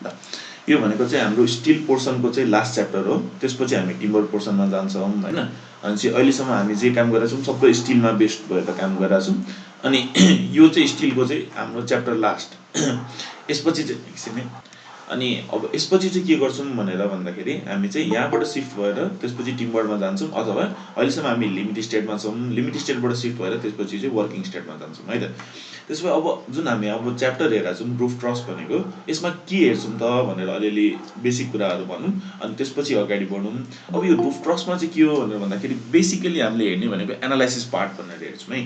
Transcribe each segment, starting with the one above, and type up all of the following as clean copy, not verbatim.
ल यो भनेको चाहिँ हाम्रो स्टिल पोर्सनको चाहिँ लास्ट च्याप्टर हो। त्यसपछि हामी टिम्बर पोर्सनमा जान्छौँ हैन। अनि चाहिँ अहिलेसम्म हामी जे काम गरेका छौँ सबै स्टिलमा बेस्ड भएर काम गरेका छौँ। अनि यो चाहिँ स्टिलको चाहिँ हाम्रो च्याप्टर लास्ट। यसपछि चाहिँ एकछिन है। अनि अब यसपछि चाहिँ के गर्छौँ भनेर भन्दाखेरि हामी चाहिँ यहाँबाट सिफ्ट भएर त्यसपछि टिम्बरमा जान्छौँ, अथवा अहिलेसम्म हामी लिमिट स्टेटमा छौँ, लिमिट स्टेटबाट सिफ्ट भएर त्यसपछि चाहिँ वर्किङ स्टेटमा जान्छौँ है त। त्यसो भए अब जुन हामी अब च्याप्टर हेरेका छौँ रुफ ट्रस भनेको, यसमा के हेर्छौँ त भनेर अलिअलि बेसिक कुराहरू भनौँ अनि त्यसपछि अगाडि बढौँ। अब यो रुफ ट्रसमा चाहिँ के हो भनेर भन्दाखेरि बेसिकली हामीले हेर्ने भनेको एनालाइसिस पार्ट भनेर हेर्छौँ है।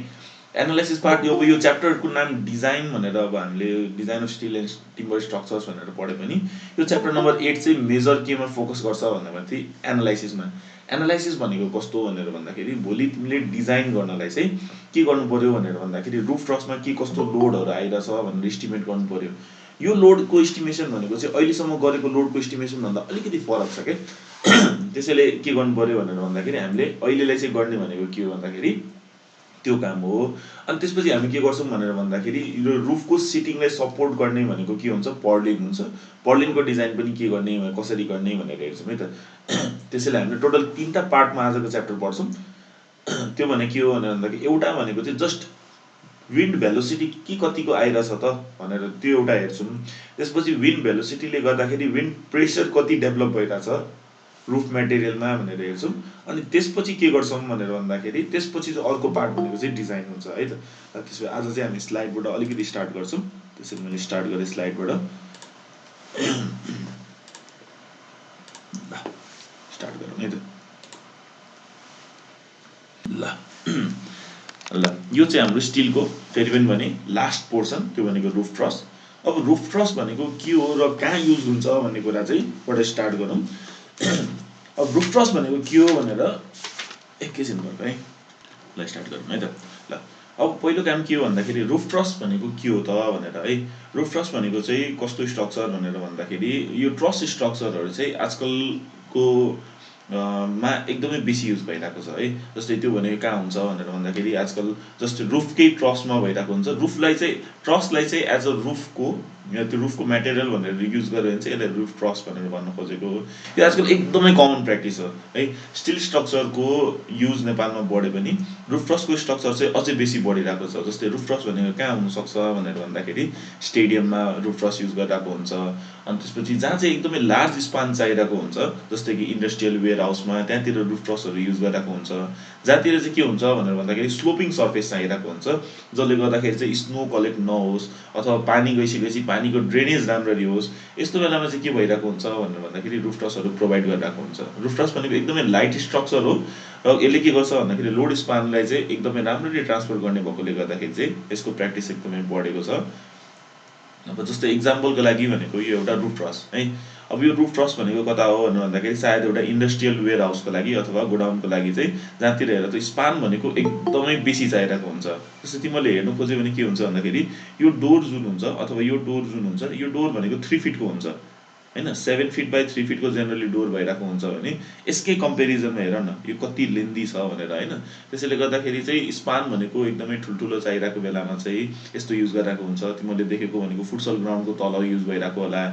एनालाइसिस पार्ट अब यो च्याप्टरको नाम डिजाइन भनेर अब हामीले design of still and timber structures भनेर पढ्यो भने यो च्याप्टर नम्बर 8 चाहिँ मेजर केमा फोकस गर्छ भन्दाखेरि एनालाइसिसमा। एनालाइसिस भनेको कस्तो भनेर भन्दाखेरि भोलि तिमीले डिजाइन गर्नलाई चाहिँ के गर्नु पर्यो भनेर भन्दाखेरि रुफ ट्रसमा के कस्तो लोडहरू आइरहेछ भनेर एस्टिमेट गर्नु पर्यो। यो लोडको एस्टिमेसन भनेको चाहिँ अहिलेसम्म गरेको लोडको एस्टिमेसनभन्दा अलिकति फरक छ क्या। त्यसैले के गर्नु पर्यो भनेर भन्दाखेरि हामीले अहिलेलाई चाहिँ गर्ने भनेको के हो भन्दाखेरि त्यो काम हो। अनि त्यसपछि हामी के गर्छौँ भनेर भन्दाखेरि यो रुफको सिटिङलाई सपोर्ट गर्ने भनेको के हुन्छ, पर्लिन हुन्छ। पर्लिनको डिजाइन पनि के गर्ने कसरी गर्ने भनेर हेर्छौँ है त। त्यसैले हामीले टोटल 3टा पार्टमा आजको च्याप्टर पढ्छौँ। त्यो भने के हो भनेर भन्दाखेरि एउटा भनेको चाहिँ जस्ट विन्ड भेलोसिटी के कतिको आइरहेछ त भनेर त्यो एउटा हेर्छौँ। त्यसपछि विन्ड भेलोसिटीले गर्दाखेरि विन्ड प्रेसर कति डेभलप भइरहेछ रुफ मेटेरियलमा भनेर हेर्छौँ। अनि त्यसपछि के गर्छौँ भनेर भन्दाखेरि त्यसपछि चाहिँ अर्को पार्ट भनेको चाहिँ डिजाइन हुन्छ है त। त्यसपछि आज चाहिँ हामी स्लाइडबाट अलिकति स्टार्ट गर्छौँ। त्यसरी मैले स्टार्ट गरेँ स्लाइडबाट। ल स्टार्ट गरौँ है त। ल यो चाहिँ हाम्रो स्टिलको फेरि पनि भने लास्ट पोर्सन, त्यो भनेको रुफ ट्रस। अब रुफ ट्रस भनेको के हो र कहाँ युज हुन्छ भन्ने कुरा चाहिँ बाट स्टार्ट गरौँ। अब रुफ ट्रस भनेको के हो भनेर एकैछिन गर्नु है। ल स्टार्ट गरौँ है त। ल अब पहिलो काम के हो भन्दाखेरि रुफ ट्रस भनेको के हो त भनेर है। रुफ ट्रस भनेको चाहिँ कस्तो स्ट्रक्चर भनेर भन्दाखेरि यो ट्रस स्ट्रक्चरहरू चाहिँ आजकलको मा एकदमै बेसी युज भइरहेको छ है। जस्तै त्यो भनेको कहाँ हुन्छ भनेर भन्दाखेरि आजकल जस्तै रुफकै ट्रसमा भइरहेको हुन्छ। रुफलाई चाहिँ ट्रसलाई चाहिँ एज अ रुफको त्यो रुफको मेटेरियल भनेर युज गर्यो भने चाहिँ यसलाई रुफ ट्रस भनेर भन्न खोजेको हो। यो आजकल एकदमै कमन प्र्याक्टिस हो है। स्टिल स्ट्रक्चरको युज नेपालमा बढ्यो भने रुफ ट्रसको स्ट्रक्चर चाहिँ अझै बेसी बढिरहेको छ। जस्तै रुफ ट्रस भनेको कहाँ हुनसक्छ भनेर भन्दाखेरि स्टेडियममा रुफ ट्रस युज गरिरहेको हुन्छ। अनि त्यसपछि जहाँ चाहिँ एकदमै लार्ज स्पान चाहिरहेको हुन्छ जस्तै कि इन्डस्ट्रियल वेयर हाउसमा त्यहाँतिर रुफ ट्रसहरू युज गरिरहेको हुन्छ। जहाँतिर चाहिँ के हुन्छ भनेर भन्दाखेरि स्लोपिङ सर्फेस चाहिरहेको हुन्छ जसले गर्दाखेरि चाहिँ स्नो कलेक्ट नहोस् अथवा पानी गइसकेपछि पानीको ड्रेनेज राम्ररी होस्। यस्तो बेलामा चाहिँ के भइरहेको हुन्छ भनेर भन्दाखेरि रुफ ट्रसहरू प्रोभाइड गरिरहेको हुन्छ। रुफ ट्रस भनेको एकदमै लाइट स्ट्रक्चर हो र यसले के गर्छ भन्दाखेरि लोड स्पानलाई चाहिँ एकदमै राम्ररी ट्रान्सफर गर्ने भएकोले गर्दाखेरि चाहिँ यसको प्र्याक्टिस एकदमै बढेको छ। अब जस्तै इक्जाम्पलको लागि भनेको यो एउटा रुफ ट्रस है। अब यो रुफ ट्रस भनेको कता हो भनेर भन्दाखेरि सायद एउटा इन्डस्ट्रियल वेयर हाउसको लागि अथवा गोडाउनको लागि चाहिँ जहाँतिर हेर त स्पान भनेको एकदमै बेसी चाहिरहेको हुन्छ। जस्तै तिमीले हेर्नु खोज्यो भने के हुन्छ भन्दाखेरि यो डोर जुन हुन्छ अथवा यो डोर जुन हुन्छ, यो डोर भनेको 3 फिटको हुन्छ हैन। 7 फिट बाई 3 फिटको जेनरली डोर भइरहेको हुन्छ भने यसकै कम्पेरिजनमा हेर न यो कति लेन्दी छ भनेर हैन। त्यसैले गर्दाखेरि चाहिँ स्पान भनेको एकदमै ठुल्ठुलो चाहिरहेको बेलामा चाहिँ यस्तो युज गरिरहेको हुन्छ। तिमीले देखेको भनेको फुटसल ग्राउन्डको तल युज भइरहेको होला,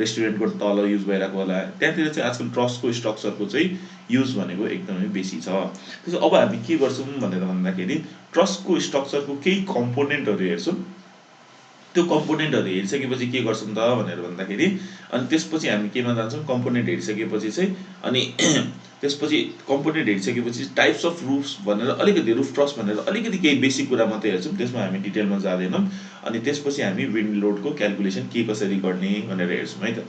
रेस्टुरेन्टको तल युज भइरहेको होला। त्यहाँतिर चाहिँ आजकल ट्रसको स्ट्रक्चरको चाहिँ युज भनेको एकदमै बेसी छ। त्यसो अब हामी के गर्छौँ भनेर भन्दाखेरि ट्रसको स्ट्रक्चरको केही कम्पोनेन्टहरू हेर्छौँ। त्यो कम्पोनेन्टहरू हेरिसकेपछि के गर्छौँ त भनेर भन्दाखेरि अनि त्यसपछि हामी केमा जान्छौँ, कम्पोनेन्ट हेरिसकेपछि चाहिँ अनि त्यसपछि कम्पोनेन्ट हेरिसकेपछि टाइप्स अफ रुफ्स भनेर अलिकति रुफ ट्रस भनेर अलिकति केही बेसिक कुरा मात्रै हेर्छौँ। त्यसमा हामी डिटेलमा जाँदैनौँ। अनि त्यसपछि हामी विन्ड लोडको क्यालकुलेसन के कसरी गर्ने भनेर हेर्छौँ है त।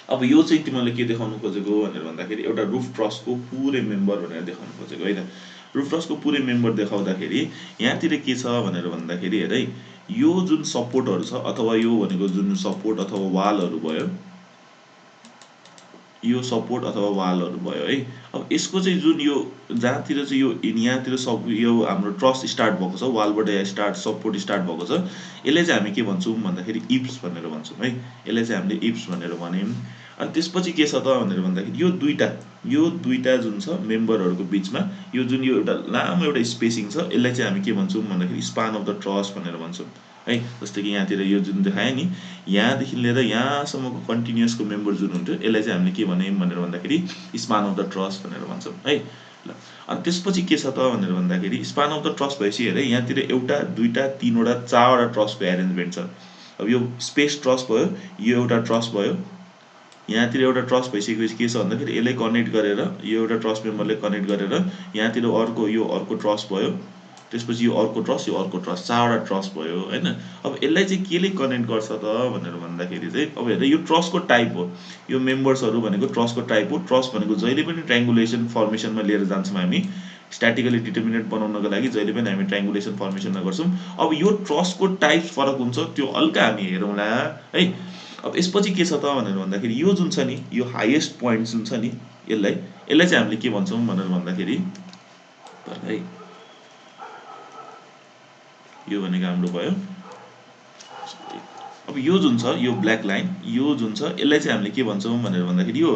अब यो चाहिँ तिमीले के देखाउनु खोजेको भनेर भन्दाखेरि एउटा रुफ ट्रसको पुरै मेम्बर भनेर देखाउनु खोजेको है त। रुफ ट्रसको पुरै मेम्बर देखाउँदाखेरि यहाँतिर के छ भनेर भन्दाखेरि हेर है, यो जुन सपोर्टहरू छ अथवा यो भनेको जुन सपोर्ट अथवा वालहरू भयो, यो सपोर्ट अथवा वालहरू भयो है। अब यसको चाहिँ जुन यो जहाँतिर चाहिँ यो यहाँतिर सब यो हाम्रो ट्रस स्टार्ट भएको छ, वालबाट स्टार्ट सपोर्ट स्टार्ट भएको छ, यसलाई चाहिँ हामी के भन्छौँ भन्दाखेरि इप्स भनेर भन्छौँ है। यसलाई चाहिँ हामीले इप्स भनेर भन्यौँ। अनि त्यसपछि के छ त भनेर भन्दाखेरि यो दुईटा जुन छ मेम्बरहरूको बिचमा यो जुन यो एउटा लामो एउटा स्पेसिङ छ, यसलाई चाहिँ हामी के भन्छौँ भन्दाखेरि स्पान अफ द ट्रस भनेर भन्छौँ है। जस्तै कि यहाँतिर यो जुन देखाएँ नि, यहाँदेखि लिएर यहाँसम्मको कन्टिन्युअसको मेम्बर जुन हुन्थ्यो यसलाई चाहिँ हामीले के भन्यौँ भनेर भन्दाखेरि स्पान अफ द ट्रस्ट भनेर भन्छौँ है। ल अनि त्यसपछि के छ त भनेर भन्दाखेरि स्पान अफ द ट्रस्ट भएपछि हेरे यहाँतिर एउटा दुईटा तीनवटा चारवटा ट्रस्टको एरेन्जमेन्ट छ। अब यो स्पेस ट्रस्ट भयो, यो एउटा ट्रस्ट भयो, यहाँतिर एउटा ट्रस्ट भइसकेपछि के छ भन्दाखेरि यसलाई कनेक्ट गरेर यो एउटा ट्रस्ट मेम्बरले कनेक्ट गरेर यहाँतिर अर्को यो अर्को ट्रस्ट भयो, त्यसपछि यो अर्को ट्रस्ट, चारवटा ट्रस्ट भयो होइन। अब यसलाई चाहिँ केले कनेक्ट गर्छ त भनेर भन्दाखेरि चाहिँ अब हेर्दा यो ट्रस्टको टाइप हो, यो मेम्बर्सहरू भनेको ट्रस्टको टाइप हो। ट्रस्ट भनेको जहिले पनि ट्रायङ्गुलेसन फर्मेसनमा लिएर जान्छौँ हामी, स्ट्याटिकली डिटर्मिनेन्ट बनाउनको लागि जहिले पनि हामी ट्रायङ्गुलेसन फर्मेसनमा गर्छौँ। अब यो ट्रस्टको टाइप फरक हुन्छ, त्यो हल्का हामी हेरौँला है। अब यसपछि के छ त भनेर भन्दाखेरि यो जुन छ नि, यो हाइएस्ट पोइन्ट जुन छ नि, यसलाई चाहिँ हामीले के भन्छौँ भनेर भन्दाखेरि है, यो भनेको हाम्रो भयो। अब यो जुन छ यो ब्ल्याक लाइन, यो जुन छ यसलाई चाहिँ हामीले के भन्छौँ भनेर भन्दाखेरि यो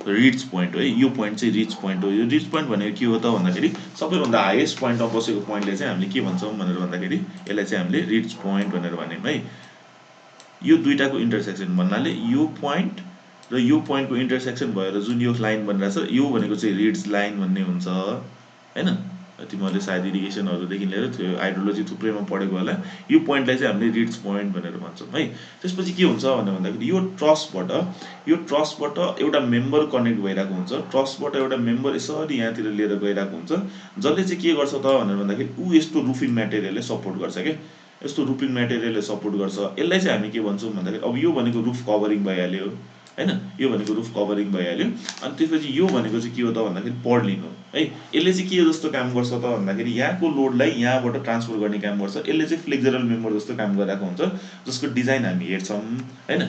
रिच पोइन्ट हो है। यो पोइन्ट चाहिँ रिच पोइन्ट हो। यो रिच पोइन्ट भनेको के हो त भन्दाखेरि सबैभन्दा हाइएस्ट पोइन्टमा बसेको पोइन्टलाई चाहिँ हामीले के भन्छौँ भनेर भन्दाखेरि यसलाई चाहिँ हामीले रिच पोइन्ट भनेर भन्यौँ है। यो दुईटाको इन्टरसेक्सन भन्नाले यो पोइन्ट र यो पोइन्टको इन्टरसेक्सन भएर जुन यो लाइन बनिरहेको छ यो भनेको चाहिँ रिड्ज लाइन भन्ने हुन्छ होइन। तिमीहरूले सायद इरिगेसनहरूदेखि लिएर त्यो हाइड्रोलोजी थुप्रैमा पढेको होला। यो पोइन्टलाई चाहिँ हामीले रिड्ज पोइन्ट भनेर भन्छौँ है। त्यसपछि के हुन्छ भनेर भन्दाखेरि यो ट्रस्टबाट एउटा मेम्बर कनेक्ट भइरहेको हुन्छ, ट्रस्टबाट एउटा मेम्बर यसरी यहाँतिर लिएर गइरहेको हुन्छ, जसले चाहिँ के गर्छ त भनेर भन्दाखेरि ऊ यस्तो रुफिङ म्याटेरियलले सपोर्ट गर्छ क्या, यस्तो रुफिङ म्याटेरियलले सपोर्ट गर्छ। यसलाई चाहिँ हामी के भन्छौँ भन्दाखेरि अब यो भनेको रुफ कभरिङ भइहाल्यो होइन, यो भनेको रुफ कभरिङ भइहाल्यो। अनि त्यसपछि यो भनेको चाहिँ के हो त भन्दाखेरि पर्लिन हो है। यसले चाहिँ के जस्तो काम गर्छ त भन्दाखेरि यहाँको लोडलाई यहाँबाट ट्रान्सफर गर्ने काम गर्छ। यसले चाहिँ फ्लेक्जरल मेम्बर जस्तो काम गरिरहेको हुन्छ, जसको डिजाइन हामी हेर्छौँ होइन।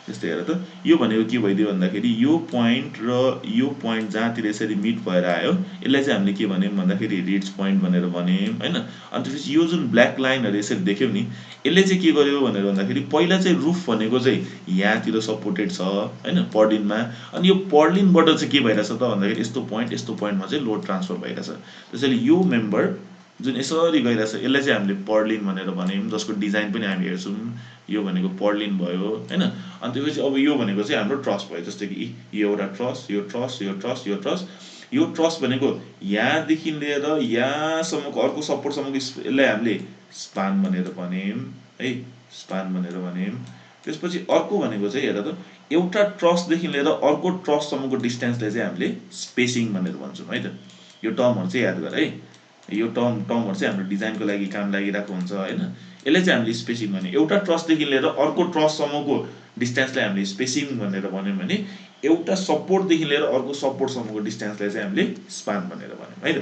त्यस्तै हेर त, यो भनेको के भइदियो भन्दाखेरि यो पोइन्ट र यो पोइन्ट जहाँतिर यसरी मिट भएर आयो यसलाई चाहिँ हामीले के भन्यौँ भन्दाखेरि रिड्ज पोइन्ट भनेर भन्यौँ होइन। अनि त्यसपछि यो जुन ब्ल्याक लाइनहरू यसरी देख्यौँ नि, यसले चाहिँ के गर्यो भनेर भन्दाखेरि पहिला चाहिँ रुफ भनेको चाहिँ यहाँतिर सपोर्टेड छ होइन पर्लिनमा, अनि यो पर्लिनबाट चाहिँ के भइरहेछ त भन्दाखेरि यस्तो पोइन्टमा चाहिँ लोड ट्रान्सफर भइरहेछ। त्यसैले यो मेम्बर जुन यसरी गइरहेछ यसलाई चाहिँ हामीले पर्लिन भनेर भन्यौँ, जसको डिजाइन पनि हामी हेर्छौँ। यो भनेको पर्लिन भयो होइन। अनि त्यसपछि अब यो भनेको चाहिँ हाम्रो ट्रस्ट भयो, जस्तै कि यो एउटा ट्रस्ट, यो ट्रस्ट, यो ट्रस्ट, यो ट्रस्ट, यो ट्रस्ट भनेको यहाँदेखि लिएर यहाँसम्मको अर्को सपोर्टसम्मको यसलाई हामीले स्पान भनेर भन्यौँ है, स्पान भनेर भन्यौँ। त्यसपछि अर्को भनेको चाहिँ हेर त, एउटा ट्रस्टदेखि लिएर अर्को ट्रस्टसम्मको डिस्टेन्सलाई चाहिँ हामीले स्पेसिङ भनेर भन्छौँ है त। यो टर्महरू चाहिँ याद गर है, यो टर्महरू चाहिँ हाम्रो डिजाइनको लागि काम लागिरहेको हुन्छ होइन। यसलाई चाहिँ हामीले स्पेसिङ भन्यौँ। एउटा ट्रस्टदेखि लिएर अर्को ट्रस्टसम्मको डिस्टेन्सलाई हामीले स्पेसिङ भनेर भन्यौँ भने एउटा सपोर्टदेखि लिएर अर्को सपोर्टसम्मको डिस्टेन्सलाई चाहिँ हामीले स्पान भनेर भन्यौँ है त।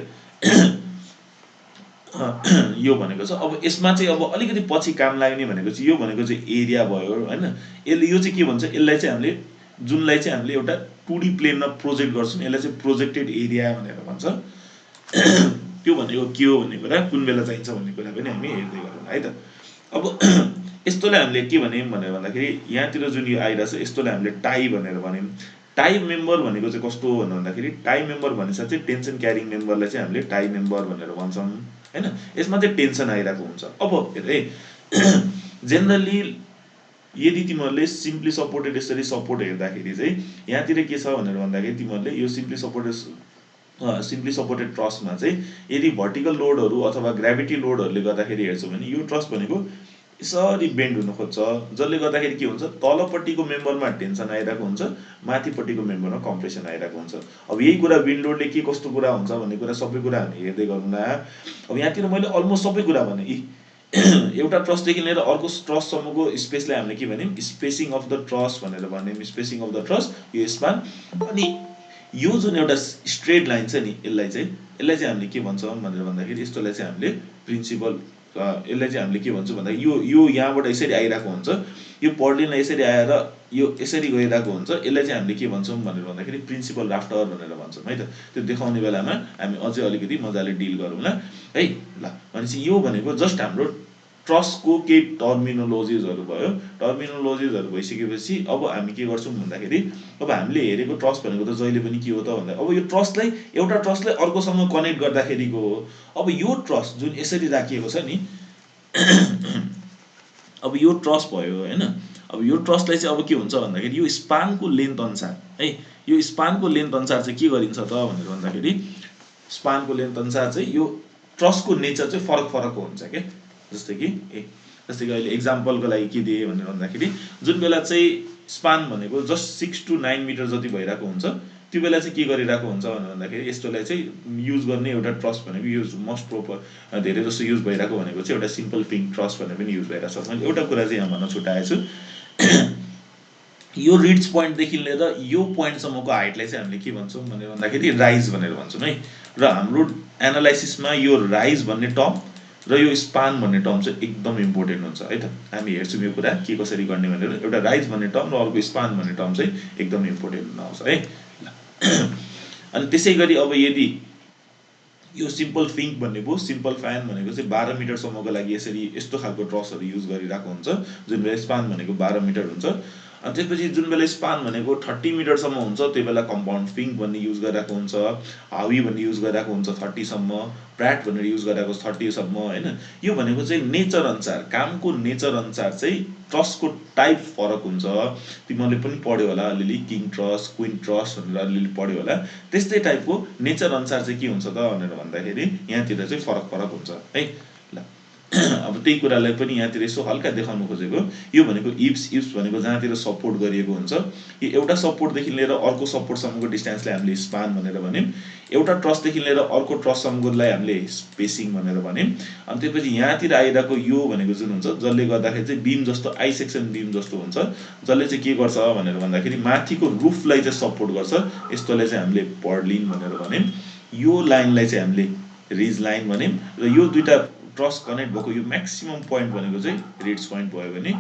यो भनेको छ। अब यसमा चाहिँ अब अलिकति पछि काम लाग्ने भनेको चाहिँ यो भनेको चाहिँ एरिया भयो होइन। यसले यो चाहिँ के भन्छ, यसलाई चाहिँ हामीले जुनलाई चाहिँ हामीले एउटा 2D प्लेनमा प्रोजेक्ट गर्छौँ यसलाई चाहिँ प्रोजेक्टेड एरिया भनेर भन्छ। त्यो भनेको के हो भन्ने कुरा, कुन बेला चाहिन्छ भन्ने कुरा पनि हामी हेर्दै गरौँ है त। अब यस्तोलाई हामीले के भन्यौँ भनेर भन्दाखेरि यहाँतिर जुन यो आइरहेछ यस्तोलाई हामीले टाई भनेर भन्यौँ। टाई मेम्बर भनेको चाहिँ कस्तो हो भनेर भन्दाखेरि टाई मेम्बर भनेपछि चाहिँ टेन्सन क्यारिङ मेम्बरलाई चाहिँ हामीले टाई मेम्बर भनेर भन्छौँ होइन। यसमा चाहिँ टेन्सन आइरहेको हुन्छ। अब हेर है, जेनरली यदि तिमीहरूले सिम्पली सपोर्टेड यसरी सपोर्ट हेर्दाखेरि चाहिँ यहाँतिर के छ भनेर भन्दाखेरि तिमीहरूले यो सिम्पली सपोर्टेड ट्रस्टमा चाहिँ यदि भर्टिकल लोडहरू अथवा ग्राभिटी लोडहरूले गर्दाखेरि हेर्छौँ भने यो ट्रस्ट भनेको यसरी बेन्ड हुन खोज्छ, जसले गर्दाखेरि के हुन्छ तलपट्टिको मेम्बरमा टेन्सन आइरहेको हुन्छ, माथिपट्टिको मेम्बरमा कम्प्रेसन आइरहेको हुन्छ। अब यही कुरा विन्ड लोडले के कस्तो कुरा हुन्छ भन्ने कुरा सबै कुरा हामी हेर्दै गरौँला। अब यहाँतिर मैले अलमोस्ट सबै कुरा भने एउटा ट्रस्टदेखि लिएर अर्को ट्रस्टसम्मको स्पेसलाई हामीले के भन्यौँ, स्पेसिङ अफ द ट्रस्ट भनेर भन्यौँ, स्पेसिङ अफ द ट्रस्ट यो स्पान। अनि यो जुन एउटा स्ट्रेट लाइन छ नि यसलाई चाहिँ हामीले के भन्छौँ भनेर भन्दाखेरि यस्तोलाई चाहिँ हामीले प्रिन्सिपल, यसलाई चाहिँ हामीले के भन्छौँ भन्दाखेरि यो यहाँबाट यसरी आइरहेको हुन्छ, यो पर्लिनलाई यसरी आएर यो यसरी गइरहेको हुन्छ, यसलाई चाहिँ हामीले के भन्छौँ भनेर भन्दाखेरि प्रिन्सिपल राफ्टर भनेर भन्छौँ है त। त्यो देखाउने बेलामा हामी अझै अलिकति मजाले डिल गरौँला है। ल भनेपछि यो भनेको जस्ट हाम्रो ट्रस्टको केही टर्मिनोलोजिजहरू भयो। टर्मिनोलोजिजहरू भइसकेपछि अब हामी के गर्छौँ भन्दाखेरि अब हामीले हेरेको ट्रस्ट भनेको त जहिले पनि के हो त भन्दा अब यो ट्रस्टलाई एउटा ट्रस्टलाई अर्कोसँग कनेक्ट गर्दाखेरिको हो। अब यो ट्रस्ट जुन यसरी राखिएको छ नि अब यो ट्रस भयो हैन। अब यो ट्रसलाई चाहिँ अब के हुन्छ भन्दाखेरि यो स्पानको लेन्थ अनुसार है, यो स्पानको लेन्थ अनुसार चाहिँ के गरिन्छ त भनेर भन्दाखेरि स्पानको लेन्थ अनुसार चाहिँ यो ट्रसको नेचर चाहिँ फरक फरकको हुन्छ के। जस्तै कि अहिले एक्जाम्पलको लागि के दिए भनेर भन्दाखेरि जुन बेला चाहिँ स्पान भनेको जस्ट 6 to 9 मिटर जति भइरहेको हुन्छ त्यो बेला चाहिँ के गरिरहेको हुन्छ भनेर भन्दाखेरि यस्तोलाई चाहिँ युज गर्ने एउटा ट्रस भनेको युज मोस्ट प्रोपर धेरै जस्तो युज भइरहेको भनेको चाहिँ एउटा सिम्पल पिङ ट्रस भनेर पनि युज भइरहेको छ। मैले एउटा कुरा चाहिँ यहाँ भन्न छुटाएछु यो रिड्स पोइन्टदेखि लिएर यो पोइन्टसम्मको हाइटलाई चाहिँ हामीले के भन्छौँ भनेर भन्दाखेरि राइज भनेर भन्छौँ है। र हाम्रो एनालाइसिसमा यो राइज भन्ने टर्म र यो स्पान भन्ने टर्म चाहिँ एकदम इम्पोर्टेन्ट हुन्छ है त। हामी हेर्छौँ यो कुरा के कसरी गर्ने भनेर। एउटा राइज भन्ने टर्म र अर्को स्पान भन्ने टर्म चाहिँ एकदम इम्पोर्टेन्ट हुन आउँछ है। अनि त्यसै गरी अब यदि यो सिम्पल फिङ्क भनेको सिम्पल फ्यान भनेको चाहिँ 12 मिटरसम्मको लागि यसरी यस्तो खालको ट्रसहरू युज गरिरहेको हुन्छ, जुन बेला स्पान भनेको 12 मिटर हुन्छ। अनि त्यसपछि जुन बेला स्पान भनेको 30 मिटरसम्म हुन्छ त्यो बेला कम्पाउन्ड फिङ्क भन्ने युज गरिरहेको हुन्छ, हावी भन्ने युज गरिरहेको हुन्छ 30 सम्म, प्र्याट भनेर युज गरिरहेको 30 सम्म होइन। यो भनेको चाहिँ नेचर अनुसार, कामको नेचर अनुसार चाहिँ ट्रसको टाइप फरक हुन्छ। तिमीहरूले पनि पढ्यो होला अलिअलि, किङ ट्रस, क्विन ट्रस भनेर अलिअलि पढ्यो होला। त्यस्तै टाइपको नेचर अनुसार चाहिँ के हुन्छ त भनेर भन्दाखेरि यहाँतिर चाहिँ फरक फरक हुन्छ है। ल अब त्यही कुरालाई पनि यहाँतिर यसो हल्का देखाउनु खोजेको। यो भनेको इप्स भनेको जहाँतिर सपोर्ट गरिएको हुन्छ। यो एउटा सपोर्टदेखि लिएर अर्को सपोर्टसम्मको डिस्टेन्सलाई हामीले स्पान भनेर भन्यौँ। एउटा ट्रसदेखि लिएर अर्को ट्रससम्मकोलाई हामीले स्पेसिङ भनेर भन्यौँ। अनि त्यसपछि यहाँतिर आइरहेको यो भनेको जुन हुन्छ जसले गर्दाखेरि चाहिँ बिम जस्तो आई सेक्सन बिम जस्तो हुन्छ, जसले चाहिँ के गर्छ भनेर भन्दाखेरि माथिको रुफलाई चाहिँ सपोर्ट गर्छ। यस्तोलाई चाहिँ हामीले पर्लिन भनेर भन्यौँ। यो लाइनलाई चाहिँ हामीले रिज लाइन भन्यौँ। र यो दुईवटा ट्रस कनेक्ट भएको यो म्याक्सिमम पोइन्ट भनेको चाहिँ रिड्स पोइन्ट भयो भने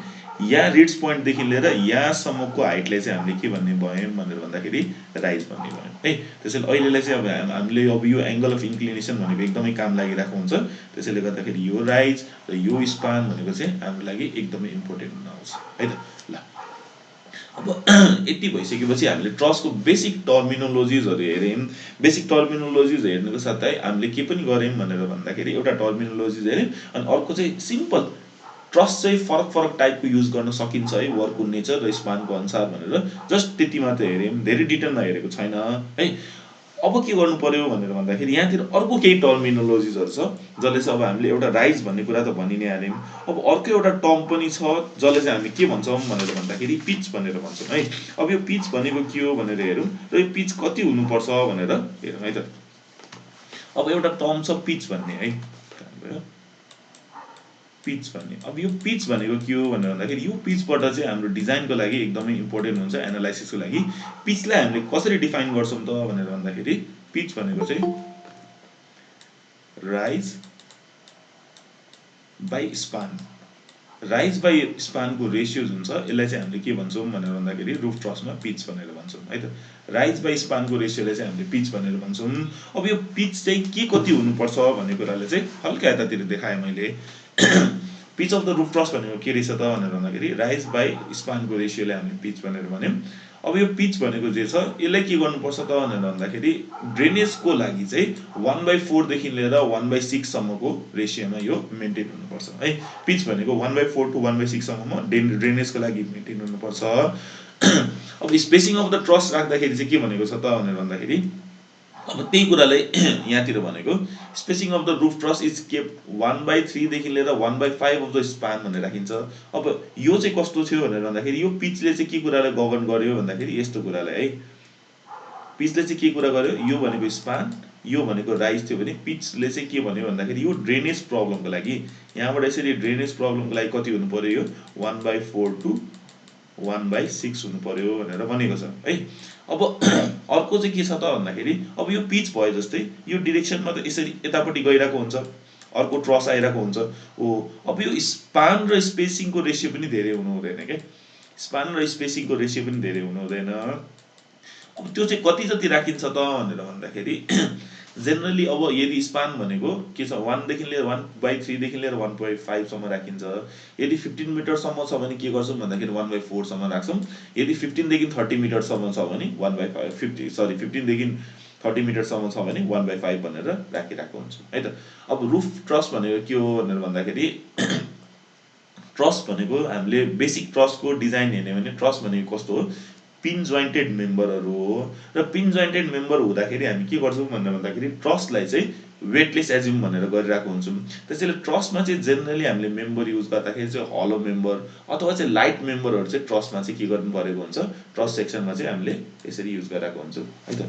यहाँ रिड्स पोइन्टदेखि लिएर यहाँसम्मको हाइटलाई चाहिँ हामीले के भन्ने भयौँ भनेर भन्दाखेरि राइज भन्ने भयौँ है। त्यसैले अहिलेलाई चाहिँ अब हामीले अब यो एङ्गल अफ इन्क्लिनेसन भनेको एकदमै काम लागिरहेको हुन्छ। त्यसैले गर्दाखेरि यो राइज र यो स्पान भनेको चाहिँ हाम्रो लागि एकदमै इम्पोर्टेन्ट हुन आउँछ है त। ल अब यति भइसकेपछि हामीले ट्रसको बेसिक टर्मिनोलोजिजहरू हेऱ्यौँ। बेसिक टर्मिनोलोजिज हेर्नुको साथै हामीले के पनि गऱ्यौँ भनेर भन्दाखेरि एउटा टर्मिनोलोजिज हेऱ्यौँ। अनि अर्को चाहिँ सिम्पल ट्रस चाहिँ फरक फरक टाइपको युज गर्न सकिन्छ है, वर्कको नेचर र स्पानको अनुसार भनेर जस्ट त्यति मात्र हेऱ्यौँ, धेरै डिटेलमा हेरेको छैन है। अब के गर्नु पर्यो भनेर भन्दाखेरि यहाँतिर अर्को केही टर्मिनोलोजिजहरू छ जसले चाहिँ अब हामीले एउटा राइज भन्ने कुरा त भनि नै हाल्यौँ। अब अर्को एउटा टर्म पनि छ जसले चाहिँ हामी के भन्छौँ भनेर भन्दाखेरि पिच भनेर भन्छौँ है। अब यो पिच भनेको के हो भनेर हेरौँ र यो पिच कति हुनुपर्छ भनेर हेरौँ है त। अब एउटा टर्म छ पिच भन्ने है, पिच भन्ने। अब यो पिच भनेको के हो भनेर भन्दाखेरि यो पिचबाट चाहिँ हाम्रो डिजाइनको लागि एकदमै इम्पोर्टेन्ट हुन्छ, एनालाइसिसको लागि। पिचलाई हामीले कसरी डिफाइन गर्छौँ त भनेर भन्दाखेरि पिच भनेको चाहिँ rise by span, rise by स्पानको रेसियोज हुन्छ। यसलाई चाहिँ हामीले के भन्छौँ भनेर भन्दाखेरि रुफ ट्रसमा पिच भनेर भन्छौँ है त। राइज बाई स्पानको रेसियोलाई चाहिँ हामीले पिच भनेर भन्छौँ। अब यो पिच चाहिँ के कति हुनुपर्छ भन्ने कुराले चाहिँ हल्का यतातिर देखाएँ मैले। Pitch of the roof truss भनेको के रहेछ त भनेर भन्दाखेरि राइज बाई स्पानको रेसियोलाई हामीले पिच भनेर भन्यौँ। अब यो पिच भनेको जे छ यसलाई के गर्नुपर्छ त भनेर भन्दाखेरि ड्रेनेजको लागि चाहिँ 1/4 देखि लिएर 1/6 सम्मको रेसियोमा यो मेन्टेन हुनुपर्छ है। पिच भनेको 1/4 to 1/6 सम्ममा ड्रेनेजको लागि मेन्टेन हुनुपर्छ। अब स्पेसिङ अफ द ट्रस राख्दाखेरि चाहिँ के भनेको छ त भनेर भन्दाखेरि अब त्यही कुरालाई यहाँतिर भनेको spacing of the roof truss is kept 1/3 देखि लिएर 1/5 अफ द स्पान भनेर राखिन्छ। अब यो चाहिँ कस्तो थियो भनेर भन्दाखेरि यो पिचले चाहिँ के कुरालाई गभर्न गर्यो भन्दाखेरि यस्तो कुरालाई है। पिचले चाहिँ के कुरा गर्यो, यो भनेको स्पान, यो भनेको राइज थियो भने पिचले चाहिँ के भन्यो भन्दाखेरि यो ड्रेनेज प्रब्लमको लागि यहाँबाट यसरी ड्रेनेज प्रब्लमको लागि कति हुनु पर्यो, यो 1/4 to 1/6 हुनु पर्यो भनेर भनेको छ है। अब अर्को चाहिँ के छ त भन्दाखेरि अब यो पिच भयो जस्तै यो डिरेक्सनमा त यसरी यतापट्टि गइरहेको हुन्छ, अर्को ट्रस आइरहेको हुन्छ हो। अब यो स्पान र स्पेसिङको रेसियो पनि धेरै हुनु हुँदैन क्या, स्पान र स्पेसिङको रेसियो पनि धेरै हुनु हुँदैन। अब त्यो चाहिँ कति जति राखिन्छ त भनेर भन्दाखेरि जेनरली अब यदि स्पान भनेको के छ 1 देखि लिएर 1/3 देखि लिएर 1/5 सम्म राखिन्छ। यदि 15 मिटरसम्म छ भने के गर्छौँ भन्दाखेरि 1/4 सम्म राख्छौँ। यदि 15 देखि 30 मिटरसम्म छ भने 15 देखि 30 मिटरसम्म छ भने 1/5 भनेर राखिरहेको हुन्छ है त। अब रुफ ट्रस भनेको के हो भनेर भन्दाखेरि ट्रस भनेको हामीले बेसिक ट्रसको डिजाइन हेर्ने भने ट्रस भनेको कस्तो हो, पिन जोइन्टेड मेम्बरहरू हो। र पिन जोइन्टेड मेम्बर हुँदाखेरि हामी के गर्छौँ भनेर भन्दाखेरि ट्रसलाई चाहिँ वेटलेस एज्युम भनेर गरिरहेको हुन्छौँ। त्यसैले ट्रसमा चाहिँ जेनरली हामीले मेम्बर युज गर्दाखेरि चाहिँ हलो मेम्बर अथवा चाहिँ लाइट मेम्बरहरू चाहिँ ट्रसमा चाहिँ के गर्नु परेको हुन्छ, ट्रस सेक्सनमा चाहिँ हामीले यसरी युज गरिरहेको हुन्छौँ है त।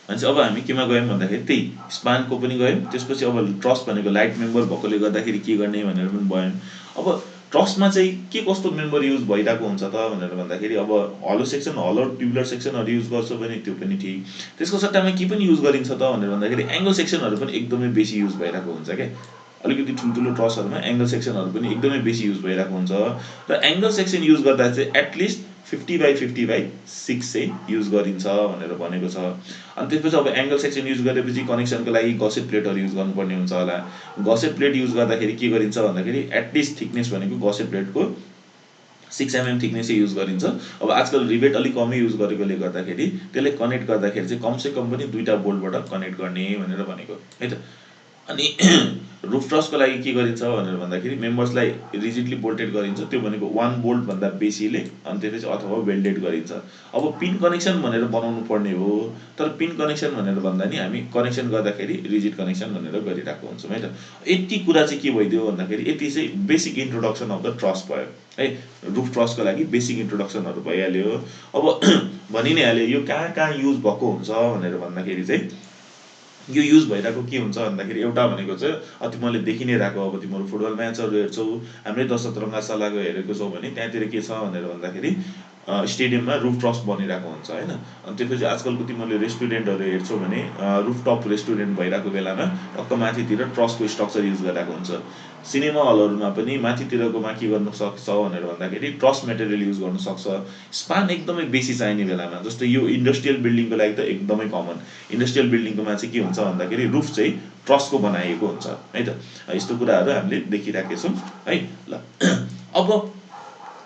भनेपछि अब हामी केमा गयौँ भन्दाखेरि त्यही स्पानको पनि गयौँ, त्यसपछि अब ट्रस भनेको लाइट मेम्बर भएकोले गर्दाखेरि के गर्ने भनेर पनि भयौँ। अब ट्रसमा चाहिँ के कस्तो मेम्बर युज भइरहेको हुन्छ त भनेर भन्दाखेरि अब हलो सेक्सन, हलो ट्युबुलर सेक्सनहरू युज गर्छ भने त्यो पनि ठिक। त्यसको सट्टामा के पनि युज गरिन्छ त भनेर भन्दाखेरि एङ्गल सेक्सनहरू पनि एकदमै बेसी युज भइरहेको हुन्छ क्या। अलिकति ठुल्ठुलो ट्रसहरूमा एङ्गल सेक्सनहरू पनि एकदमै बेसी युज भइरहेको हुन्छ। र एङ्गल सेक्सन युज गर्दा चाहिँ एटलिस्ट 50/50/6 चाहिँ युज गरिन्छ भनेर भनेको छ। अनि त्यसपछि अब एङ्गल सेक्सन युज गरेपछि कनेक्सनको लागि गसेट प्लेटहरू युज गर्नुपर्ने हुन्छ होला। गसेट प्लेट युज गर्दाखेरि के गरिन्छ भन्दाखेरि एटलिस्ट थिकनेस भनेको गसेट प्लेटको 6 mm थिकनेस युज गरिन्छ। अब आजकल रिबेट अलिक कमै युज गरेकोले गर्दाखेरि त्यसले कनेक्ट गर्दाखेरि चाहिँ कमसेकम पनि 2टा बोल्टबाट कनेक्ट गर्ने भनेर भनेको है त। अनि रुफ ट्रसको लागि के गरिन्छ भनेर भन्दाखेरि मेम्बर्सलाई रिजिडली बोल्टेड गरिन्छ, त्यो भनेको 1 बोल्टभन्दा बेसीले, अनि त्यसपछि अथवा वेल्डेड गरिन्छ। अब पिन कनेक्सन भनेर बनाउनु पर्ने हो, तर पिन कनेक्सन भनेर भन्दा नि हामी कनेक्सन गर्दाखेरि रिजिड कनेक्सन भनेर गरिरहेको हुन्छौँ है त। यति कुरा चाहिँ के भइदियो भन्दाखेरि यति चाहिँ basic introduction of the truss भयो है। रुफ ट्रसको लागि बेसिक इन्ट्रोडक्सनहरू भइहाल्यो। अब भनि नै हाल्यो यो कहाँ कहाँ युज भएको हुन्छ भनेर भन्दाखेरि चाहिँ यो युज भइरहेको के हुन्छ भन्दाखेरि एउटा भनेको चाहिँ तिमीहरूले देखि नै रहेको, अब तिमीहरू फुटबल म्याचहरू हेर्छौ, हाम्रै 10 रङ्गशालाको हेरेको छौ भने त्यहाँतिर के छ भनेर भन्दाखेरि स्टेडियममा रुफ ट्रस बनिरहेको हुन्छ होइन। अनि त्यसपछि आजकलको तिमीहरूले रेस्टुरेन्टहरू हेर्छौ भने रुफटप रेस्टुरेन्ट भइरहेको बेलामा टक्क माथितिर ट्रसको स्ट्रक्चर युज गरिरहेको हुन्छ। सिनेमा हलहरूमा पनि माथितिरकोमा के गर्नु सक्छ भनेर भन्दाखेरि ट्रस मेटेरियल युज गर्नु सक्छ। स्पान एकदमै बेसी चाहिने बेलामा, जस्तो यो इन्डस्ट्रियल बिल्डिङको लागि त एकदमै कमन। इन्डस्ट्रियल बिल्डिङकोमा चाहिँ के हुन्छ भन्दाखेरि रुफ चाहिँ ट्रसको बनाइएको हुन्छ है त। यस्तो कुराहरू हामीले देखिरहेका छौँ है। ल अब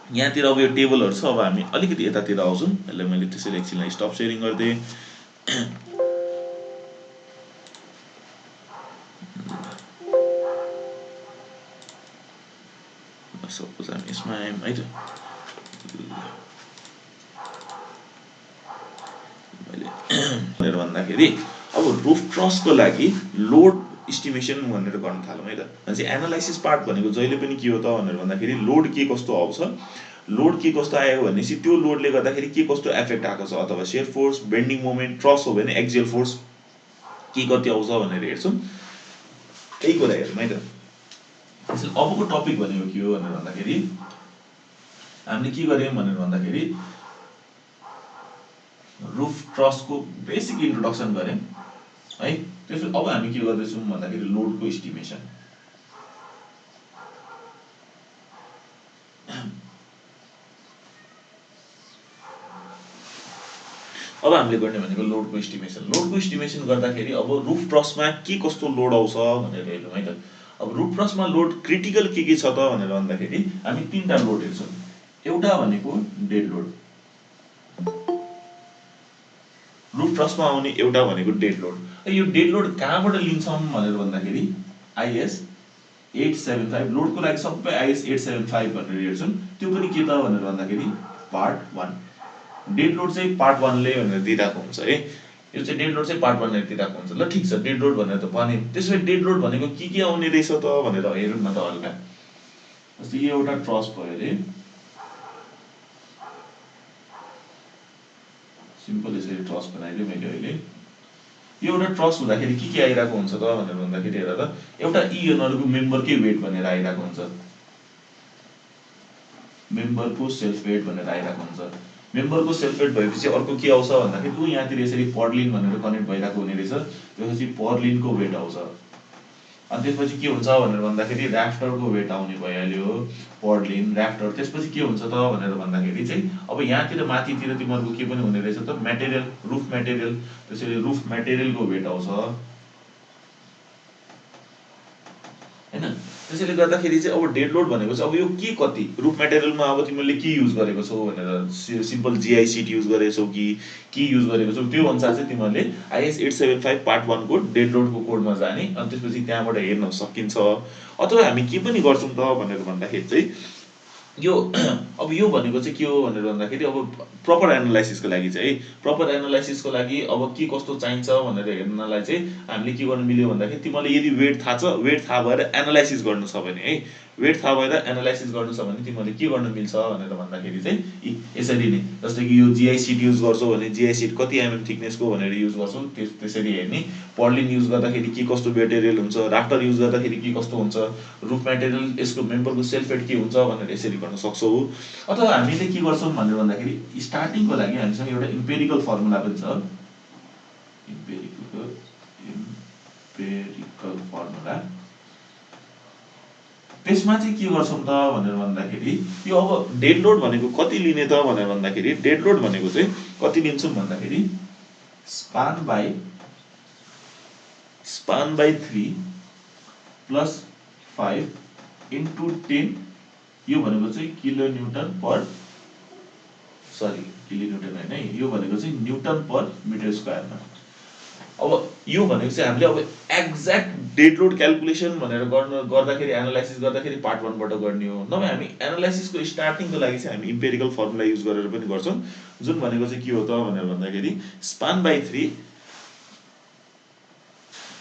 यहाँतिर अब यो टेबलहरू छ, अब हामी अलिकति यतातिर आउँछौँ। यसलाई मैले त्यसरी एकछिनलाई स्टप सेयरिङ गरिदिएँ। सपोज हामी यसमा आयौँ है त। भनेर भन्दाखेरि अब रुफ ट्रसको लागि लोड इस्टिमेसन भनेर गर्न थालौँ है त। भनेपछि एनालाइसिस पार्ट भनेको जहिले पनि के हो त भनेर भन्दाखेरि लोड के कस्तो आउँछ, लोड के कस्तो आयो भनेपछि त्यो लोडले गर्दाखेरि के कस्तो एफेक्ट आएको छ, अथवा shear force, bending moment, truss हो भने एक्जियल फोर्स के कति आउँछ भनेर हेर्छौँ। त्यही कुरा हेरौँ है त। त्यसैले अबको टपिक भनेको के हो भनेर भन्दाखेरि हामीले के गर्यौँ भनेर भन्दाखेरि रुफ ट्रसको बेसिक इन्ट्रोडक्सन गऱ्यौँ है। त्यसपछि अब हामी के गर्दैछौँ भन्दाखेरि लोडको इस्टिमेसन। अब हामीले गर्ने भनेको लोडको इस्टिमेसन। लोडको इस्टिमेसन गर्दाखेरि अब रुफ ट्रसमा के कस्तो लोड आउँछ भनेर हेरौँ है त। अब रुफ ट्रसमा लोड क्रिटिकल के छ त भनेर भन्दाखेरि हामी 3टा लोड हेर्छौँ। एउटा भनेको डेड लोड, रुफ ट्रसमा आउने एउटा भनेको डेड लोड। यो डेड लोड कहाँबाट लिन्छौँ भनेर भन्दाखेरि आइएस 875 लोडको लागि सबै आइएस 875 भनेर हेर्छौँ। त्यो पनि के त भनेर भन्दाखेरि पार्ट 1 डेड लोड चाहिँ पार्ट 1 ले भनेर दिइरहेको हुन्छ है। यो चाहिँ डेड लोड चाहिँ पार्ट 1 ले दिइरहेको हुन्छ। ल ठिक छ, डेड लोड भनेर त भने त्यसो भए डेड लोड भनेको के आउने रहेछ त भनेर हेरौँ न त हल्का। जस्तो यो एउटा ट्रस भयो अरे, सिम्पल यसरी ट्रस बनाइदिएँ मैले अहिले। यो एउटा ट्रस हुँदाखेरि के आइरहेको हुन्छ त भनेर भन्दाखेरि हेर त, एउटा यिनीहरूको मेम्बरकै वेट भनेर आइरहेको हुन्छ, मेम्बरको सेल्फ वेट भनेर आइरहेको हुन्छ। मेम्बरको सेल्फ वेट भएपछि अर्को के आउँछ भन्दाखेरि ऊ यहाँतिर यसरी पर्लिन भनेर कनेक्ट भइरहेको हुने रहेछ, त्यसपछि पर्लिनको वेट आउँछ। अनि त्यसपछि के हुन्छ भनेर भन्दाखेरि ऱ्याफ्टरको वेट आउने भइहाल्यो, पर्लिन ऱ्याफ्टर। त्यसपछि के हुन्छ त भनेर भन्दाखेरि चाहिँ अब यहाँतिर माथितिर तिमीहरूको के पनि हुने रहेछ त मेटेरियल, रुफ मेटेरियल। त्यसरी रुफ मेटेरियलको वेट आउँछ हैन। त्यसैले गर्दाखेरि चाहिँ अब डेड लोड भनेको चाहिँ अब यो के कति रुफ मेटेरियलमा अब तिमीले के युज गरेको छौ भनेर सिम्पल जीआई सिट युज गरेछौ कि के युज गरेको छौ त्यो अनुसार चाहिँ तिमीले IS 875 पार्ट 1 को डेड लोडको कोडमा जाने अनि त्यसपछि त्यहाँबाट हेर्न सकिन्छ। अथवा हामी के पनि गर्छौं त भनेर भन्दाखेरि चाहिँ यो अब यो भनेको चाहिँ के हो भनेर भन्दाखेरि अब प्रपर एनालाइसिसको लागि चाहिँ प्रपर एनालाइसिसको लागि अब के कस्तो चाहिन्छ भनेर हेर्नलाई चाहिँ हामीले के गर्न मिल्यो भन्दाखेरि तिमीले यदि वेट थाहा छ वेट थाहा भएर एनालाइसिस गर्नु छ भने है वेट थाहा भएर एनालाइसिस गर्नु छ भने तिमीले के गर्न मिल्छ भनेर भन्दाखेरि चाहिँ यसरी नै जस्तै कि यो जीआई सिट युज गर्छौ भने जीआई सिट कति एमएम थिकनेसको भनेर युज गर्छौ त्यसरी हेर्ने पर्लिन युज गर्दाखेरि के कस्तो मेटेरियल हुन्छ राफ्टर युज गर्दाखेरि के कस्तो हुन्छ रुफ मेटेरियल यसको मेम्बरको सेल्फ वेट के हुन्छ भनेर यसरी गर्न सक्छौ। अथवा हामीले के गर्छौं भनेर भन्दाखेरि स्टार्टिङको लागि हामीसँग एउटा इम्पेरिकल फर्मुला पनि छ इम्पेरिकल फर्मुला त्यसमा चाहिँ के गर्छौं त भनेर भन्दाखेरि यो अब डेड लोड भनेको कति लिने त भनेर भन्दाखेरि डेड लोड भनेको चाहिँ कति लिन्छौं भन्दाखेरि स्पान बाइ 3 प्लस 5 इन्टु 10 यो भनेको चाहिँ किलोन्युटन पर किलोन्युटन हैन है यो भनेको चाहिँ न्युटन पर मिटर स्क्वायरमा। अब यो भनेको चाहिँ हामीले अब एक्ज्याक्ट डेड लोड क्याल्कुलेसन भनेर गर्दाखेरि एनालाइसिस गर्दाखेरि पार्ट 1 बाट गर्ने हो नभए हामी एनालाइसिसको स्टार्टिङको लागि चाहिँ हामी इम्पेरिकल फर्मुला युज गरेर पनि गर्छौं जुन भनेको चाहिँ के हो त भनेर भन्दाखेरि span by 3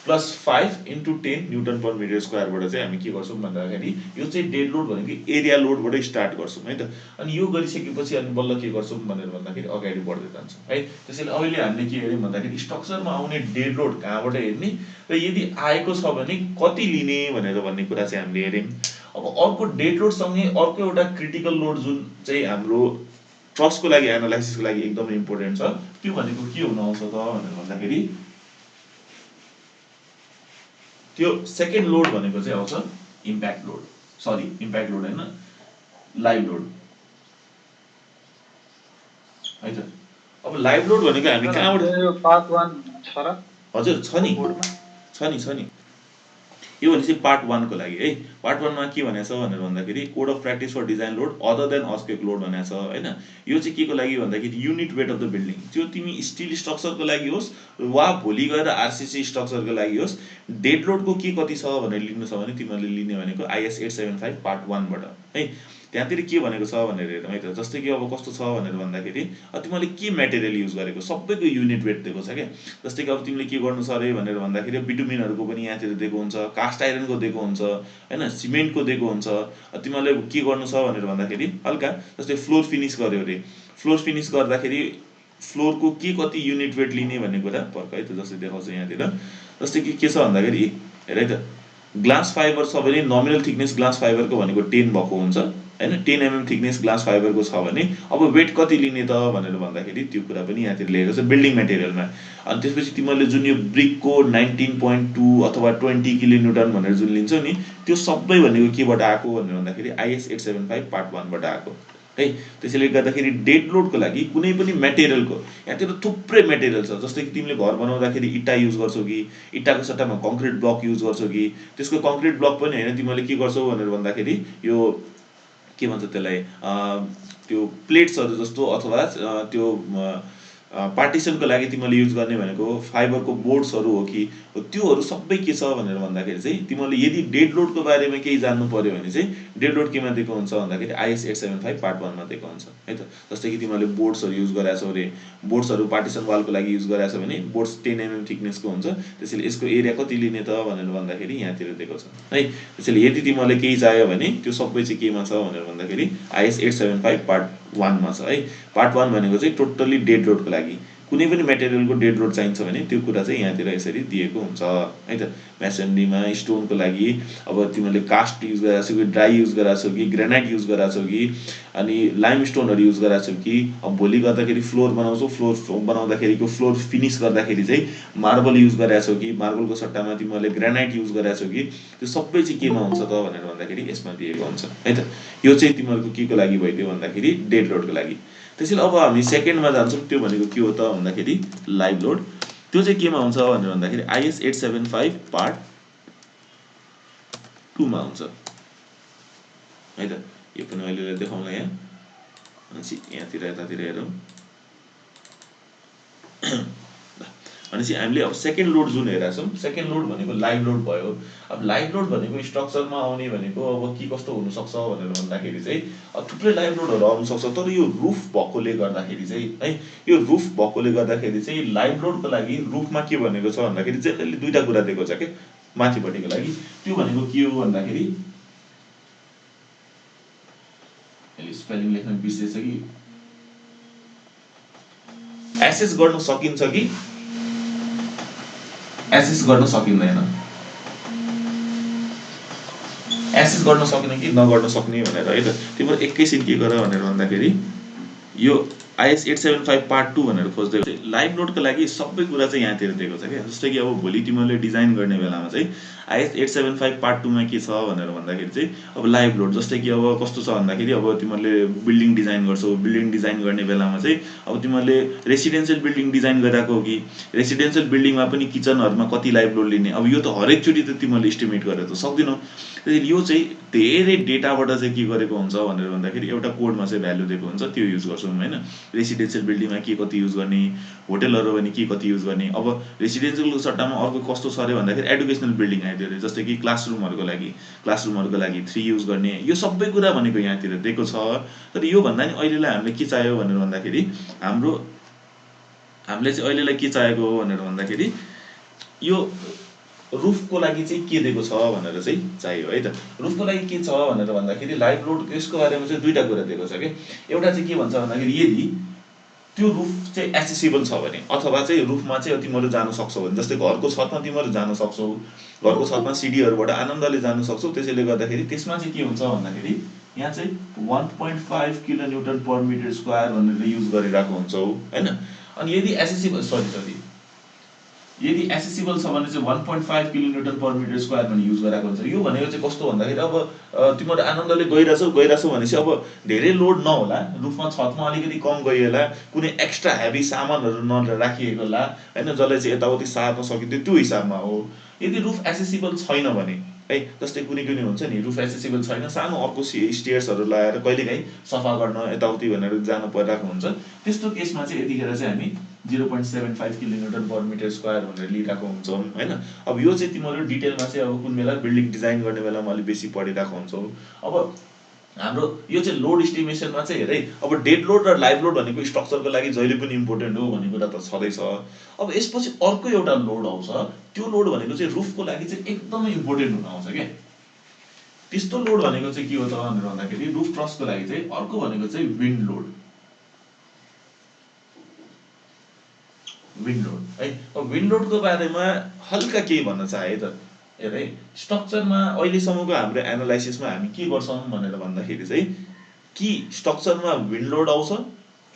plus 5 into 10 newton per metre स्क्वायरबाट चाहिँ हामी के गर्छौं भन्दाखेरि यो चाहिँ डेड लोड भनेको एरिया लोडबाटै स्टार्ट गर्छौं है त। अनि यो गरिसकेपछि अनि बल्ल के गर्छौं भनेर भन्दाखेरि अगाडि बढ्दै जान्छौं है। त्यसैले अहिले हामीले के हेर्यौं भन्दाखेरि स्ट्रक्चरमा आउने डेड लोड कहाँबाट हेर्ने र यदि आएको छ भने कति लिने भनेर भन्ने कुरा चाहिँ हामीले हेर्यौं। अब अर्को डेड लोड सँगै अर्को एउटा क्रिटिकल लोड जुन चाहिँ हाम्रो ट्रसको लागि एनालाइसिसको लागि एकदमै इम्पोर्टेन्ट छ त्यो भनेको के हुन आउँछ त भनेर भन्दाखेरि त्यो सेकेन्ड लोड भनेको चाहिँ आउँछ इम्प्याक्ट लोड हैन लाइभ लोड है त। अब लाइभ लोड भनेको हामी कहाँबाट यो पार्ट 1 छ र हजुर छ नि यो भने चाहिँ पार्ट 1 को लागि है। पार्ट 1 मा के भनेछ भनेर भन्दाखेरि code of practice for design load other than earthquake load भनेछ हैन। यो चाहिँ के को लागि भन्दाखेरि unit weight of the building त्यो तिमी स्टिल स्ट्रक्चरको लागि होस् वा भोलि गएर आरसीसी स्ट्रक्चरको लागि होस् डेड लोडको के कति छ भनेर लिनु छ भने तिमीले लिने भनेको IS 875 पार्ट 1 बाट है। त्यहाँतिर के भनेको छ भनेर हेरौँ है त। जस्तै कि अब कस्तो छ भनेर भन्दाखेरि तिमीले के मेटेरियल युज गरेको सबैको युनिट वेट दिएको छ क्या। जस्तै कि अब तिमीले के गर्नु छ अरे भनेर भन्दाखेरि बिटुमिनहरुको पनि यहाँतिर दिएको हुन्छ कास्ट आइरनको दिएको हुन्छ हैन सिमेन्टको दिएको हुन्छ। तिमीले के गर्नु छ भनेर भन्दाखेरि हल्का जस्तै फ्लोर फिनिश गर्यो अरे फ्लोर फिनिश गर्दाखेरि फ्लोरको के कति युनिट वेट लिने भन्ने कुरा पर्क है त। जस्तै देखाउँछ यहाँतिर जस्तै कि के छ भन्दाखेरि हेर है त ग्लास फाइबर छ भने नोमिनल थिकनेस ग्लास फाइबरको भनेको 10 भएको हुन्छ हैन 10 mm थिकनेस ग्लास फाइबरको छ भने अब वेट कति लिने त भनेर भन्दाखेरि त्यो कुरा पनि यहाँतिर लेखेको छ बिल्डिङ मेटेरियलमा। अनि त्यसपछि तिमीले जुन यो ब्रिकको 19.2 अथवा 20 किलोन्युटन भनेर जुन लिन्छौ नि त्यो सबै भनेको केबाट आएको भनेर भन्दाखेरि IS 875 पार्ट 1 बाट आएको है। त्यसैले गर्दाखेरि डेड लोडको लागि कुनै पनि मेटेरियलको यहाँतिर थुप्रै मेटेरियल छ। जस्तै कि तिमीले घर बनाउँदाखेरि इटा युज गर्छौ कि इटाको सट्टामा कङ्क्रिट ब्लक युज गर्छौ कि त्यसको कङ्क्रिट ब्लक पनि हैन तिमीले के गर्छौ भनेर भन्दाखेरि यो के भन्छ त्यसलाई त्यो प्लेट्सहरु जस्तो अथवा त्यो पार्टिसनको लागि तिमीले युज गर्ने भनेको फाइबरको बोर्ड्सहरु हो कि त्योहरु सबै के छ भनेर भन्दाखेरि चाहिँ तिमीले यदि डेड लोडको बारेमा केही जान्नु पर्यो भने चाहिँ डेड लोड केमा दिएको हुन्छ भन्दाखेरि IS 875 पार्ट 1 मा दिएको हुन्छ है त। जस्तै कि तिमीले बोर्ड्सहरु युज गराछौ रे बोर्ड्सहरु पार्टिसन वालको लागि युज गराछौ भने बोर्ड्स 10 mm थिकनेसको हुन्छ। त्यसैले यसको एरिया कति लिने त भनेर भन्दाखेरि यहाँतिर दिएको छ है। त्यसैले यदि तिमीले केही चाहियो भने त्यो सबै चाहिँ केमा छ भनेर भन्दाखेरि IS 875 पार्ट 1 मा छ है। पार्ट 1 भनेको चाहिँ टोटली डेड लोडको लागि कुनै पनि मेटेरियलको डेड लोड चाहिन्छ भने त्यो कुरा चाहिँ यहाँतिर यसरी दिएको हुन्छ है त। मेसनरीमा स्टोनको लागि अब तिमीले कास्ट युज गराछौ कि ड्राई युज गराछौ कि ग्रेनाइट युज गराछौ कि अनि लाइमस्टोनहरु युज गराछौ कि अब भोलि गर्दाखेरि फ्लोर बनाउँछौ फ्लोर बनाउँदाखेरिको फ्लोर फिनिश गर्दाखेरि चाहिँ मार्बल युज गराछौ कि मार्बलको सट्टामा तिमीले ग्रेनाइट युज गराछौ कि त्यो सबै चाहिँ केमा हुन्छ त भनेर भन्दाखेरि यसमा दिएको हुन्छ है त। यो चाहिँ तिमीहरुको के को लागि भइदियो भन्दाखेरि डेड लोडको लागि। त्यसैले अब हामी सेकेन्डमा जान्छौं त्यो भनेको के हो त भन्दाखेरि लाइभ लोड। त्यो चाहिँ केमा हुन्छ भनेर भन्दाखेरि IS 875 पार्ट 2 मा हुन्छ है त। यो पनि अहिले देखाउँला यहाँ, भनेपछि यहाँतिर यतातिर हेरौँ। भनेपछि हामीले अब सेकेन्ड लोड जुन हेरेका छौँ, सेकेन्ड लोड भनेको लाइभ लोड भयो। अब लाइभ लोड भनेको स्ट्रक्चरमा आउने भनेको अब के कस्तो हुनसक्छ भनेर भन्दाखेरि चाहिँ अब थुप्रै लाइभ लोडहरू आउनसक्छ। तर यो रुफ भएकोले गर्दाखेरि चाहिँ है, यो रुफ भएकोले गर्दाखेरि चाहिँ लाइभ लोडको लागि रुफमा के भनेको छ भन्दाखेरि जेनरली दुईवटा कुरा दिएको छ क्या माथिपट्टिको लागि। त्यो भनेको के हो भन्दाखेरि, स्पेलिङ लेख्न बिर्सेछ कि, एसेस गर्न सकिन्छ कि एसेस गर्न सकिँदैन, एसेस गर्न सक्ने कि नगर्न सक्ने भनेर है त। तिम्रो एकैछिन के गर भनेर भन्दाखेरि यो IS 875 पार्ट 2 भनेर खोज्दै लाइभ लोडको लागि सबै कुरा चाहिँ यहाँतिर दिएको छ क्या। जस्तै कि अब भोलि तिमीले डिजाइन गर्ने बेलामा चाहिँ IS 875 पार्ट 2 मा के छ भनेर भन्दाखेरि चाहिँ अब लाइभ लोड, जस्तै कि अब कस्तो छ भन्दाखेरि अब तिमीले बिल्डिङ डिजाइन गर्छौ, बिल्डिङ डिजाइन गर्ने बेलामा चाहिँ अब तिमीले रेसिडेन्सियल बिल्डिङ डिजाइन गरिरहेको हो कि रेसिडेन्सियल बिल्डिङमा पनि किचनहरूमा कति लाइभ लोड लिने, अब यो त हरेकचोटि त तिमीले एस्टिमेट गरेर त सक्दैनौ। त्यसैले यो चाहिँ धेरै डेटाबाट चाहिँ के गरेको हुन्छ भनेर भन्दाखेरि एउटा कोडमा चाहिँ भ्यालु दिएको हुन्छ, त्यो युज गर्छौँ होइन। रेसिडेन्सियल बिल्डिङमा के कति युज गर्ने, होटेलहरू भने के कति युज गर्ने। अब रेसिडेन्सियलको सट्टामा अर्को कस्तो छ अरे भन्दाखेरि एडुकेसनल बिल्डिङ आइदियो अरे, जस्तै कि क्लासरुमहरूको लागि 3 युज गर्ने। यो सबै कुरा भनेको यहाँतिर दिएको छ। तर यो भन्दा नि अहिलेलाई हामीले के चाहियो भनेर भन्दाखेरि हामीले चाहिँ अहिलेलाई के चाहिएको हो भनेर भन्दाखेरि यो रुफको लागि चाहिँ के दिएको छ भनेर चाहिँ चाहियो है त। रुफको लागि के छ भनेर भन्दाखेरि लाइभ लोड, यसको बारेमा चाहिँ दुईवटा कुरा दिएको छ कि। एउटा चाहिँ के भन्छ भन्दाखेरि यदि त्यो रुफ चाहिँ एसेसिबल छ भने, अथवा चाहिँ रुफमा चाहिँ तिमीहरू जान सक्छौ भने, जस्तै घरको छतमा तिमीहरू जान सक्छौ, घरको छतमा सिडीहरूबाट आनन्दले जान सक्छौ। त्यसैले गर्दाखेरि त्यसमा चाहिँ के हुन्छ भन्दाखेरि यहाँ चाहिँ 1.5 किलोन्युटन पर मिटर स्क्वायर भनेर युज गरिरहेको हुन्छौ होइन। अनि यदि एसेसिबल छ भने चाहिँ 1.5 किलोन्युटन पर मिटर स्क्वायर भने युज गरेको हुन्छ। यो भनेको चाहिँ कस्तो भन्दाखेरि अब तिमीहरू आनन्दले गइरहेछौ भनेपछि अब धेरै लोड नहोला, रुफमा छतमा अलिकति कम गइएला, कुनै एक्स्ट्रा हेभी सामानहरू नराखिएको होला होइन, जसले चाहिँ यताउति सार्न सकिन्थ्यो, त्यो हिसाबमा हो। यदि रुफ एसेसिबल छैन भने है, जस्तै कुनै हुन्छ नि रुफ एसेसिबल छैन, सानो अर्को स्टेयर्सहरू लगाएर कहिलेकाहीँ सफा गर्न यताउति भनेर जानु परिरहेको हुन्छ, त्यस्तो केसमा चाहिँ यतिखेर चाहिँ हामी 0.75 किलोमिटर पर मिटर स्क्वायर भनेर लिइरहेको हुन्छौँ होइन। अब यो चाहिँ तिमीहरू डिटेलमा चाहिँ अब कुन बेला बिल्डिङ डिजाइन गर्ने बेलामा अलिक बेसी पढिरहेको हुन्छौ। अब हाम्रो यो चाहिँ लोड इस्टिमेसनमा चाहिँ हेरै, अब डेड लोड र लाइभ लोड भनेको स्ट्रक्चरको लागि जहिले पनि इम्पोर्टेन्ट हो भन्ने कुरा त छँदैछ। अब यसपछि अर्को एउटा लोड आउँछ, त्यो लोड भनेको चाहिँ रुफको लागि चाहिँ एकदमै इम्पोर्टेन्ट हुन आउँछ क्या। त्यस्तो लोड भनेको चाहिँ के हो त भनेर भन्दाखेरि रुफ ट्रसको लागि चाहिँ अर्को भनेको चाहिँ विन्ड लोड है। अब विन्ड लोडको बारेमा हल्का केही भन्न चाहे त हेरै, स्ट्रक्चरमा अहिलेसम्मको हाम्रो एनालाइसिसमा हामी के गर्छौँ भनेर भन्दाखेरि चाहिँ कि स्ट्रक्चरमा विन्ड लोड आउँछ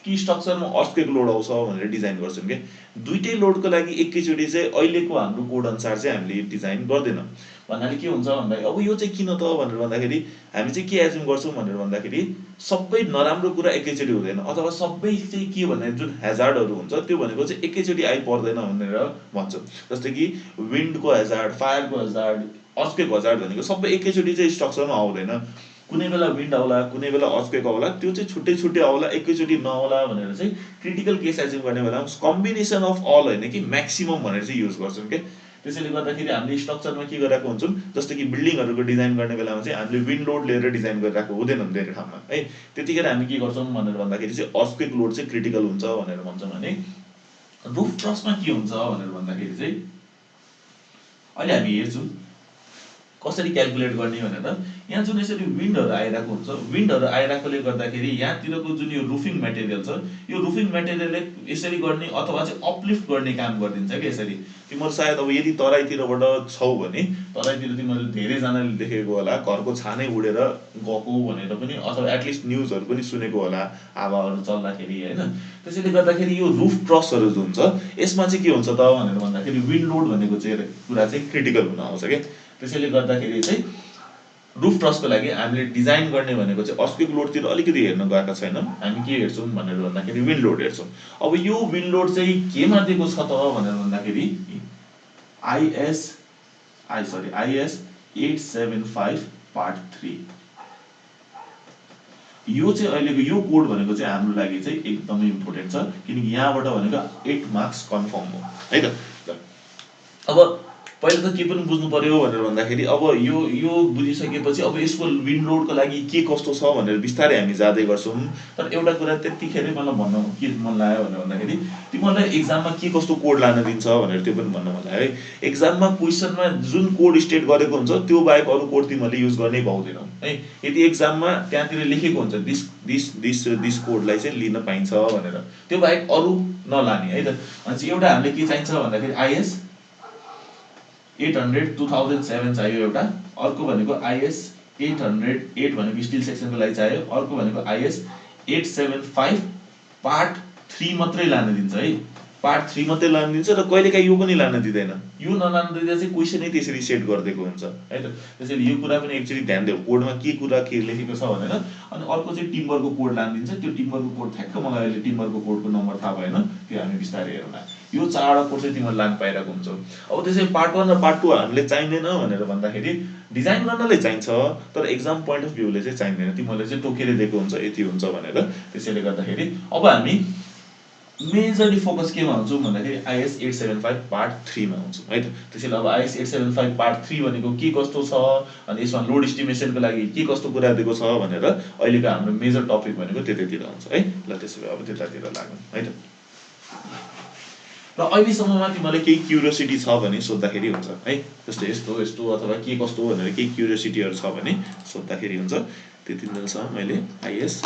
कि स्ट्रक्चरमा अर्थक्वेक लोड आउँछ भनेर डिजाइन गर्छौँ क्या। दुईटै लोडको लागि एकैचोटि चाहिँ अहिलेको हाम्रो कोड अनुसार चाहिँ हामीले डिजाइन गर्दैनौँ। भन्नाले के हुन्छ भन्दाखेरि अब यो चाहिँ किन त भनेर भन्दाखेरि हामी चाहिँ के एज्युम गर्छौँ भनेर भन्दाखेरि सबै नराम्रो कुरा एकैचोटि हुँदैन, अथवा सबै चाहिँ के भन्ने जुन हेजार्डहरू हुन्छ त्यो भनेको चाहिँ एकैचोटि आइपर्दैन भनेर भन्छौँ। जस्तै कि विन्डको हेजार्ड, फायरको हेजार्ड, अर्थक्वेक हेजार्ड भनेको सबै एकैचोटि चाहिँ स्ट्रक्चरमा आउँदैन। कुनै बेला विन्ड आउला, कुनै बेला अर्थक्वेक आउला, त्यो चाहिँ छुट्टै छुट्टै आउला, एकैचोटि नआउला भनेर चाहिँ क्रिटिकल केस एज्युम गर्ने बेलामा कम्बिनेसन अफ अल होइन कि म्याक्सिमम भनेर चाहिँ युज गर्छौँ क्या। त्यसैले गर्दाखेरि हामीले स्ट्रक्चरमा के गरेको हुन्छौँ, जस्तो कि बिल्डिङहरूको डिजाइन गर्ने बेलामा चाहिँ हामीले विन्ड लोड लिएर डिजाइन गरिरहेको हुँदैनन् धेरै ठाउँमा है। त्यतिखेर हामी के गर्छौँ भनेर भन्दाखेरि चाहिँ अर्थक्वेक लोड चाहिँ क्रिटिकल हुन्छ भनेर भन्छौँ। भने रुफ ट्रसमा के हुन्छ भनेर भन्दाखेरि चाहिँ अहिले हामी हेर्छौँ कसरी क्यालकुलेट गर्ने भनेर। यहाँ जुन यसरी विन्डहरू आइरहेको हुन्छ, विन्डहरू आइरहेकोले गर्दाखेरि यहाँतिरको जुन यो रुफिङ मेटेरियल छ, यो रुफिङ मेटेरियलले यसरी गर्ने अथवा चाहिँ अपलिफ्ट गर्ने काम गरिदिन्छ क्या यसरी। तिमीहरू सायद अब यदि तराईतिरबाट छौ भने तराईतिर तिमीहरूले धेरैजनाले देखेको होला, घरको छानै उडेर गएको भनेर पनि, अथवा एटलिस्ट न्युजहरू पनि सुनेको होला हावाहरू चल्दाखेरि होइन। त्यसैले गर्दाखेरि यो रुफ ट्रसहरू जुन छ यसमा चाहिँ के हुन्छ त भनेर भन्दाखेरि विन्ड लोड भनेको चाहिँ कुरा चाहिँ क्रिटिकल हुन आउँछ क्या। त्यसैले गर्दाखेरि चाहिँ रुफ ट्रसको लागि हामीले डिजाइन गर्ने भनेको चाहिँ अर्थक्वेक लोडतिर अलिकति हेर्न गएका छैनौँ, हामी के हेर्छौँ भनेर भन्दाखेरि विन्ड लोड हेर्छौँ। अब यो विन्ड लोड चाहिँ केमा दिएको छ त भनेर भन्दाखेरि IS 875 पार्ट 3। यो चाहिँ अहिलेको यो कोड भनेको चाहिँ हाम्रो लागि चाहिँ एकदमै इम्पोर्टेन्ट छ, किनकि यहाँबाट भनेको 8 मार्क्स कन्फर्म हो है त। अब पहिला त के पनि बुझ्नु पर्यो भनेर भन्दाखेरि अब यो बुझिसकेपछि अब यसको विन्ड लोडको लागि के कस्तो छ भनेर बिस्तारै हामी जाँदै गर्छौँ। तर एउटा कुरा त्यतिखेरै मलाई भन्न के मन लाग्यो भनेर भन्दाखेरि तिमीहरूलाई एक्जाममा के कस्तो कोड लान दिन्छ भनेर त्यो पनि भन्न मन लाग्यो है। एक्जाममा क्वेसनमा जुन कोड स्टेट गरेको हुन्छ त्यो बाहेक अरू कोड तिमीहरूले युज गर्नै पाउँदैनौ है। यदि एक्जाममा त्यहाँतिर लेखेको हुन्छ दिस कोडलाई चाहिँ लिन पाइन्छ भनेर, त्यो बाहेक अरू नलाने है त। अनि एउटा हामीले के चाहिन्छ भन्दाखेरि आइएस 800 2007 चाहियो एउटा, अर्को भनेको आइएस 808 भनेको स्टिल सेक्सनको लागि चाहियो, अर्को भनेको आइएस 875 पार्ट 3 मात्रै लान दिन्छ है। पार्ट 3 मात्रै लान दिन्छ र कहिलेकाहीँ यो पनि लान दिँदैन। यो नलान दिँदा चाहिँ क्वेसनै त्यसरी सेट गरिदिएको हुन्छ है त। त्यसैले यो कुरा पनि एक्चुअली ध्यान देऊ, कोडमा के कुरा के लेखेको छ भनेर। अनि अर्को चाहिँ टिम्बरको कोड लान दिन्छ, त्यो टिम्बरको कोड ठ्याक्क मलाई अहिले टिम्बरको कोडको नम्बर थाहा भएन, त्यो हामी बिस्तारै हेरौँला। यो 4वटा कोड चाहिँ तिमीले लान पाइरहेको हुन्छौ। अब त्यसै पार्ट 1 र पार्ट 2 हामीले चाहिँदैन भनेर भन्दाखेरि डिजाइन गर्नलाई चाहिन्छ, तर एक्जाम पोइन्ट अफ भ्यूले चाहिँ चाहिँदैन। तिमीहरूले चाहिँ तोकेर दिएको हुन्छ यति हुन्छ भनेर। त्यसैले गर्दाखेरि अब हामी मेजरली फोकस केमा हुन्छौँ भन्दाखेरि आइएस 875 पार्ट 3 मा हुन्छौँ है त। त्यसैले अब आइएस 875 पार्ट 3 भनेको के कस्तो छ, अनि यसमा लोड एस्टिमेसनको लागि के कस्तो कुरा दिएको छ भनेर अहिलेको हाम्रो मेजर टपिक भनेको त्यतैतिर हुन्छ है। ल त्यसो भए अब त्यतातिर लागौँ है त। र अहिलेसम्ममा तिमीलाई केही क्युरियोसिटी छ भने सोद्धाखेरि हुन्छ है। जस्तै यस्तो यस्तो अथवा के कस्तो भनेर केही क्युरियोसिटीहरू छ भने सोद्धाखेरि हुन्छ। त्यति दिनसम्म मैले आइएस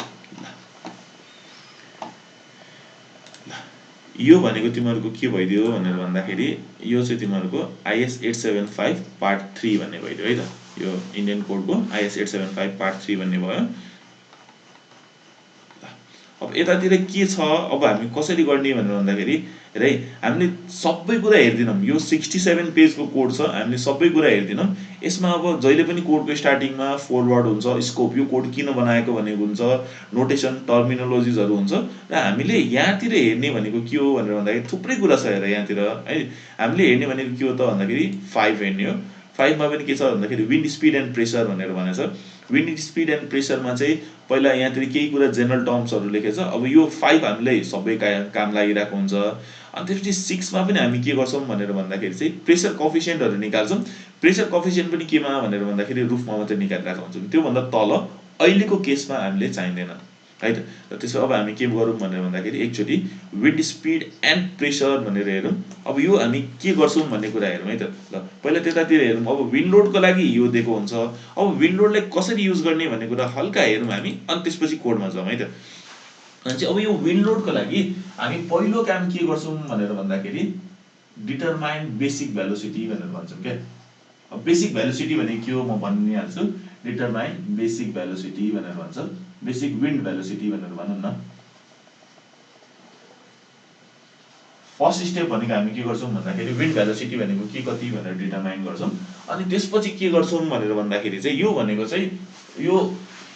यो भनेको तिमीहरूको के भइदियो भनेर भन्दाखेरि यो चाहिँ तिमीहरूको आइएस 875 पार्ट 3 भन्ने भइदियो है त। यो इन्डियन कोडको आइएस 875 पार्ट 3 भन्ने भयो। अब यतातिर के छ, अब हामी कसरी गर्ने भनेर भन्दाखेरि हेर हामीले सबै कुरा हेर्दिनौँ। यो 67 पेजको कोड छ, हामीले सबै कुरा हेर्दिनौँ। यसमा अब जहिले पनि कोडको स्टार्टिङमा फरवर्ड हुन्छ, स्कोप यो कोड किन बनाएको भनेको हुन्छ, नोटेसन टर्मिनोलोजिजहरू हुन्छ। र हामीले यहाँतिर हेर्ने भनेको के हो भनेर भन्दाखेरि थुप्रै कुरा छ हेर यहाँतिर है। हामीले हेर्ने भनेको के हो त भन्दाखेरि 5 हेर्ने हो। 5 मा पनि के छ भन्दाखेरि विन्ड स्पिड एन्ड प्रेसर भनेर भनेको छ। विन्ड स्पिड एन्ड प्रेसरमा चाहिँ पहिला यहाँतिर केही कुरा जेनरल टर्म्सहरू लेखेछ। अब यो 5 हामीलाई सबै काम लागिरहेको हुन्छ। अनि त्यसपछि 6 मा पनि हामी के गर्छौँ भनेर भन्दाखेरि चाहिँ प्रेसर कोफिसिएन्टहरू निकाल्छौँ। प्रेसर कोफिसिएन्ट पनि केमा भनेर भन्दाखेरि रुफमा मात्रै निकालिरहेको हुन्छौँ, त्योभन्दा तल अहिलेको केसमा हामीले चाहिँदैन है त। र त्यसो अब हामी के गरौँ भनेर भन्दाखेरि एकचोटि विन्ड स्पिड एन्ड प्रेसर भनेर हेरौँ। अब यो हामी के गर्छौँ भन्ने कुरा हेरौँ है त। ल पहिला त्यतातिर हेरौँ। अब विन्ड लोडको लागि यो दिएको हुन्छ। अब विन्ड लोडलाई कसरी युज गर्ने भन्ने कुरा हल्का हेरौँ हामी, अनि त्यसपछि कोडमा जाउँ है त। अनि चाहिँ अब यो विन्ड लोडको लागि हामी पहिलो काम के गर्छौँ भनेर भन्दाखेरि डिटरमाइन बेसिक भेलोसिटी भनेर भन्छौँ क्या। अब बेसिक भेलोसिटी भनेको के हो म भनिहाल्छु। डिटरमाइन बेसिक भेलोसिटी भनेर भन्छ, बेसिक विन्ड भेलोसिटी भनेर भनौँ न। फर्स्ट स्टेप भनेको हामी के गर्छौँ भन्दाखेरि विन्ड भेलोसिटी भनेको के कति भनेर डिटरमाइन गर्छौँ। अनि त्यसपछि के गर्छौँ भनेर भन्दाखेरि चाहिँ यो भनेको चाहिँ यो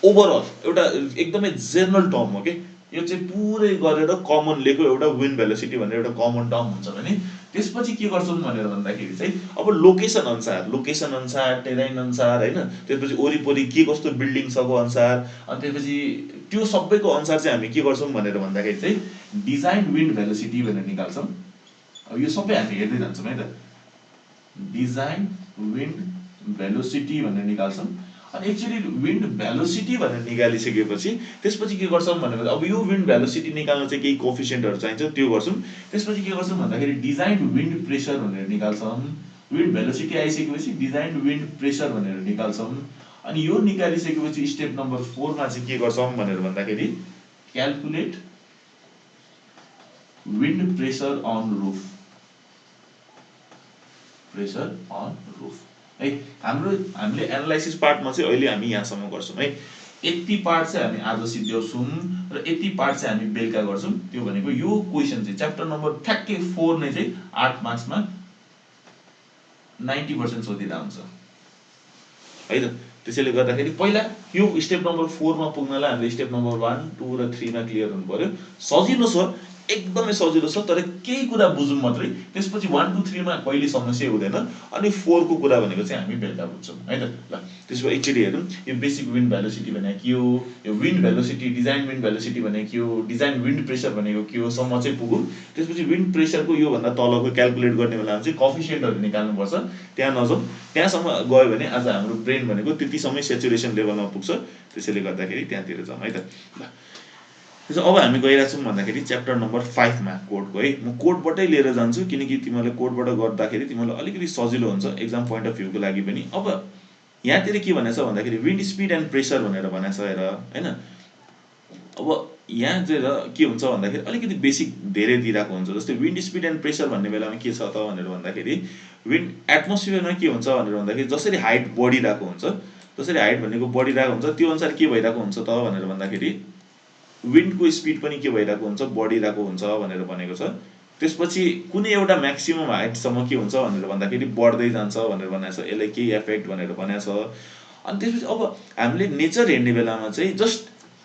ओभरअल एउटा एकदमै जेनरल टर्म हो कि। यो चाहिँ पुरै गरेर कमन लिएको एउटा विन्ड भेलोसिटी भनेर एउटा कमन टर्म हुन्छ भने त्यसपछि के गर्छौँ भनेर भन्दाखेरि चाहिँ अब लोकेसन अनुसार टेराइन अनुसार हैन, त्यसपछि वरिपरि के कस्तो बिल्डिङ छको अनुसार, अनि त्यसपछि त्यो सबैको अनुसार चाहिँ हामी के गर्छौँ भनेर भन्दाखेरि चाहिँ डिजाइन विन्ड भेलोसिटी भनेर निकाल्छौँ। अब यो सबै हामी हेर्दै जान्छौँ है त। डिजाइन विन्ड भेलोसिटी भनेर निकाल्छौँ। अनि एक्चुअली विन्ड भेलोसिटी भनेर निकालिसकेपछि त्यसपछि के गर्छौँ भनेर अब यो विन्ड भेलोसिटी निकाल्न चाहिँ केही कोफिसिएन्टहरू चाहिन्छ, त्यो गर्छौँ। त्यसपछि के गर्छौँ भन्दाखेरि डिजाइन विन्ड प्रेसर भनेर निकाल्छौँ। विन्ड भेलोसिटी आइसकेपछि डिजाइन विन्ड प्रेसर भनेर निकाल्छौँ। अनि यो निकालिसकेपछि स्टेप नम्बर 4 मा चाहिँ के गर्छौँ भनेर भन्दाखेरि calculate wind pressure on roof. Pressure on roof है। हामीले एनालाइसिस पार्टमा चाहिँ अहिले हामी यहाँसम्म गर्छौँ है। यति पार्ट चाहिँ हामी आज सिद्ध्याउँछौँ र यति पार्ट चाहिँ हामी बेलुका गर्छौँ। त्यो भनेको यो क्वेसन चाहिँ च्याप्टर नम्बर ठ्याक्कै 4 नै चाहिँ 8 मार्क्समा 90% सोधिँदा हुन्छ है त। त्यसैले गर्दाखेरि पहिला यो स्टेप नम्बर 4 मा पुग्नलाई हामीले स्टेप नम्बर 1, 2 र 3 मा क्लियर हुनु पर्यो। सजिलो छ, एकदमै सजिलो छ, तर केही कुरा बुझौँ मात्रै। त्यसपछि 1, 2, 3 मा कहिले समस्या हुँदैन। अनि 4 को कुरा भनेको चाहिँ हामी बेलुका बुझ्छौँ है त। ल त्यसो भए एकचोटि हेरौँ। यो बेसिक विन्ड भेलोसिटी भनेको के हो, यो wind velocity, design wind velocity भनेको के हो, डिजाइन विन्ड प्रेसर भनेको के हो, सम्म चाहिँ पुगौँ। त्यसपछि विन्ड प्रेसरको योभन्दा तलको क्याल्कुलेट गर्ने बेलामा चाहिँ कोफिसिएन्टहरू निकाल्नुपर्छ। त्यहाँ नजाउँ, त्यहाँसम्म गयो भने आज हाम्रो ब्रेन भनेको त्यतिसम्मै सेचुरेसन लेभलमा पुग्छ। त्यसैले गर्दाखेरि त्यहाँतिर जाउँ है त। ल त्यसो अब हामी गइरहेको छौँ भन्दाखेरि च्याप्टर नम्बर 5 मा कोडको है। म कोडबाटै लिएर जान्छु, किनकि तिमीहरूले कोडबाट गर्दाखेरि तिमीलाई अलिकति सजिलो हुन्छ एक्जाम पोइन्ट अफ भ्यूको लागि पनि। अब यहाँतिर के भनेछ भन्दाखेरि विन्ड स्पिड एन्ड प्रेसर भनेर भनेछ हेर हैन। अब यहाँ चाहिँ के हुन्छ भन्दाखेरि अलिकति बेसिक धेरै दिइरहेको हुन्छ। जस्तै विन्ड स्पिड एन्ड प्रेसर भन्ने बेलामा के छ त भनेर भन्दाखेरि विन्ड एटमोस्फियरमा के हुन्छ भनेर भन्दाखेरि जसरी हाइट बढिरहेको हुन्छ, जसरी हाइट भनेको बढिरहेको हुन्छ, त्यो अनुसार के भइरहेको हुन्छ त भनेर भन्दाखेरि विन्डको स्पिड पनि के भइरहेको हुन्छ, बढिरहेको हुन्छ भनेर भनेको छ। त्यसपछि कुनै एउटा म्याक्सिमम हाइटसम्म के हुन्छ भनेर भन्दाखेरि बढ्दै जान्छ भनेर भनेको छ। यसलाई केही इफेक्ट भनेर भनेको छ। अनि त्यसपछि अब हामीले नेचर हेर्ने बेलामा चाहिँ जस्ट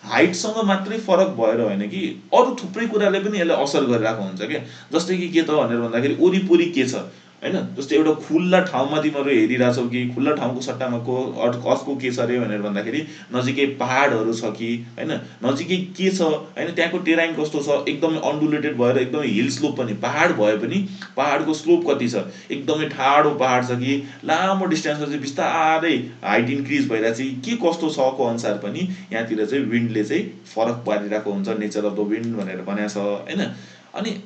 हाइटसँग मात्रै फरक भएर होइन कि अरू थुप्रै कुराले पनि यसलाई असर गरिरहेको हुन्छ क्या। जस्तै कि के त भनेर भन्दाखेरि वरिपरि के छ हैन। जस्तै एउटा खुल्ला ठाउँमा तिमीहरू हेरिरहेछौ कि खुल्ला ठाउँको सट्टामा अर्को के छ अरे भनेर भन्दाखेरि नजिकै पहाडहरू छ कि हैन, नजिकै के छ हैन, त्यहाँको टेराइन कस्तो छ, एकदमै अनडुलेटेड भएर एकदमै हिल स्लोप पनि, पहाड भए पनि पहाडको स्लोप कति छ, एकदमै ठाडो पहाड छ कि लामो डिस्टेन्समा चाहिँ बिस्तारै हाइट इन्क्रिज भइरहेको चाहिँ के कस्तो छको अनुसार पनि यहाँतिर चाहिँ विन्डले चाहिँ फरक पारिरहेको हुन्छ। नेचर अफ द विन्ड भनेर भनेको छ हैन। अनि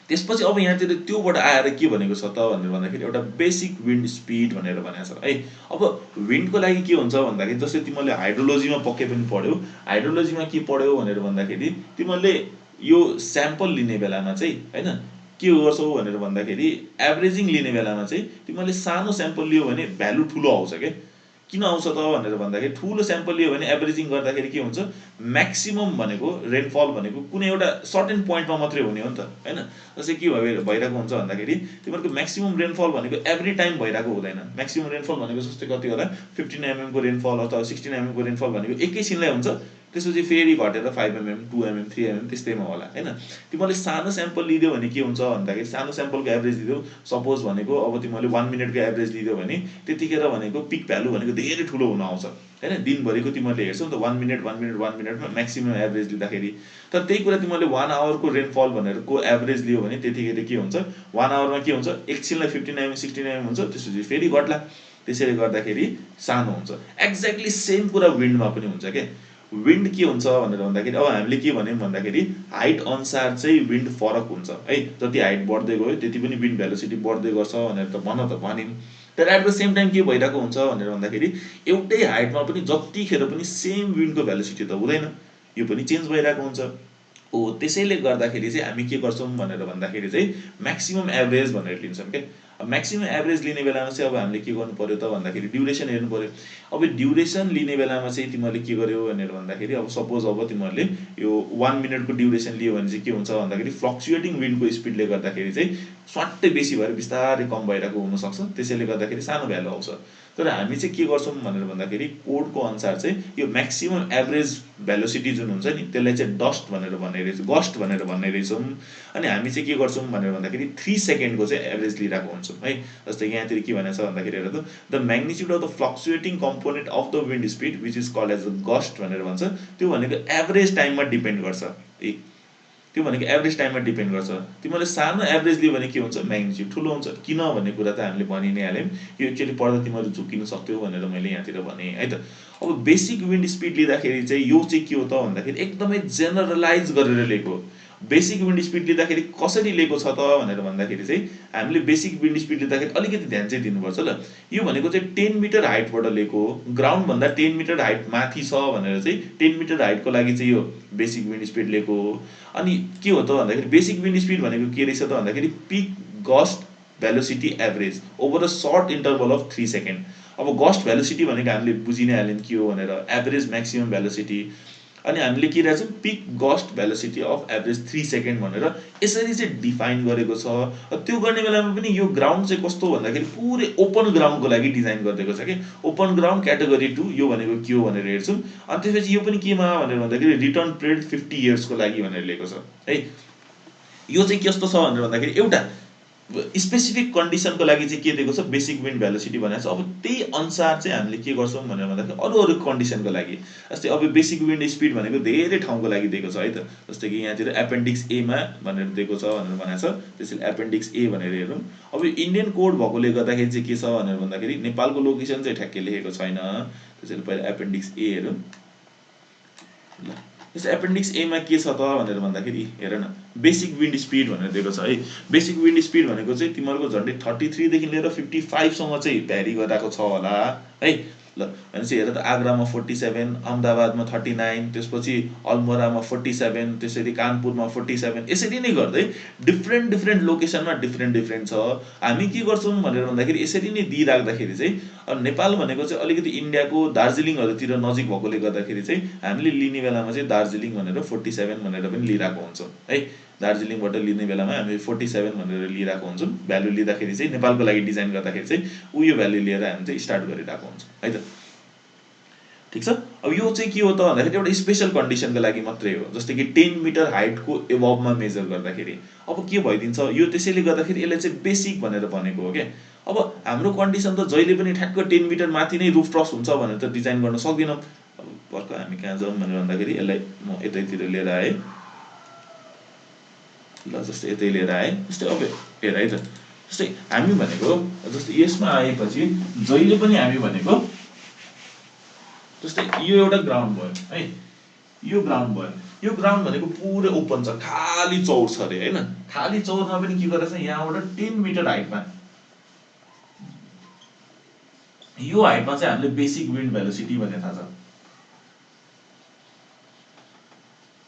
त्यसपछि अब यहाँतिर त्योबाट आएर के भनेको छ त भनेर भन्दाखेरि एउटा बेसिक विन्ड स्पिड भनेर भनेको छ है। अब विन्डको लागि के हुन्छ भन्दाखेरि जस्तै तिमीले हाइड्रोलोजीमा पक्कै पनि पढ्यौ, हाइड्रोलोजीमा के पढ्यौ भनेर भन्दाखेरि तिमीले यो स्याम्पल लिने बेलामा चाहिँ हैन के गर्छौ भनेर भन्दाखेरि एभरेजिङ लिने बेलामा चाहिँ तिमीले सानो स्याम्पल लियो भने भ्यालु ठुलो आउँछ के। किन आउँछ त भनेर भन्दाखेरि ठुलो स्याम्पल लियो भने एभरेजिङ गर्दाखेरि के हुन्छ, म्याक्सिमम भनेको रेनफल भनेको कुनै एउटा सर्टेन पोइन्टमा मात्रै हुने हो नि त हैन। जस्तै के भइरहेको हुन्छ भन्दाखेरि तिमीहरूको म्याक्सिमम रेनफल भनेको एभ्री टाइम भइरहेको हुँदैन। म्याक्सिमम रेनफल भनेको जस्तै कति होला 15 mm को रेनफल अथवा 16 mm को रेनफल भनेको एकैछिनलाई हुन्छ। त्यसपछि फेरि घटेर 5 mm, 2 mm, 3 mm त्यस्तैमा होला हैन। तिमीले सानो स्याम्पल लिदियौ भने के हुन्छ भन्दाखेरि सानो स्याम्पलको एभरेज लिदियौ, सपोज भनेको अब तिमीले 1 मिनेटको एभरेज लिदियौ भने त्यतिखेर भनेको पिक भ्यालु भनेको धेरै ठुलो हुन आउँछ हैन। दिनभरिको तिमीले हेर्छौ नि त 1 मिनेट 1 मिनेट 1 मिनेटमा म्याक्सिमम एभरेज लिँदाखेरि। तर त्यही कुरा तिमीले 1 आवरको रेनफल भनेरको एभरेज लियो भने त्यतिखेर के हुन्छ, 1 आवरमा के हुन्छ, एकछिनलाई 15 mm 16 mm हुन्छ, त्यसपछि फेरि घट्ला। त्यसैले गर्दाखेरि सानो हुन्छ। एक्ज्याक्टली सेम कुरा विन्डमा पनि हुन्छ के। विन्ड के हुन्छ भनेर भन्दाखेरि अब हामीले के भन्यौँ भन्दाखेरि हाइट अनुसार चाहिँ विन्ड फरक हुन्छ है। जति हाइट बढ्दै गयो त्यति पनि विन्ड भेलोसिटी बढ्दै गर्छ भनेर त भन्यौँ। तर एट द सेम टाइम के भइरहेको हुन्छ भनेर भन्दाखेरि एउटै हाइटमा पनि जतिखेर पनि सेम विन्डको भेलोसिटी त हुँदैन, यो पनि चेन्ज भइरहेको हुन्छ। हो त्यसैले गर्दाखेरि चाहिँ हामी के गर्छौँ भनेर भन्दाखेरि चाहिँ म्याक्सिमम एभरेज भनेर लिन्छौँ क्या। अब म्याक्सिमम एभरेज लिने बेलामा चाहिँ अब हामीले के गर्नु पर्यो त भन्दाखेरि ड्युरेसन हेर्नु पर्यो। अब ड्युरेसन लिने बेलामा चाहिँ तिमीहरूले के गर्यो भनेर भन्दाखेरि अब सपोज अब तिमीहरूले यो 1 मिनटको ड्युरेसन लियो भने चाहिँ के हुन्छ भन्दाखेरि फ्लक्चुएटिङ विन्डको स्पिडले गर्दाखेरि चाहिँ स्वाट्टै बेसी भएर बिस्तारै कम भइरहेको हुनसक्छ। त्यसैले गर्दाखेरि सानो भ्यालु आउँछ। तर हामी चाहिँ के गर्छौँ भनेर भन्दाखेरि कोडको अनुसार चाहिँ यो म्याक्सिमम एभरेज भेलोसिटी जुन हुन्छ नि त्यसलाई चाहिँ गस्ट भनेर भन्ने रहेछौँ। अनि हामी चाहिँ के गर्छौँ भनेर भन्दाखेरि 3 सेकेन्डको चाहिँ एभरेज लिइरहेको हुन्छौँ है। जस्तै यहाँतिर के भनेको छ भन्दाखेरि हेर त, the magnitude of the fluctuating component of the wind speed which is called as the gust भनेर भन्छ। त्यो भनेको एभरेज टाइममा डिपेन्ड गर्छ। त्यो भनेको एभरेज टाइममा डिपेन्ड गर्छ। तिमीले सानो एभरेज लियो भने के हुन्छ, म्याग्निट्युड ठुलो हुन्छ। किन भन्ने कुरा त हामीले भनि नै हाल्यौँ। यो एक्चुअली पढ्दा तिमीहरू झुकिन सक्थ्यौ भनेर मैले यहाँतिर भने है त। अब बेसिक विन्ड स्पिड लिँदाखेरि चाहिँ यो चाहिँ के हो त भन्दाखेरि एकदमै जेनरलाइज गरेर लिएको। बेसिक विन्ड स्पिड लिँदाखेरि कसरी लिएको छ त भनेर भन्दाखेरि चाहिँ हामीले बेसिक विन्ड स्पिड लिँदाखेरि अलिकति ध्यान चाहिँ दिनुपर्छ ल। यो भनेको चाहिँ 10 मिटर हाइटबाट लिएको हो, ग्राउन्डभन्दा 10 मिटर हाइट माथि छ भनेर चाहिँ 10 मिटर हाइटको लागि चाहिँ यो बेसिक विन्ड स्पिड लिएको हो। अनि के हो त भन्दाखेरि बेसिक विन्ड स्पिड भनेको के रहेछ त भन्दाखेरि peak gust velocity average over a short interval of 3 second. अब गस्ट भेलोसिटी भनेको हामीले बुझि नै हाल्यौँ के हो भनेर, एभरेज म्याक्सिमम भेलोसिटी। अनि हामीले के राख्छौँ peak gust velocity of average 3 second भनेर यसरी चाहिँ डिफाइन गरेको छ। त्यो गर्ने बेलामा पनि यो ग्राउन्ड चाहिँ कस्तो भन्दाखेरि पुरै ओपन ग्राउन्डको लागि डिजाइन गरिदिएको छ कि ओपन ग्राउन्ड क्याटेगोरी 2 यो भनेको के हो भनेर हेर्छौँ। अनि त्यसपछि यो पनि केमा भनेर भन्दाखेरि रिटर्न पिरियड 50 इयर्सको लागि भनेर लेखेको छ है। यो चाहिँ कस्तो छ भनेर भन्दाखेरि एउटा स्पेसिफिक कन्डिसनको लागि चाहिँ के दिएको छ बेसिक विन्ड भेलोसिटी भनेको छ। अब त्यही अनुसार चाहिँ हामीले के गर्छौँ भनेर भन्दाखेरि अरू कन्डिसनको लागि जस्तै अब बेसिक विन्ड स्पिड भनेको धेरै ठाउँको लागि दिएको छ है त। जस्तै कि यहाँतिर एपेन्डिक्स एमा भनेर दिएको छ भनेर भनेको छ, त्यसैले एपेन्डिक्स ए भनेर हेरौँ। अब इन्डियन कोड भएकोले गर्दाखेरि चाहिँ के छ भनेर भन्दाखेरि नेपालको लोकेसन चाहिँ ठ्याक्कै लेखेको छैन, त्यसैले पहिला एपेन्डिक्स ए हेरौँ। ल जस्तै एपेन्डिक्स एमा के छ त भनेर भन्दाखेरि हेर न बेसिक विन्ड स्पिड भनेर दिएको छ है। बेसिक विन्ड स्पिड भनेको चाहिँ तिमीहरूको झन्डै 33 देखि लिएर 55 सम्म चाहिँ भ्यारी गरिरहेको छ होला है। ल भनेपछि हेर त आगरामा 47, अहमदाबादमा 39, त्यसपछि अल्मोरामा 47, त्यसरी कानपुरमा 47, यसरी नै गर्दै डिफ्रेन्ट लोकेसनमा डिफ्रेन्ट छ। हामी के गर्छौँ भनेर भन्दाखेरि यसरी नै दिइराख्दाखेरि चाहिँ अब नेपाल भनेको चाहिँ अलिकति इन्डियाको दार्जिलिङहरूतिर नजिक भएकोले गर्दाखेरि चाहिँ हामीले लिने बेलामा चाहिँ दार्जिलिङ भनेर 47 भनेर पनि लिइरहेको हुन्छौँ है। दार्जिलिङबाट लिने बेलामा हामी 47 भनेर लिइरहेको हुन्छौँ। भ्यालु लिँदाखेरि चाहिँ नेपालको लागि डिजाइन गर्दाखेरि चाहिँ उयो भ्यालु लिएर हामी चाहिँ स्टार्ट गरिरहेको हुन्छौँ है त। ठिक छ। अब यो चाहिँ के हो त भन्दाखेरि एउटा स्पेसल कन्डिसनको लागि मात्रै हो। जस्तै कि 10 मिटर हाइटको एबभमा मेजर गर्दाखेरि अब के भइदिन्छ यो, त्यसैले गर्दाखेरि यसलाई चाहिँ बेसिक भनेर भनेको हो क्या। अब हाम्रो कन्डिसन त जहिले पनि ठ्याक्क 10 मिटर माथि नै रुफ ट्रस हुन्छ भनेर त डिजाइन गर्न सक्दैनौँ। अब पर्ख हामी कहाँ जाउँ भनेर भन्दाखेरि यसलाई म यतैतिर लिएर आएँ। ल जस्तै यतै लिएर आएँ। जस्तै अब हेर है त, जस्तै हामी भनेको जस्तै यसमा आएपछि जहिले पनि हामी भनेको जस्तै यो एउटा ग्राउन्ड भयो है, यो ग्राउन्ड भयो। यो ग्राउन्ड भनेको पुरै ओपन छ, खाली चौर छ अरे हैन। खाली चौरमा पनि के गरेछ यहाँबाट 10 मिटर हाइटमा, यो हाइटमा चाहिँ हामीले बेसिक विन्ड भेलोसिटी भन्ने थाहा छ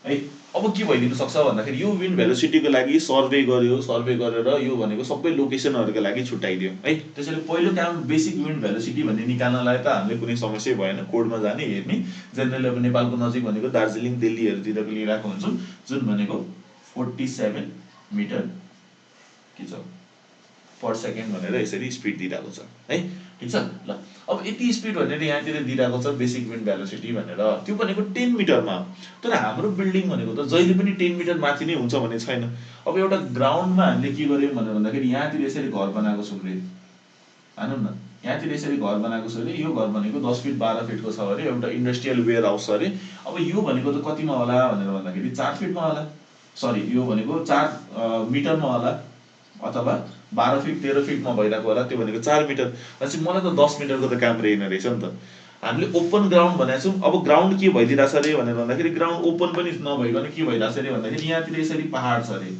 है। अब के भइदिनु सक्छ भन्दाखेरि यो विन्ड भेलोसिटीको लागि सर्वे गर्यो, सर्वे गरेर यो भनेको सबै लोकेसनहरुको लागि छुट्याइदियो है। त्यसैले पहिलो काम बेसिक विन्ड भेलोसिटी भन्ने निकाल्नलाई त हामीले कुनै समस्या भएन, कोडमा जाने हेर्ने। जेनरली अब नेपालको नजिक भनेको दार्जिलिङ दिल्लीहरुतिर लिइराखेको हुन्छौं, जुन भनेको 47 मिटर के छ पर सेकेन्ड भनेर यसरी स्पिड दिइराको छ है। ठीक छ। ल अब यति स्पिड भनेर यहाँतिर दिइराको छ बेसिक विन्ड भेलोसिटी भनेर, त्यो भनेको 10 मिटरमा। तर हाम्रो बिल्डिङ भनेको त जहिले पनि 10 मिटर माथि नै हुन्छ भन्ने छैन। अब एउटा ग्राउन्डमा हामीले के गर्यौं भनेर भन्दाखेरि यहाँतिर यसरी घर बनाएको छौं रे, हानौं न, यहाँतिर यसरी घर बनाएको छ रे। यो घर भनेको 10 फिट 12 फिटको छ अरे, एउटा इन्डस्ट्रियल वेयर हाउस अरे। अब यो भनेको त कतिमा होला भनेर भन्दाखेरि 4 फिटमा होला, सरी यो भनेको 4 मिटरमा होला, अथवा 12 फिट 13 फिटमा भइरहेको होला, त्यो भनेको 4 मिटर। भनेपछि मलाई त 10 मिटरको त काम रहेन रहेछ नि त। हामीले ओपन ग्राउन्ड भनेको छौं। अब ग्राउन्ड के भइदिरहेछ अरे भनेर भन्दाखेरि ग्राउन्ड ओपन पनि नभइकन के भइरहेछ अरे भन्दाखेरि यहाँतिर यसरी पहाड छ अरे,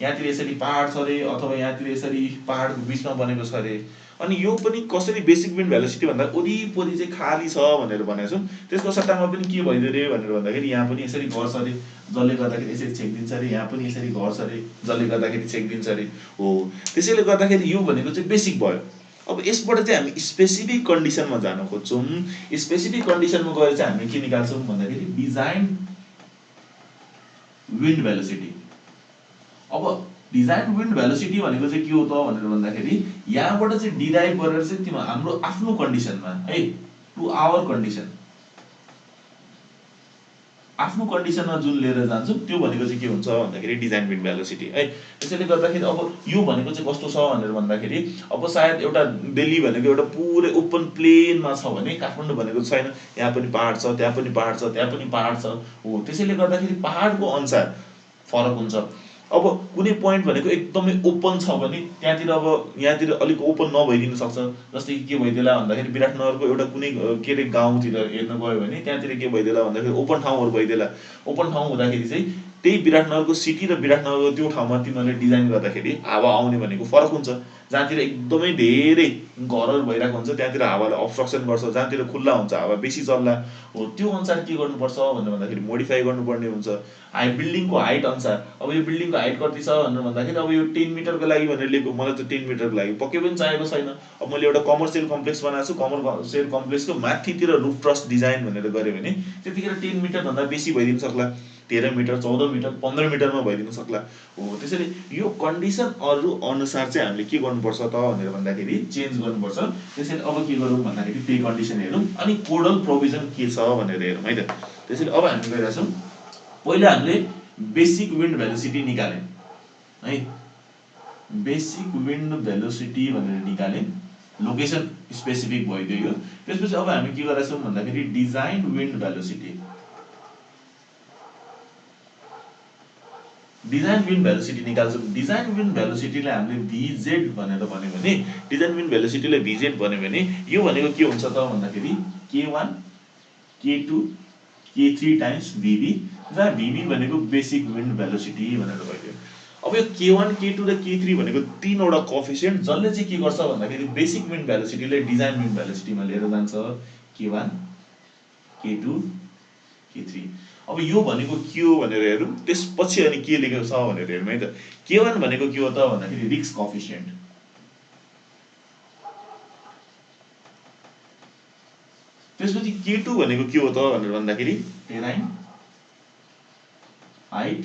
यहाँतिर यसरी पहाड छ अरे, अथवा यहाँतिर यसरी पहाडको बीचमा बनेको छ अरे। अनि यो पनि कसरी बेसिक विन्ड भेलोसिटी भन्दा वरिपरि चाहिँ खाली छ भनेर भनेको छौं। त्यसको सट्टामा पनि के भइदियो रे भनेर भन्दाखेरि यहाँ पनि यसरी घर छ अरे, जसले गर्दाखेरि यसरी छेकिदिन्छ अरे, यहाँ पनि यसरी घर छ अरे, जसले गर्दाखेरि छेकिदिन्छ अरे हो। त्यसैले गर्दाखेरि यो भनेको चाहिँ बेसिक भयो। अब यसबाट चाहिँ हामी स्पेसिफिक कन्डिसनमा जान खोज्छौं। स्पेसिफिक कन्डिसनमा गएर चाहिँ हामी के निकाल्छौं भन्दाखेरि डिजाइन विन्ड भेलोसिटी। अब डिजाइन विन्ड भेलोसिटी भनेको चाहिँ के हो त भनेर भन्दाखेरि यहाँबाट चाहिँ डिराइभ गरेर चाहिँ तिम्रो हाम्रो आफ्नो कन्डिसनमा है, टु आवर कन्डिसन, आफ्नो कन्डिसनमा जुन लिएर जान्छौं त्यो भनेको चाहिँ के हुन्छ भन्दाखेरि डिजाइन विन्ड भेलोसिटी है। त्यसैले गर्दाखेरि अब यो भनेको चाहिँ कस्तो छ भनेर भन्दाखेरि अब सायद एउटा दिल्ली भनेको एउटा पुरै ओपन प्लेनमा छ भने काठमाडौँ भनेको छैन, यहाँ पनि पहाड छ, त्यहाँ पनि पहाड छ, त्यहाँ पनि पहाड छ हो। त्यसैले गर्दाखेरि पहाडको अनुसार फरक हुन्छ। अब कुनै पोइन्ट भनेको एकदमै ओपन छ भने त्यहाँतिर अब यहाँतिर अलिक ओपन नभइदिन सक्छ। जस्तै के भइदेला भन्दाखेरि विराटनगरको एउटा कुनै के रे गाउँतिर हेर्न गयो भने त्यहाँतिर के भइदेला भन्दाखेरि ओपन ठाउँहरु भइदेला। ओपन ठाउँ हुँदाखेरि चाहिँ त्यही विराटनगरको सिटी र विराटनगरको त्यो ठाउँमा तिमीले डिजाइन गर्दाखेरि हावा आउने भनेको फरक हुन्छ। जहाँतिर एकदमै धेरै घरहरु भइराको हुन्छ त्यहाँतिर हावाले अब्स्ट्रक्सन गर्छ, जहाँतिर खुल्ला हुन्छ हावा बेसी चल्ला हो। त्यो अनुसार के गर्नुपर्छ भनेर भन्दाखेरि मोडिफाई गर्नुपर्ने हुन्छ। बिल्डिङको हाइट अनुसार। अब यो बिल्डिङको बिल्डिङको हाइट कति छ भनेर भन्दाखेरि अब यो 10 मिटरको लागि भनेर लिएको, मलाई त 10 मिटरको लागि पक्कै पनि चाहिएको छैन। अब मैले एउटा कमर्सियल कम्प्लेक्स बनाएको छु, कमर्सियल कम्प्लेक्सको माथितिर रुफ ट्रस डिजाइन भनेर गरेँ भने त्यतिखेर 10 मिटरभन्दा बेसी भइदिन सक्ला, 13 मिटर, 14 मिटर, 15 मिटरमा भइदिन सक्ला। हो त्यसैले यो कन्डिसनहरू अनुसार चाहिँ हामीले के गर्नुपर्छ त भनेर भन्दाखेरि चेन्ज गर्नुपर्छ। त्यसैले अब के गरौँ भन्दाखेरि पे कन्डिसन हेरौँ अनि कोडल प्रोभिजन के छ भनेर हेरौँ है त। त्यसैले अब हामी गइरहेछौँ, पहिला हामीले बेसिक विन्ड भेलोसिटी निकाल्यौँ है, बेसिक विन्ड भेलोसिटी भनेर निकाल्यौँ, लोकेसन स्पेसिफिक भइदियो यो। त्यसपछि अब हामी के गरेछौँ भन्दाखेरि design wind velocity, design wind velocity निकाल्छौँ। डिजाइन विन्ड भेलोसिटीलाई हामीले भिजेड भनेर भन्यो भने, डिजाइन विन्ड भेलोसिटीलाई भिजेड भन्यो भने यो भनेको के हुन्छ त भन्दाखेरि K1 K2 K3 times VB, जहाँ VB भनेको बेसिक विन्ड भेलोसिटी भनेर भइदियो। अब यो K1 K2 र K3 भनेको तीनवटा कोएफिसिएन्ट जसले चाहिँ के गर्छ भन्दाखेरि बेसिक विन्ड भेलोसिटीले डिजाइन विन्ड भेलोसिटीमा लिएर जान्छ, K1 K2 K3। अब यो भनेको के हो भनेर हेरौँ, त्यसपछि अनि के लेखेको छ भनेर हेरौँ है त। K1 भनेको के हो त भन्दाखेरि रिस्क कोएफिसिएन्ट, त्यसपछि K2 भनेको के हो त भनेर भन्दाखेरि टेराइन हाइट,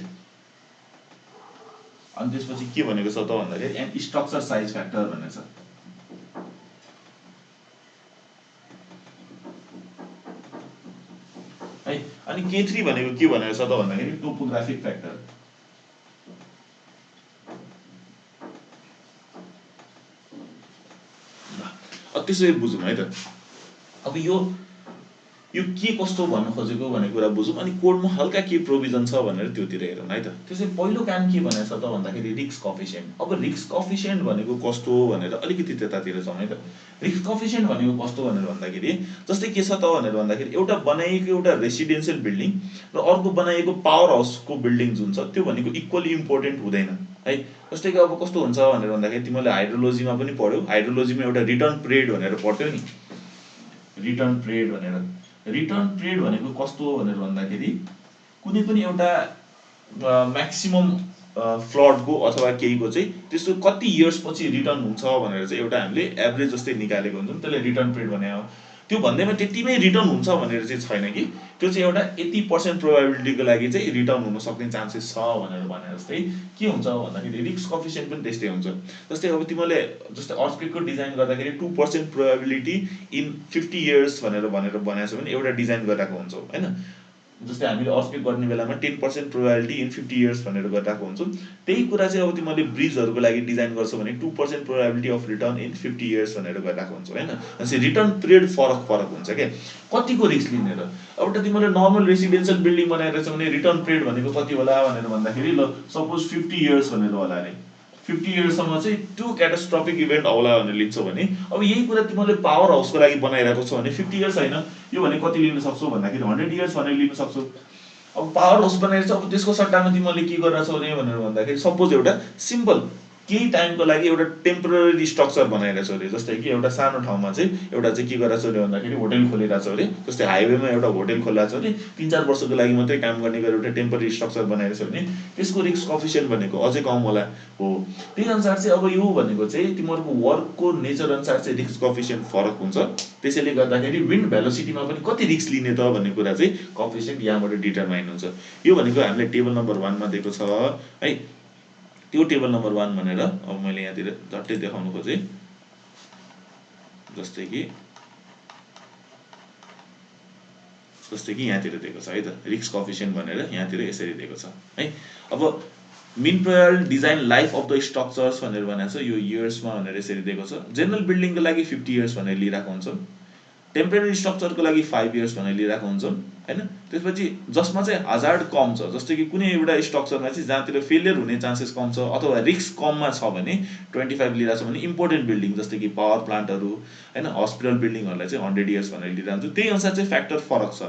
अनि त्यसपछि के भनेको छ त भन्दाखेरि एन्ड स्ट्रक्चर साइज फ्याक्टर भनेको छ है। अनि K3 भनेको के भनेको छ त भन्दाखेरि टोपोग्राफिक फ्याक्टर, त्यसै बुझौँ है त। अब यो के कस्तो भन्नु खोजेको भन्ने कुरा बुझौँ अनि कोडमा हल्का के प्रोभिजन छ भनेर त्योतिर हेरौँ है त। त्यसै पहिलो काम के भनेको छ त भन्दाखेरि रिस्क कोएफिसिएन्ट। अब रिस्क कोएफिसिएन्ट भनेको कस्तो भनेर अलिकति त्यतातिर जाउँ है त। रिस्क कोएफिसिएन्ट भनेको कस्तो भनेर भन्दाखेरि जस्तै के छ त भनेर भन्दाखेरि एउटा बनाइएको एउटा रेसिडेन्सियल बिल्डिङ र अर्को बनाइएको पावर हाउसको बिल्डिङ जुन छ त्यो भनेको इक्वली इम्पोर्टेन्ट हुँदैन है। जस्तै कि अब कस्तो हुन्छ भनेर भन्दाखेरि तिमीले हाइड्रोलोजीमा पनि पढ्यौ, हाइड्रोलोजीमा एउटा रिटर्न पिरियड भनेर पढ्थ्यौ नि, रिटर्न पिरियड भनेर। रिटर्न पिरियड भनेको कस्तो हो भनेर भन्दाखेरि कुनै पनि एउटा म्याक्सिमम फ्लडको अथवा केहीको चाहिँ त्यस्तो कति इयर्स पछि रिटर्न हुन्छ भनेर चाहिँ एउटा हामीले एभरेज जस्तै निकालेको हुन्छौँ, त्यसले रिटर्न पिरियड भने हो। त्यो भन्दैमा त्यतिमै रिटर्न हुन्छ भनेर चाहिँ छैन कि, त्यो चाहिँ एउटा 80% प्रोबेबिलिटीको लागि चाहिँ रिटर्न हुन सक्ने चान्सेस छ भनेर भने जस्तै के हुन्छ भन्दाखेरि रिस्क कोएफिसिएन्ट पनि त्यस्तै हुन्छ। जस्तै अब तिमीले जस्तै अर्थक्वेकको डिजाइन गर्दाखेरि 2% प्रोबेबिलिटी इन 50 इयर्स भनेर बनाएको छ भने एउटा डिजाइन गरिरहेको हुन्छौँ हैन। जस्तै हामीले अर्थक्वेक गर्ने बेलामा 10% प्रोबेबिलिटी इन 50 इयर्स भनेर गरिरहेको हुन्छौँ। त्यही कुरा चाहिँ अब तिमीले ब्रिजहरूको लागि डिजाइन गर्छौ भने 2% probability of return in 50 years भनेर गरिरहेको हुन्छौ हैन। अनि रिटर्न पिरियड फरक हुन्छ के, कतिको रिस्क लिने र। एउटा तिमीले नर्मल रेसिडेन्सियल बिल्डिङ बनाइरहेछ भने रिटर्न पिरियड भनेको कति होला भनेर भन्दाखेरि ल सपोज 50 इयर्स भनेर होला अरे, 50 इयर्ससम्म चाहिँ त्यो क्याटास्ट्रोफिक इभेन्ट आउला भनेर लिन्छौ भने अब यही कुरा तिमीले पावर हाउसको लागि बनाइरहेको छौ भने 50 इयर्स हैन, यो भने कति लिन सक्छौ भन्दाखेरि 100 इयर्स भनेर लिन सक्छौ। अब पावर हाउस बनाइरहेछ, अब त्यसको सट्टामा तिमीले के गरिरहेछौ अरे भनेर भन्दाखेरि सपोज एउटा सिम्पल केही टाइमको लागि एउटा टेम्पोररी स्ट्रक्चर बनाइरहेछ अरे। जस्तै कि एउटा सानो ठाउँमा चाहिँ एउटा चाहिँ के गरिरहेछ अरे भन्दाखेरि होटल खोलिरहेछ अरे। जस्तै हाइवेमा एउटा होटल खोलिरहेछ अरे, 3-4 वर्षको लागि मात्रै काम गर्ने गरेर एउटा टेम्पोररी स्ट्रक्चर बनाइरहेछ भने त्यसको रिस्क कोएफिसिएन्ट भनेको अझै कम होला हो। त्यही अनुसार चाहिँ अब यो भनेको चाहिँ तिमीहरूको वर्कको नेचर अनुसार चाहिँ रिस्क कोएफिसिएन्ट फरक हुन्छ। त्यसैले गर्दाखेरि विन्ड भेलोसिटीमा पनि कति रिस्क लिने त भन्ने कुरा चाहिँ कोएफिसिएन्ट यहाँबाट डिटरमाइन हुन्छ। यो भनेको हामीले टेबल नम्बर 1 मा दिएको छ है। त्यो टेबल नम्बर 1 भनेर अब मैले यहाँतिर झट्टै देखाउनु खोजेँ। जस्तै कि यहाँतिर दिएको छ है त, रिस्क कोएफिसिएन्ट भनेर यहाँतिर यसरी दिएको छ है। अब mean probable design life of the structures भनेर भनेको छ, यो इयर्समा भनेर यसरी दिएको छ। जेनरल बिल्डिङको लागि 50 इयर्स भनेर लिइरहेको हुन्छौँ, टेम्पोररी स्ट्रक्चरको लागि 5 इयर्स भनेर लिइरहेको हुन्छौँ हैन। त्यसपछि जसमा चाहिँ हजार्ड कम छ, जस्तै कि कुनै एउटा स्ट्रक्चरमा चाहिँ जहाँतिर फेलियर हुने चान्सेस कम छ अथवा रिस्क कममा छ भने 25 लिइरहेको छ भने इम्पोर्टेन्ट बिल्डिङ जस्तै कि पावर प्लान्टहरू हैन, हस्पिटल बिल्डिङहरूलाई चाहिँ 100 इयर्स भनेर लिइरहेको हुन्छ। त्यही अनुसार चाहिँ फ्याक्टर फरक छ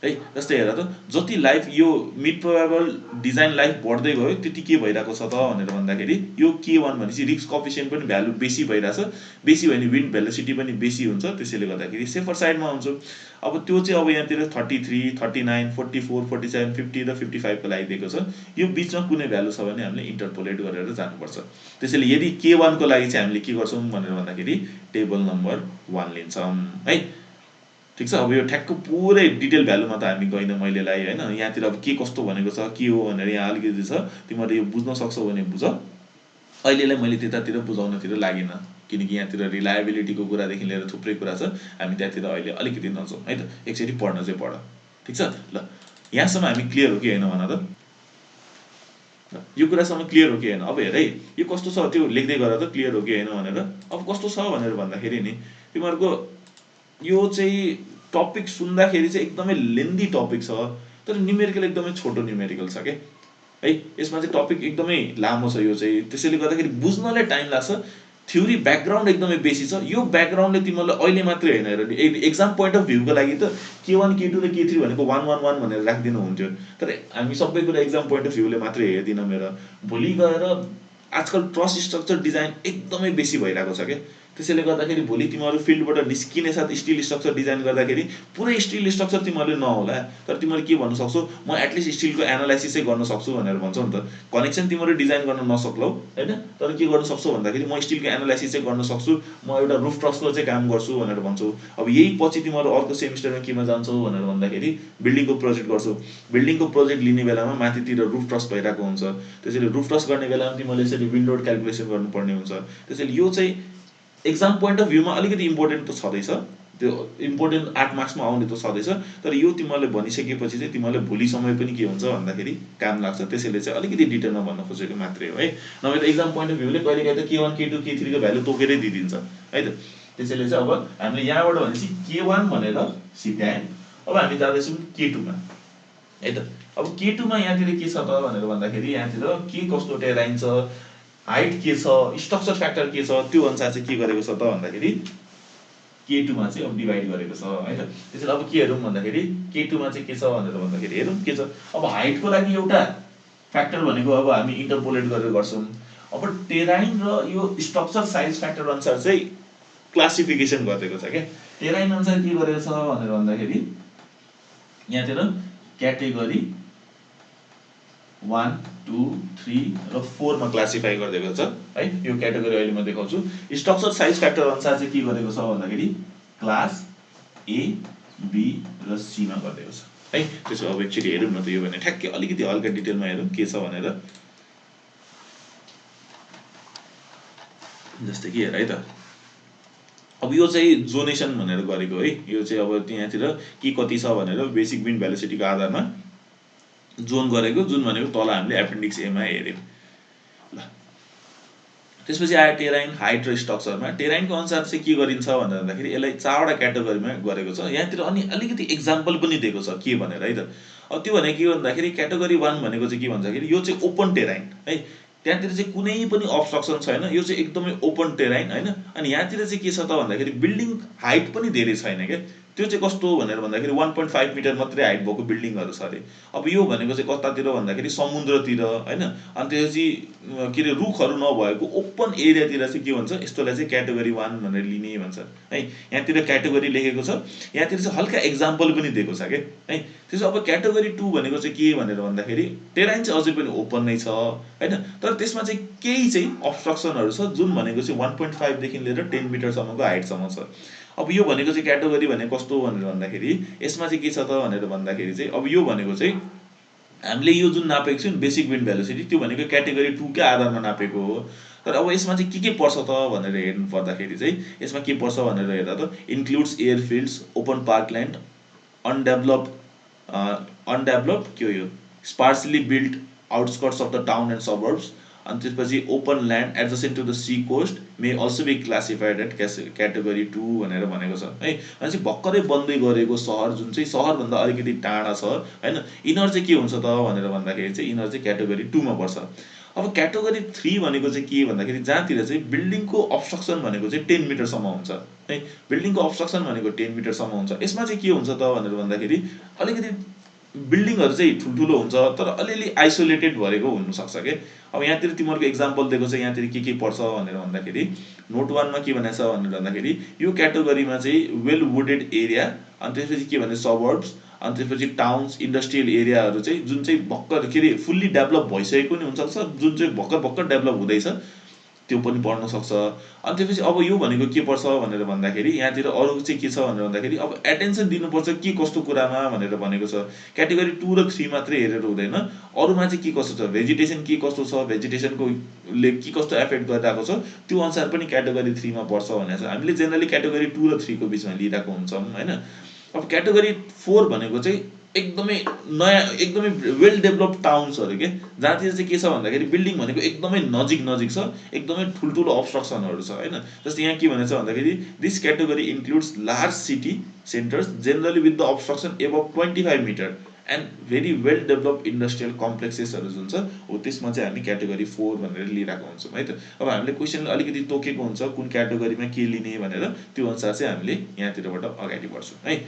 है। जस्तै हेर त जति लाइफ यो मिड प्रोबेबल डिजाइन लाइफ बढ्दै गयो त्यति के भइरहेको छ त भनेर भन्दाखेरि यो K1 भनेपछि रिस्क कोएफिसिएन्ट पनि भ्यालु बेसी भइरहेछ, बेसी भयो भने विन्ड भेलोसिटी पनि बेसी हुन्छ, त्यसैले गर्दाखेरि सेफर साइडमा हुन्छ। अब त्यो चाहिँ अब यहाँतिर 33, 39, 44, 47, 50 र 55 को लागि दिएको छ। यो बिचमा कुनै भ्यालु छ भने हामीले इन्टरपोलेट गरेर जानुपर्छ। त्यसैले यदि K1 को लागि चाहिँ हामीले के गर्छौँ भनेर भन्दाखेरि टेबल नम्बर 1 लिन्छौँ है। ठिक छ। अब यो ठ्याक्क पुरै डिटेल भ्यालुमा त हामी गइनँ मैले लाई होइन, यहाँतिर अब के कस्तो भनेको छ के हो भनेर यहाँ अलिकति छ, तिमीहरूले यो बुझ्न सक्छौ भने बुझ। अहिलेलाई मैले त्यतातिर बुझाउनतिर लागिनँ, किनकि यहाँतिर रिलायबिलिटीको कुरादेखि लिएर थुप्रै कुरा छ, हामी त्यहाँतिर अहिले अलिकति नजाउँ है त, एकचोटि पढ्न चाहिँ पढ। ठिक छ ल, यहाँसम्म हामी क्लियर हो कि होइन भन त, यो कुरासम्म क्लियर हो कि होइन। अब हेर है यो कस्तो छ त्यो लेख्दै गर त, क्लियर हो कि होइन भनेर। अब कस्तो छ भनेर भन्दाखेरि नि तिमीहरूको यो चाहिँ टपिक सुन्दाखेरि चाहिँ एकदमै लेन्दी टपिक छ, तर न्युमेरिकल एकदमै छोटो न्युमेरिकल छ के है। यसमा चाहिँ टपिक एकदमै लामो छ यो चाहिँ, त्यसैले गर्दाखेरि बुझ्नलाई टाइम लाग्छ। थ्योरी ब्याकग्राउन्ड एकदमै बेसी छ। यो ब्याकग्राउन्डले तिमीलाई अहिले मात्रै होइन हेर, एक्जाम पोइन्ट अफ भ्यूको लागि त K1, K2 र K3 भनेको 111 भनेर राखिदिनु हुन्थ्यो, तर हामी सबै कुरा एक्जाम पोइन्ट अफ भ्यूले मात्रै हेर्दिनँ मेरो। भोलि गएर आजकल ट्रस स्ट्रक्चर डिजाइन एकदमै बेसी भइरहेको छ क्या, त्यसैले गर्दाखेरि भोलि तिमीहरू फिल्डबाट निस्किने साथ स्टिल स्ट्रक्चर डिजाइन गर्दाखेरि पुरै स्टिल स्ट्रक्चर तिमीहरूले नहोला, तर तिमीले के भन्न सक्छौ म एटलिस्ट स्टिलको एनालाइसिस चाहिँ गर्न सक्छु भनेर भन्छौ नि त। कनेक्सन तिमीहरू डिजाइन गर्न नसक्लौ होइन, तर के गर्न सक्छौ भन्दाखेरि म स्टिलको एनालाइसिस चाहिँ गर्न सक्छु, म एउटा रुफ ट्रसको चाहिँ काम गर्छु भनेर भन्छौ। अब यही पछि तिमीहरू अर्को सेमिस्टरमा केमा जान्छौ भनेर भन्दाखेरि बिल्डिङको प्रोजेक्ट गर्छौ। बिल्डिङको प्रोजेक्ट लिने बेलामा माथितिर रुफ ट्रस भइरहेको हुन्छ, त्यसैले रुफ ट्रस गर्ने बेलामा तिमीले यसरी विन्ड लोड क्यालकुलेसन गर्नुपर्ने हुन्छ। त्यसैले यो चाहिँ एक्जाम पोइन्ट अफ भ्यूमा अलिकति इम्पोर्टेन्ट त छँदैछ, त्यो इम्पोर्टेन्ट 8 मार्क्समा आउने त छँदैछ, तर यो तिमीहरूले भनिसकेपछि चाहिँ तिमीहरूले भोलि समय पनि के हुन्छ भन्दाखेरि काम लाग्छ। त्यसैले चाहिँ अलिकति डिटेलमा भन्न खोजेको मात्रै हो है, नभए त एक्जाम पोइन्ट अफ भ्यूले कहिलेकाहीँ त K1, K2, K3 को भ्यालु तोकेरै दिइदिन्छ है त। त्यसैले चाहिँ अब हामीले यहाँबाट भनेपछि K1 भनेर सिकाएँ। अब हामी जाँदैछौँ K2 मा है त। अब K2 मा यहाँतिर के छ त भनेर भन्दाखेरि यहाँतिर के कस्तो टेराइन छ, हाइट के छ, स्ट्रक्चर फ्याक्टर के छ, त्यो अनुसार चाहिँ के गरेको छ त भन्दाखेरि K2 मा चाहिँ अब डिभाइड गरेको छ है त। त्यसैले अब के हेरौँ भन्दाखेरि K2 मा चाहिँ के छ भनेर भन्दाखेरि हेरौँ के छ। अब हाइटको लागि एउटा फ्याक्टर भनेको अब हामी इन्टरपोलेट गरेर गर्छौँ। अब टेराइन र यो स्ट्रक्चर साइज फ्याक्टर अनुसार चाहिँ क्लासिफिकेसन गरिदिएको छ क्या। टेराइन अनुसार के गरेको छ भनेर भन्दाखेरि यहाँतिर क्याटेगोरी 1, 2, 3 र 4 मा क्लासिफाई गरिदिएको छ है। यो क्याटेगोरी अहिले म देखाउँछु। स्ट्रक्चर साइज फ्याक्टर अनुसार चाहिँ के गरेको छ भन्दाखेरि क्लास A, B र C मा गरिदिएको छ है। त्यसो अब एकचोटि हेरौँ न त, यो भने ठ्याक्कै अलिकति हल्का डिटेलमा हेरौँ के छ भनेर। जस्तै कि हेर है त, अब यो चाहिँ जोनेसन भनेर गरेको है। यो चाहिँ अब त्यहाँतिर के कति छ भनेर बेसिक विन्ड भेलोसिटीको आधारमा जोन गरेको, जुन भनेको तल हामीले एपेन्डिक्स ए मा हेर्यौँ ल। त्यसपछि आयो टेराइन, हाइट र स्ट्रक्चरमा। टेराइनको अनुसार चाहिँ के गरिन्छ भनेर भन्दाखेरि यसलाई 4वटा क्याटेगोरीमा गरेको छ। यहाँतिर अनि अलिकति एक्जाम्पल पनि दिएको छ के भनेर है त। अब त्यो भनेको के भन्दाखेरि क्याटेगोरी 1 भनेको चाहिँ के भन्दाखेरि यो चाहिँ ओपन टेराइन है, त्यहाँतिर चाहिँ कुनै पनि अब्स्ट्रक्सन छैन, यो चाहिँ एकदमै ओपन टेराइन होइन। अनि यहाँतिर चाहिँ के छ त भन्दाखेरि बिल्डिङ हाइट पनि धेरै छैन क्या। त्यो चाहिँ कस्तो भनेर भन्दाखेरि 1.5 मिटर मात्रै हाइट भएको बिल्डिङहरू छ अरे। अब यो भनेको चाहिँ कतातिर भन्दाखेरि समुद्रतिर होइन, अनि त्यसपछि के अरे रुखहरू नभएको ओपन एरियातिर चाहिँ के भन्छ, यस्तोलाई चाहिँ क्याटेगोरी 1 भनेर लिने भन्छ है। यहाँतिर क्याटेगोरी लेखेको छ, यहाँतिर चाहिँ हल्का एक्जाम्पल पनि दिएको छ क्या है। त्यसो अब क्याटेगोरी 2 भनेको चाहिँ के भनेर भन्दाखेरि टेराइन चाहिँ अझै पनि ओपन नै छ होइन, तर त्यसमा चाहिँ केही चाहिँ अब्स्ट्रक्सनहरू छ, जुन भनेको चाहिँ 1.5 देखि लिएर 10 मिटरसम्मको हाइटसम्म छ। अब यो भनेको चाहिँ क्याटेगोरी भनेको कस्तो भनेर भन्दाखेरि यसमा चाहिँ के छ त भनेर भन्दाखेरि चाहिँ अब यो भनेको चाहिँ हामीले यो जुन नापेको छौँ बेसिक विन्ड भेलोसिटी, त्यो भनेको क्याटेगोरी 2 कै आधारमा नापेको हो। तर अब यसमा चाहिँ के पर्छ त भनेर हेर्नु पर्दाखेरि चाहिँ यसमा के पर्छ भनेर हेर्दा त इन्क्लुड्स एयरफिल्ड्स, ओपन पार्कल्यान्ड, अनडेभलप्ड के हो यो sparsely built outskirts of the town and suburbs, अनि त्यसपछि open land adjacent to the sea coast may also be classified at category 2 भनेर भनेको छ है। भनेपछि भर्खरै बन्दै गरेको सहर जुन चाहिँ सहरभन्दा अलिकति टाढा छ होइन, यिनीहरू चाहिँ के हुन्छ त भनेर भन्दाखेरि चाहिँ यिनीहरू चाहिँ क्याटेगोरी 2 मा पर्छ। अब क्याटेगोरी 3 भनेको चाहिँ के भन्दाखेरि जहाँतिर चाहिँ बिल्डिङको अब्स्ट्रक्सन भनेको चाहिँ 10 मिटरसम्म हुन्छ है। बिल्डिङको अब्स्ट्रक्सन भनेको 10 मिटरसम्म हुन्छ। यसमा चाहिँ के हुन्छ त भनेर भन्दाखेरि अलिकति बिल्डिङहरू चाहिँ ठुल्ठुलो हुन्छ तर अलिअलि आइसोलेटेड भएको हुनसक्छ के। अब यहाँतिर तिमीहरूको इक्जाम्पल दिएको छ, यहाँतिर के पर्छ भनेर भन्दाखेरि नोट 1 मा के भनेको छ भनेर भन्दाखेरि यो क्याटेगोरीमा चाहिँ वेल वुडेड एरिया, अनि त्यसपछि के भने सबर्ब्स, अनि त्यसपछि टाउन्स, इन्डस्ट्रियल एरियाहरू चाहिँ जुन चाहिँ भर्खर के अरे फुल्ली डेभलप भइसकेको पनि हुनसक्छ, जुन चाहिँ भर्खर डेभलप हुँदैछ त्यो पनि पढ्न सक्छ। अनि त्यसपछि अब यो भनेको के पर्छ भनेर भन्दाखेरि यहाँतिर अरू चाहिँ के छ भनेर भन्दाखेरि अब एटेन्सन दिनुपर्छ के कस्तो कुरामा भनेर भनेको छ। क्याटेगोरी 2 र 3 मात्रै हेरेर हुँदैन, अरूमा चाहिँ के कस्तो छ, भेजिटेसन के कस्तो छ, भेजिटेसनको ले के कस्तो एफेक्ट गरिरहेको छ त्यो अनुसार पनि क्याटेगोरी 3 मा पर्छ भनेको छ। हामीले जेनरली क्याटेगोरी 2 र 3 को बिचमा लिइरहेको हुन्छौँ हैन। अब क्याटेगोरी 4 भनेको चाहिँ एकदमै नयाँ एकदमै वेल डेभलप टाउन्सहरू के, जहाँतिर चाहिँ के छ भन्दाखेरि बिल्डिङ भनेको एकदमै नजिक छ, एकदमै ठुल्ठुलो अब्स्ट्रक्सनहरू छ हैन। जस्तै यहाँ के भनेछ भन्दाखेरि this category includes large city centres generally with the obstruction above 25 metre and very well develop industrial कम्प्लेक्सेसहरू जुन छ हो त्यसमा चाहिँ हामी क्याटेगोरी 4 भनेर लिइरहेको हुन्छौँ है त। अब हामीले क्वेसनले अलिकति तोकेको हुन्छ कुन क्याटेगोरीमा के लिने भनेर, त्यो अनुसार चाहिँ हामीले यहाँतिरबाट अगाडि बढ्छौँ है।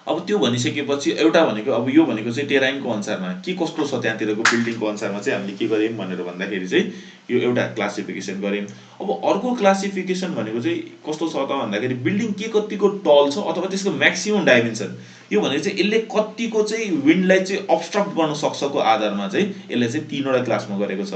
अब त्यो भनिसकेपछि एउटा भनेको अब यो भनेको चाहिँ टेराइनको अनुसारमा के कस्तो छ त्यहाँतिरको बिल्डिङको अनुसारमा चाहिँ हामीले के गर्यौँ भनेर भन्दाखेरि चाहिँ यो एउटा क्लासिफिकेसन गर्यौँ। अब अर्को क्लासिफिकेसन भनेको चाहिँ कस्तो छ त भन्दाखेरि बिल्डिङ के कतिको टल छ अथवा त्यसको म्याक्सिमम डाइमेन्सन, यो भनेको चाहिँ यसले कतिको चाहिँ विन्डलाई चाहिँ अब्स्ट्रक्ट गर्न सक्छको आधारमा चाहिँ यसलाई चाहिँ 3 वटा क्लासमा गरेको छ।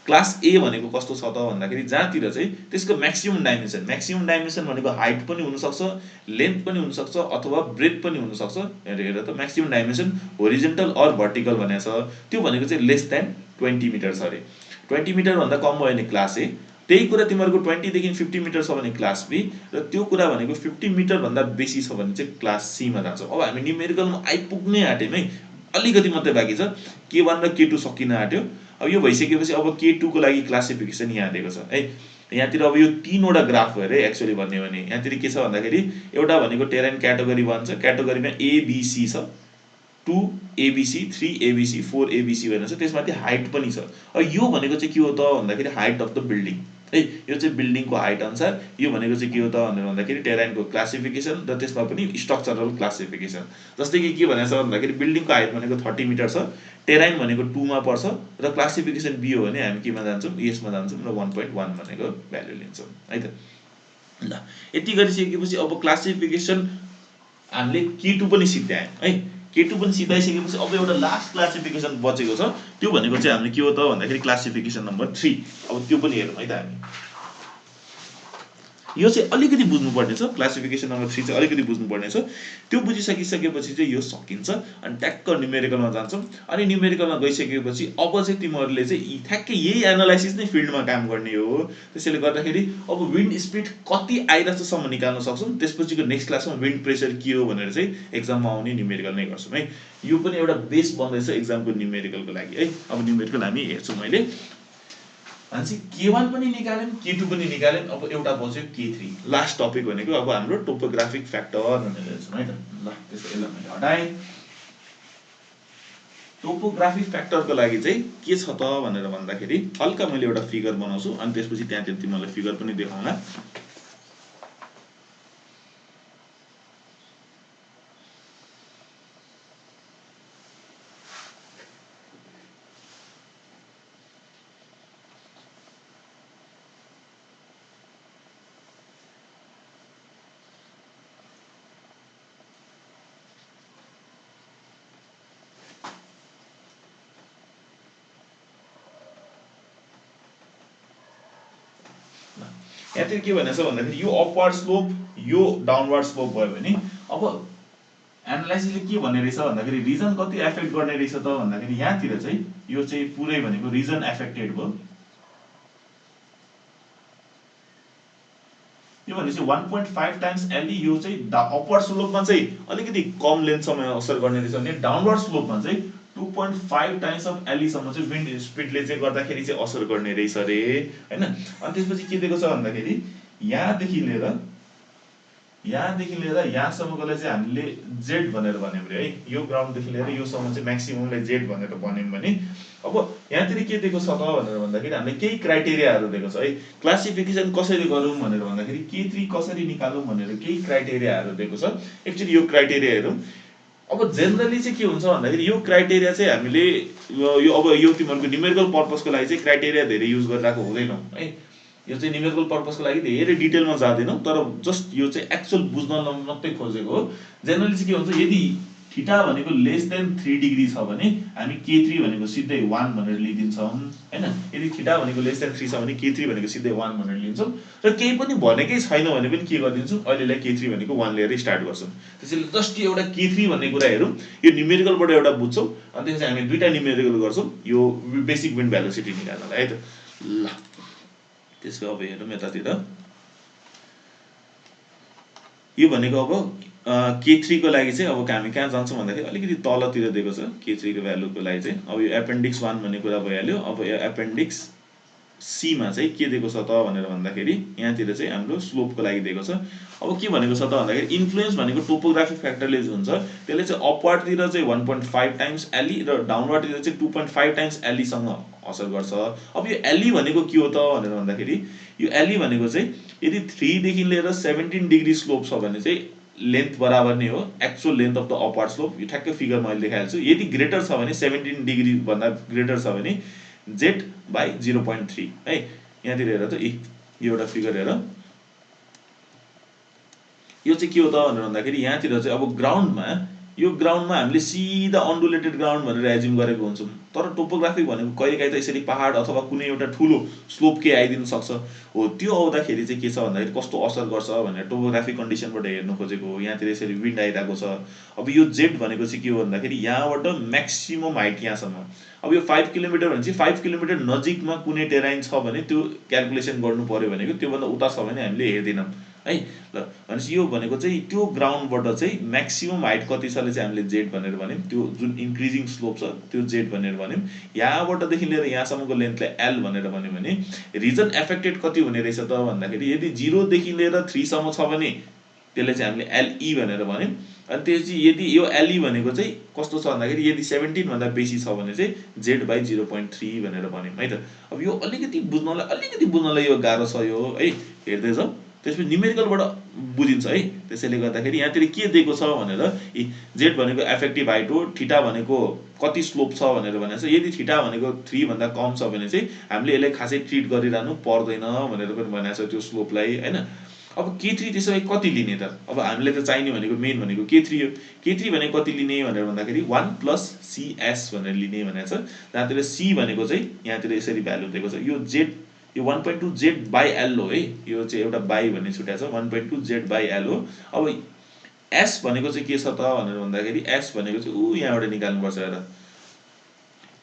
क्लास ए भनेको कस्तो छ त भन्दाखेरि जहाँतिर चाहिँ त्यसको म्याक्सिमम डाइमेन्सन भनेको हाइट पनि हुनसक्छ, लेन्थ पनि हुनसक्छ अथवा ब्रेथ पनि हुनसक्छ। हेर त maximum dimension horizontal or vertical भनेको छ, त्यो भनेको चाहिँ लेस देन 20 मिटर छ अरे। 20 मिटरभन्दा कम भयो भने क्लास ए, त्यही कुरा तिमीहरूको 20 देखि 50 मिटर छ भने क्लास बी, र त्यो कुरा भनेको 50 मिटरभन्दा बेसी छ भने चाहिँ क्लास सी मा जान्छ। अब हामी न्युमेरिकलमा आइपुग्नै आँट्यौँ है, अलिकति मात्रै बाँकी छ, K1 र K2 सकिन आँट्यो। अब यो भइसकेपछि अब K2 को लागि क्लासिफिकेसन यहाँ दिएको छ है। यहाँतिर अब यो 3 वटा ग्राफ भयो अरे एक्चुअली भन्ने भने यहाँतिर के छ भन्दाखेरि एउटा भनेको टेराइन क्याटेगोरी 1 छ, क्याटेगोरीमा ABC छ, 2 ABC, 3 ABC, 4 ABC भनेको छ, त्यसमाथि हाइट पनि छ। अब यो भनेको चाहिँ के हो त भन्दाखेरि हाइट अफ द बिल्डिङ है, यो चाहिँ बिल्डिङको हाइट अनुसार यो भनेको चाहिँ के हो त भनेर भन्दाखेरि टेराइनको क्लासिफिकेसन र त्यसमा पनि स्ट्रक्चरल क्लासिफिकेसन। जस्तै कि के भनेको छ भन्दाखेरि बिल्डिङको हाइट भनेको 30 मिटर छ, टेराइन भनेको 2 मा पर्छ र क्लासिफिकेसन बी हो भने हामी केमा जान्छौँ, यसमा जान्छौँ र 1.1 भनेको भ्यालु लिन्छौँ है त। ल यति गरिसकेपछि अब क्लासिफिकेसन हामीले K2 पनि सिद्ध्यायौँ है। K2 पनि सिधाइसकेपछि अब एउटा लास्ट क्लासिफिकेसन बचेको छ, त्यो भनेको चाहिँ हामीले के हो त भन्दाखेरि क्लासिफिकेसन नम्बर 3। अब त्यो पनि हेरौँ है त हामी। यो चाहिँ अलिकति बुझ्नुपर्ने छ, क्लासिफिकेसन नम्बर 3 चाहिँ अलिकति बुझ्नुपर्ने छ। त्यो बुझिसकिसकेपछि चाहिँ यो सकिन्छ अनि ट्याक्क न्युमेरिकलमा जान्छौँ। अनि न्युमेरिकलमा गइसकेपछि अब चाहिँ तिमीहरूले चाहिँ ठ्याक्कै यही एनालाइसिस नै फिल्डमा काम गर्ने हो। त्यसैले गर्दाखेरि अब विन्ड स्पिड कति आइरहेछसम्म निकाल्न सक्छौँ, त्यसपछिको नेक्स्ट क्लासमा विन्ड प्रेसर के हो भनेर चाहिँ एक्जाममा आउने न्युमेरिकल नै गर्छौँ है। यो पनि एउटा बेस बन्दैछ एक्जामको न्युमेरिकलको लागि है। अब न्युमेरिकल हामी हेर्छौँ मैले अनि K1 पनि निकाल्यौँ, K2 पनि निकाल्यौँ, अब एउटा बच्यो K3। लास्ट टपिक भनेको अब हाम्रो टोपोग्राफिक फ्याक्टर भनेर हेर्छौँ है त। ल त्यसो यसलाई मैले हटाएँ। टोपोग्राफिक फ्याक्टरको लागि चाहिँ के छ त भनेर भन्दाखेरि हल्का मैले एउटा फिगर बनाउँछु अनि त्यसपछि त्यहाँतिर तिमीलाई फिगर पनि देखाउँला। यहाँतिर के भनेछ भन्दाखेरि यो अपवर्ड स्लोप यो डाउनवर्ड स्लोप भयो भने अब एनालाइसिसले के भन्ने रहेछ भन्दाखेरि रिजन कति एफेक्ट गर्ने रहेछ त भन्दाखेरि यहाँतिर चाहिँ यो चाहिँ पुरै भनेको रिजन एफेक्टेड भयो। यो भनेपछि 1.5 टाइम्स एलई, यो चाहिँ अपवर्ड स्लोपमा चाहिँ अलिकति कम लेन्थसम्म असर गर्ने रहेछ भने डाउनवर्ड स्लोपमा चाहिँ 2.5 टाइम्स अफ एलई सम्म चाहिँ विन्ड स्पिडले चाहिँ गर्दाखेरि चाहिँ असर गर्ने रहेछ रे हैन। अनि त्यसपछि के दिएको छ भन्दाखेरि यहाँदेखि लिएर यहाँदेखि लिएर यहाँसम्मकोलाई चाहिँ हामीले जेड भनेर भन्यौँ रे है। यो ग्राउन्डदेखि लिएर योसम्म चाहिँ म्याक्सिममलाई जेड भनेर भन्यौँ भने अब यहाँतिर के दिएको छ त भनेर भन्दाखेरि हामीले केही क्राइटेरियाहरू दिएको छ है। क्लासिफिकेसन कसरी गरौँ भनेर भन्दाखेरि K3 कसरी निकालौँ भनेर केही क्राइटेरियाहरू दिएको छ। एक्चुअली यो क्राइटेरिया हेरौँ। अब जेनरली चाहिँ के हुन्छ भन्दाखेरि यो क्राइटेरिया चाहिँ हामीले यो तिमीहरूको न्युमेरिकल पर्पसको लागि चाहिँ क्राइटेरिया धेरै युज गरिरहेको हुँदैनौँ है। यो चाहिँ न्युमेरिकल पर्पसको लागि धेरै डिटेलमा जाँदैनौँ, तर जस्ट यो चाहिँ एक्चुअल बुझ्न मात्रै खोजेको हो। जेनरली चाहिँ के हुन्छ, यदि थीटा भनेको लेस देन 3 डिग्री छ भने हामी K3 भनेको सिधै 1 भनेर लिइदिन्छौँ हैन। यदि थीटा भनेको लेस देन 3 छ भने K3 भनेको सिधै 1 भनेर लिन्छौँ र केही पनि भनेकै छैन भने पनि के गरिदिन्छौँ, अहिलेलाई K3 भनेको 1 लिएर स्टार्ट गर्छौँ। त्यसैले जस्ट एउटा K3 भन्ने कुरा हेरौँ, यो न्युमेरिकलबाट एउटा बुझ्छौँ अनि त्यसपछि हामी दुईटा न्युमेरिकल गर्छौँ यो बेसिक विन्ड भेलोसिटी निकाल्नलाई है त। ल त्यसको अब हेरौँ यतातिर। यो भनेको अब K3 को लागि चाहिँ अब हामी कहाँ जान्छौँ भन्दाखेरि अलिकति तलतिर दिएको छ K3 को भ्यालुको लागि चाहिँ। अब यो एपेन्डिक्स 1 भन्ने कुरा भइहाल्यो। अब यो एपेन्डिक्स सी मा चाहिँ के दिएको छ त भनेर भन्दाखेरि यहाँतिर चाहिँ हाम्रो स्लोपको लागि दिएको छ। अब के भनेको छ त भन्दाखेरि इन्फ्लुएन्स भनेको टोपोग्राफिक फ्याक्टरले हुन्छ, त्यसले चाहिँ अपवार्डतिर चाहिँ 1.5 टाइम्स एलई र डाउनवार्डतिर चाहिँ 2.5 टाइम्स एलई सँग असर गर्छ। अब यो एलई भनेको के हो त भनेर भन्दाखेरि यो एलई भनेको चाहिँ यदि 3 देखि लिएर 17 डिग्री स्लोप छ भने चाहिँ लेन्थ बराबर नै हो actual length of the upward slope. यो ठ्याक्कै फिगर मैले देखाइहाल्छु। यदि ग्रेटर छ भने 17 डिग्री भन्दा ग्रेटर छ भने z by 0.3 है। यहाँतिर हेर त यो एउटा फिगर हेर। यो चाहिँ के हो त भनेर भन्दाखेरि यहाँतिर चाहिँ अब ग्राउन्डमा हामीले सिधा अन्डुलेटेड ग्राउन्ड भनेर एज्युम गरेको हुन्छौँ, तर टोपोग्राफी भनेको कहिलेकाहीँ त यसरी पहाड अथवा कुनै एउटा ठुलो स्लोप के आइदिन सक्छ हो। त्यो आउँदाखेरि चाहिँ के छ भन्दाखेरि कस्तो असर गर्छ भनेर टोपोग्राफिक कन्डिसनबाट हेर्नु खोजेको हो। यहाँतिर यसरी विन्ड आइरहेको छ। अब यो जेड भनेको चाहिँ के हो भन्दाखेरि यहाँबाट म्याक्सिमम हाइट यहाँसम्म। अब यो 5 किलोमिटर भने चाहिँ 5 किलोमिटर नजिकमा कुनै टेराइन छ भने त्यो क्यालकुलेसन गर्नु पर्यो भनेको, त्योभन्दा उता छ भने हामीले हेर्दैनौँ है। ल भनेपछि यो भनेको चाहिँ त्यो ग्राउन्डबाट चाहिँ म्याक्सिमम हाइट कति छले चाहिँ हामीले जेड भनेर भन्यौँ। त्यो जुन इन्क्रिजिङ स्लोप छ त्यो जेड भनेर भन्यौँ। यहाँबाटदेखि लिएर यहाँसम्मको लेन्थलाई एल भनेर भन्यौँ भने रिजन एफेक्टेड कति हुने रहेछ त भन्दाखेरि यदि 0 देखि लिएर 3 सम्म छ भने त्यसले चाहिँ हामीले एलई भनेर भन्यौँ। अनि त्यसपछि यदि यो एलई भनेको चाहिँ कस्तो छ भन्दाखेरि यदि 17 भन्दा बेसी छ भने चाहिँ जेड बाई 0.3 भनेर भन्यौँ है त। अब यो अलिकति बुझ्नलाई यो गाह्रो छ यो है। हेर्दै जाउँ त्यसपछि न्युमेरिकलबाट बुझिन्छ है। त्यसैले गर्दाखेरि यहाँतिर के दिएको छ भनेर जेड भनेको एफेक्टिभ हाइट हो, थीटा भनेको कति स्लोप छ भनेर भनेको छ। यदि थीटा भनेको 3 भन्दा कम छ भने चाहिँ हामीले यसलाई खासै ट्रिट गरिरहनु पर्दैन भनेर पनि भनेको छ त्यो स्लोपलाई हैन। अब K3 त्यसो भए कति लिने त? अब हामीलाई त चाहिने भनेको मेन भनेको K3 हो। K3 भनेको कति लिने भनेर भन्दाखेरि 1 + CS भनेर लिने भनेको छ। जहाँतिर C भनेको चाहिँ यहाँतिर यसरी भ्यालु दिएको छ। यो जेड यो 1.2 जेड बाई एल हो है। यो चाहिँ एउटा बाई भन्ने छुट्याएको छ, 1.2 जेड बाई एल हो। अब S भनेको चाहिँ के छ त भनेर भन्दाखेरि S भनेको चाहिँ यहाँबाट निकाल्नुपर्छ हेर,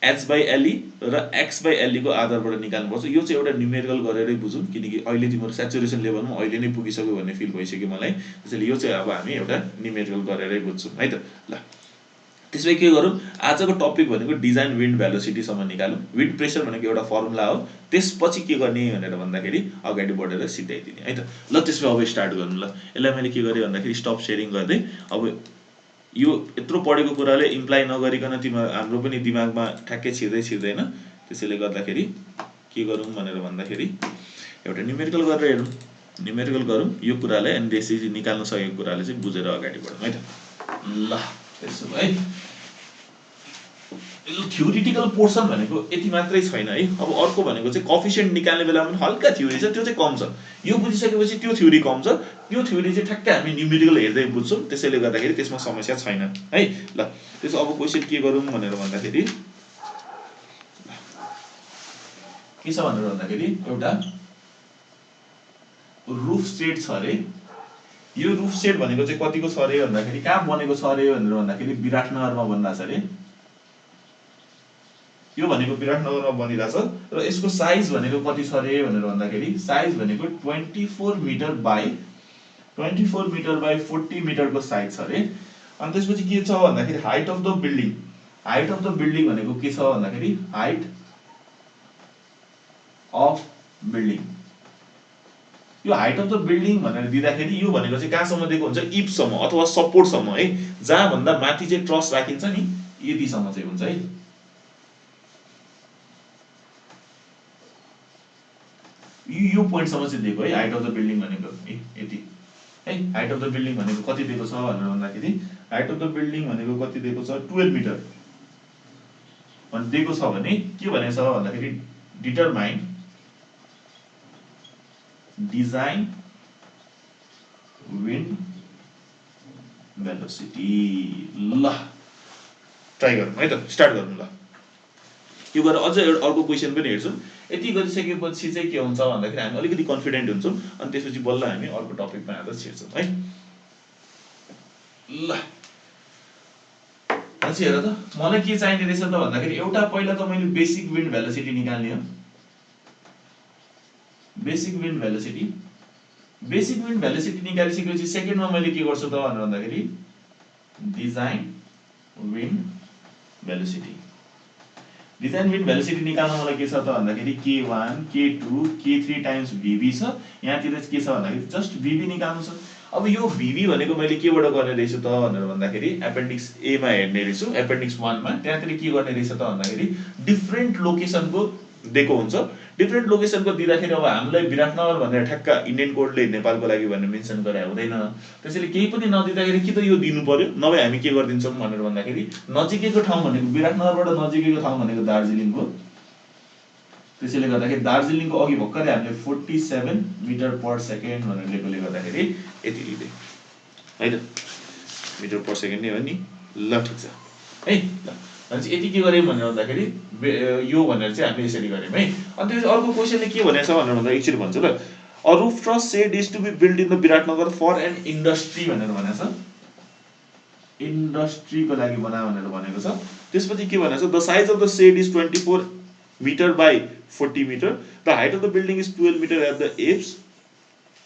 h by le र x by le को आधारबाट निकाल्नुपर्छ। यो चाहिँ एउटा न्युमेरिकल गरेरै बुझौँ, किनकि अहिले तिम्रो स्याचुरेसन लेभलमा अहिले नै पुगिसक्यो भन्ने फिल भइसक्यो मलाई। त्यसैले यो चाहिँ अब हामी एउटा न्युमेरिकल गरेरै बुझ्छौँ है त। ल त्यसपछि के गरौँ, आजको टपिक भनेको डिजाइन विन्ड भेलोसिटीसम्म निकालौँ। विन्ड प्रेसर भनेको एउटा फर्मुला हो, त्यसपछि के गर्ने भनेर भन्दाखेरि अगाडि बढेर सिधाइदिने है त। ल त्यसमा अब स्टार्ट गरौँ। ल यसलाई मैले के गरेँ भन्दाखेरि स्टप सेयरिङ गर्दै अब यो यत्रो पढेको कुराले इम्प्लाई नगरिकन हाम्रो पनि दिमागमा ठ्याक्कै छिर्दैन। त्यसैले गर्दाखेरि के गरौँ भनेर भन्दाखेरि एउटा न्युमेरिकल गरेर हेरौँ, न्युमेरिकल गरौँ यो कुरालाई, अनि त्यसपछि निकाल्न सकेको कुराले चाहिँ बुझेर अगाडि बढौँ है त। ल त्यसो भए थ्योरिटिकल पोर्सन भनेको यति मात्रै छैन है। अब अर्को भनेको चाहिँ कोएफिसिएन्ट निकाल्ने बेलामा पनि हल्का थ्योरी छ, त्यो चाहिँ कम छ। यो बुझिसकेपछि त्यो थ्योरी कम छ, त्यो थ्योरी चाहिँ ठ्याक्कै हामी न्युमेरिकल हेर्दै बुझ्छौँ। त्यसैले गर्दाखेरि त्यसमा समस्या छैन है। ल त्यसो अब क्वेसन के गरौँ भनेर भन्दाखेरि के छ भनेर भन्दाखेरि एउटा रुफ सेट छ अरे। यो रुफ सेट भनेको चाहिँ कतिको छ अरे भन्दाखेरि कहाँ बनेको छ अरे भनेर भन्दाखेरि विराटनगरमा बनिरहेछ अरे। यो भनेको विराटनगरमा बनिरहेछ र यसको साइज भनेको कति छ अरे भनेर भन्दाखेरि साइज भनेको 24 मिटर बाई 40 मिटरको साइज छ अरे। अनि त्यसपछि के छ भन्दाखेरि हाइट अफ द बिल्डिङ भनेको के छ भन्दाखेरि हाइट अफ बिल्डिङ यो हाइट अफ द बिल्डिङ भनेर दिँदाखेरि यो भनेको चाहिँ कहाँसम्म दिएको हुन्छ, इफसम्म अथवा सपोर्टसम्म है, जहाँ भन्दा माथि चाहिँ ट्रस राखिन्छ नि यतिसम्म चाहिँ हुन्छ है। यो पोइन्टसम्म चाहिँ दिएको है हाइट अफ द बिल्डिङ भनेको यति है। हाइट अफ द बिल्डिङ भनेको कति दिएको छ भनेर भन्दाखेरि हाइट अफ द बिल्डिङ भनेको कति दिएको छ 12 मिटर दिएको छ भने के भनेको छ भन्दाखेरि डिटरमाइन डिजाइन विन्ड भेलोसिटी। ल ट्राई गरौँ है त, स्टार्ट गरौँ ल। यो गरेर अझ एउटा अर्को क्वेसन पनि हेर्छौँ। यति गरिसकेपछि चाहिँ के हुन्छ भन्दाखेरि हामी अलिकति कन्फिडेन्ट हुन्छौँ अनि त्यसपछि बल्ल हामी अर्को टपिकमा आएर छिर्छौँ है। ल पछि हेर त मलाई के चाहिने रहेछ त भन्दाखेरि एउटा पहिला त मैले बेसिक विन्ड भेलोसिटी निकाल्ने हो। बेसिक विन्ड भेलोसिटी निकालिसकेपछि सेकेन्डमा मैले के गर्छु त भनेर भन्दाखेरि design wind velocity. Design wind velocity निकाल्न मलाई के छ त भन्दाखेरि k1 k2 k3 times vv छ। यहाँतिर के छ भन्दाखेरि जस्ट vv निकाल्नु छ। अब यो vv भनेको मैले केबाट गर्ने रहेछु त भनेर भन्दाखेरि एपेन्डिक्स ए मा हेर्ने रहेछु, एपेन्डिक्स 1 मा। त्यहाँतिर के गर्ने रहेछ त भन्दाखेरि डिफरेन्ट लोकेसनको दिएको हुन्छ। डिफरेन्ट लोकेसनको दिँदाखेरि अब हामीलाई विराटनगर भनेर ठ्याक्क इन्डियन कोडले नेपालको लागि भनेर मेन्सन गरे हुँदैन। त्यसैले केही पनि नदिँदाखेरि कि त यो दिनु पर्यो, नभए हामी के गरिदिन्छौँ भनेर भन्दाखेरि नजिकैको ठाउँ भनेको विराटनगरबाट नजिकैको ठाउँ भनेको दार्जिलिङ हो। त्यसैले गर्दाखेरि दार्जिलिङको अघि भर्खरै हामीले 47 मिटर पर सेकेन्ड भनेर लेखेकोले गर्दाखेरि यति लिँदै है त, मिटर पर सेकेन्ड नै हो नि। ल ठिक छ है। ल भनेपछि यति के गर्यौँ भनेर भन्दाखेरि यो भनेर चाहिँ हामीले यसरी गर्यौँ है। अनि त्यसपछि अर्को क्वेसनले के भनेको छ भनेर भन्दा एकचोटि भन्छु ल। A roof truss shed is to be build in the Biratnagar for an industry भनेर भनेको छ। इन्डस्ट्रीको लागि बना भनेर भनेको छ। त्यसपछि के भनेको छ the size of the shed is 24 metre by 40 metre. The height of the building is 12 metre at the eaves.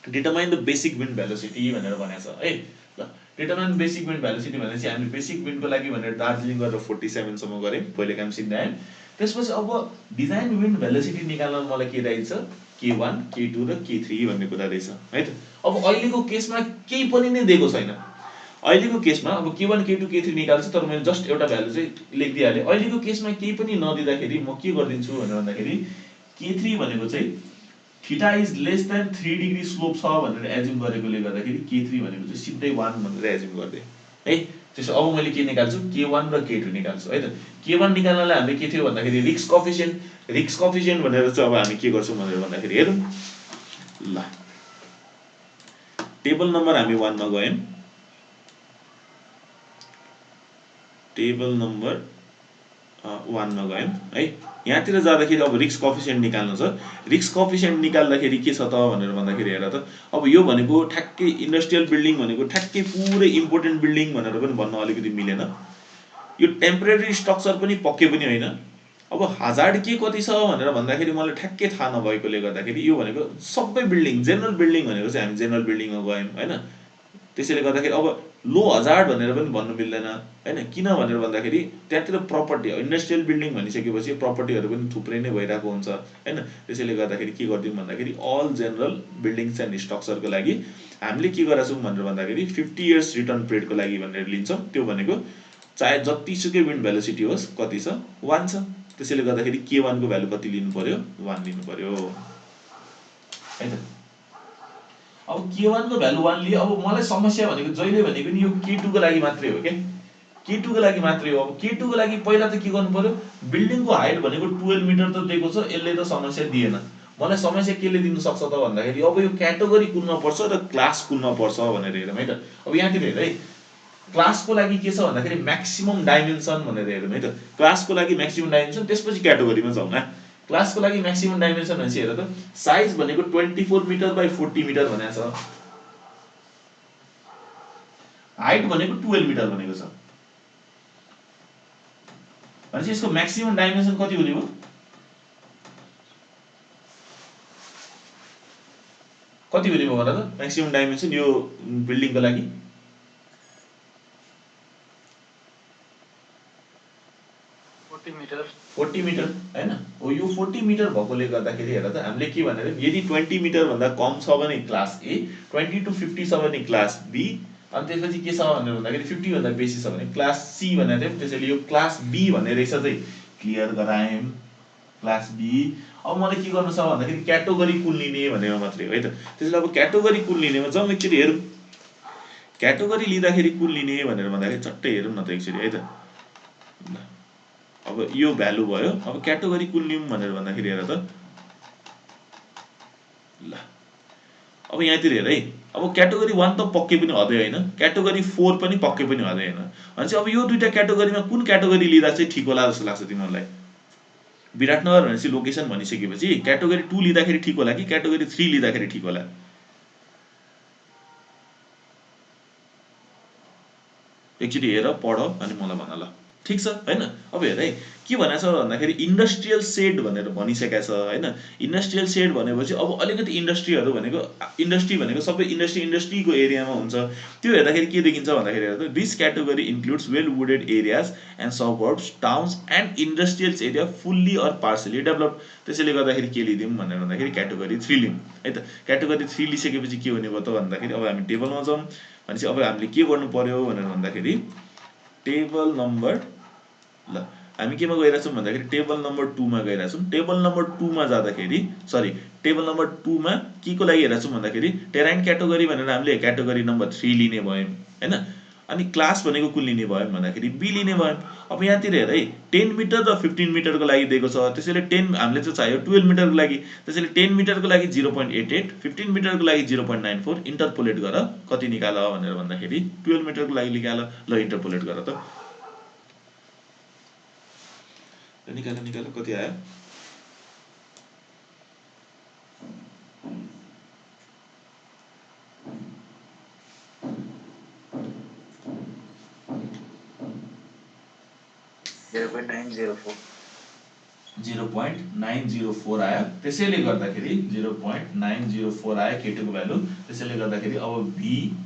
Determine the basic wind velocity भनेर भनेको छ है। ल डिटरमाइन बेसिक विन्ड भेलोसिटी भनेपछि हामीले बेसिक विन्डको लागि भनेर दार्जिलिङ गरेर 47 सम्म गऱ्यौँ, पहिले काम सिक्दै आयौँ। त्यसपछि अब डिजाइन विन्ड भेलोसिटी निकाल्न मलाई के रहेछ k1 k2 र k3 भन्ने कुरा रहेछ है त। अब अहिलेको केसमा केही पनि नै दिएको छैन। अहिलेको केसमा अब k1 k2 k3 निकाल्छु, तर मैले जस्ट एउटा भ्यालु चाहिँ लेखिदिइहालेँ। अहिलेको केसमा केही पनि नदिँदाखेरि म के गरिदिन्छु भनेर भन्दाखेरि k3 भनेको चाहिँ theta is less than 3 degree slope छ भनेर एज्युम गरेकोले गर्दाखेरि k3 भनेको चाहिँ सिधै 1 भनेर एज्युम गर्दै है। त्यसो अब मैले के निकाल्छु k1 र k2 निकाल्छु है त। k1 निकाल्नलाई हामीले के थियो भन्दाखेरि रिस्क कोएफिसिएन्ट भनेर चाहिँ अब हामी के गर्छौँ भनेर भन्दाखेरि हेरौँ ल। टेबल नम्बर हामी 1 मा गयौँ। टेबल नम्बर 1 मा गयौँ है। यहाँतिर जाँदाखेरि अब रिस्क कोएफिसिएन्ट निकाल्नु छ। रिस्क कोएफिसिएन्ट निकाल्दाखेरि के छ त भनेर भन्दाखेरि हेर त, अब यो भनेको ठ्याक्कै इन्डस्ट्रियल बिल्डिङ भनेको ठ्याक्कै पुरै इम्पोर्टेन्ट बिल्डिङ भनेर पनि भन्न अलिकति मिलेन। यो टेम्परेरी स्ट्रक्चर पनि पक्कै पनि होइन। अब हजार्ड के कति छ भनेर भन्दाखेरि मलाई ठ्याक्कै थाहा नभएकोले गर्दाखेरि यो भनेको सबै बिल्डिङ जेनरल बिल्डिङ भनेको चाहिँ हामी जेनरल बिल्डिङमा गयौँ हैन। त्यसैले गर्दाखेरि अब लो हजार्ड भनेर पनि भन्नु मिल्दैन हैन। किन भनेर भन्दाखेरि त्यहाँतिर प्रपर्टी इन्डस्ट्रियल बिल्डिङ भनिसकेपछि प्रपर्टीहरू पनि थुप्रै नै भइरहेको हुन्छ हैन। त्यसैले गर्दाखेरि के गर्दियौँ भन्दाखेरि अल जेनरल बिल्डिङ्स एन्ड स्ट्रक्चरको लागि हामीले के गरेका छौँ भनेर भन्दाखेरि 50 इयर्स रिटर्न पिरियडको लागि भनेर लिन्छौँ। त्यो भनेको चाहे जतिसुकै विन्ड भेलोसिटी होस् कति छ 1 छ। त्यसैले गर्दाखेरि k1 को भ्यालु कति लिनु पर्यो 1 लिनु पर्यो है त। अब k1 को भ्यालु 1 लिए। अब मलाई समस्या भनेको जहिले भनेको नि यो k2 को लागि मात्रै हो के, k2 को लागि मात्रै हो। अब k2 को लागि पहिला त के गर्नु पर्यो, बिल्डिङको हाइट भनेको 12 मिटर त दिएको छ, यसले त समस्या दिएन। मलाई समस्या केले दिन सक्छ त भन्दाखेरि अब यो क्याटेगोरी कुद्न पर्छ र क्लास कुद्न पर्छ भनेर हेरौँ है त। अब यहाँतिर हेर है, क्लासको लागि के छ भन्दाखेरि म्याक्सिमम डाइमेन्सन भनेर हेरौँ है त। क्लासको लागि म्याक्सिमम डाइमेन्सन, त्यसपछि क्याटेगोरीमा जाउँ न। क्लासको लागि म्याक्सिमम डाइमेन्सन भनेपछि हेर त, साइज भनेको 24 मिटर बाई 40 मिटर भनेको छ। हाइट भनेको 12 मिटर भनेको छ। भनेपछि यसको म्याक्सिमम डाइमेन्सन कति हुने हो, कति हुने भयो भन त म्याक्सिमम डाइमेन्सन यो बिल्डिङको लागि। 40 मिटर हैन हो यो 40 मिटर भएकोले गर्दाखेरि हेर त हामीले के भनेर यदि 20 मिटर भन्दा कम छ भने क्लास ए 20 to 50 छ भने क्लास बी अनि त्यसपछि के छ भनेर भन्दाखेरि 50 भन्दा बेसी छ भने क्लास सी भनेर त्यसैले यो क्लास बी भन्ने रहेछ चाहिँ क्लियर गरायौं क्लास बी अब मलाई के गर्नु छ भन्दाखेरि क्याटेगोरी कुन लिने भनेर मात्रै है त त्यसैले अब क्याटेगोरी कुन लिनेमा जाउँ एकचोटी हेरौँ क्याटेगोरी लिँदाखेरि कुन लिने भनेर भन्दाखेरि चट्टै हेरौँ न त एकचोटी है त ल अब यो भ्यालु भयो अब क्याटेगोरी कुन लिउँ भनेर भन्दाखेरि हेर त ल अब यहाँतिर हेर है अब क्याटेगोरी 1 त पक्कै पनि हुँदै हैन क्याटेगोरी 4 पनि पक्कै पनि हुँदै हैन अनि अब यो दुईटा क्याटेगोरीमा कुन क्याटेगोरी लिँदा चाहिँ ठीक होला जस्तो लाग्छ तिमीहरुलाई विराटनगर भनेपछि लोकेसन भनिसकेपछि क्याटेगोरी 2 लिँदाखेरि ठीक होला कि क्याटेगोरी 3 लिँदाखेरि ठीक होला एकचोटी हेर पढ अनि मलाई भन ल ठीक छ हैन अब हेर है के भनेछ भन्दाखेरि इन्डस्ट्रियल सेड भनेर भनिसकेको छ हैन इन्डस्ट्रियल सेड भनेपछि अब अलिकति इन्डस्ट्रीहरु भनेको इन्डस्ट्री भनेको सबै इन्डस्ट्रीको एरियामा हुन्छ त्यो हेर्दाखेरि के देखिन्छ भन्दाखेरि हेर त this category includes well wooded areas and suburbs towns and industrial area fully or sparsely developed त्यसैले गर्दाखेरि के लिदियौं भनेर भन्दाखेरि क्याटेगोरी 3 लियौं है त क्याटेगोरी 3 लिइसकेपछि के हुने भयो त भन्दाखेरि अब हामी टेबलमा जाउँ भनेपछि अब हामीले के गर्नु पर्यो भनेर भन्दाखेरि टेबल नम्बर ल हामी केमा गइराछौं भन्दाखेरि टेबल नम्बर 2 मा गइराछौं टेबल नम्बर 2 मा जाँदाखेरि सरी टेबल नम्बर 2 मा के को लागि हेर्छौं भन्दाखेरि टेराइन क्याटेगोरी भनेर हामीले क्याटेगोरी नम्बर 3 लिने भयौं हैन अनि क्लास भनेको कुन लिने भयौं भन्दाखेरि बी लिने भयौं अब यहाँतिर हेर है 10 मिटर र 15 मिटरको लागि दिएको छ त्यसैले 10 हामीले चाहिँ चाहियो 12 मिटरको लागि त्यसैले 10 मिटरको लागि 0.88 15 मिटरको लागि 0.94 इन्टरपोलेट गर कति निकाल भनेर भन्दाखेरि 12 मिटरको लागि निकाल ल इन्टरपोलेट गर त निकाल कति आयो 0.904 आयो त्यसैले गर्दाखेरि 0.904 आयो k2 को भ्यालु त्यसैले गर्दाखेरि अब b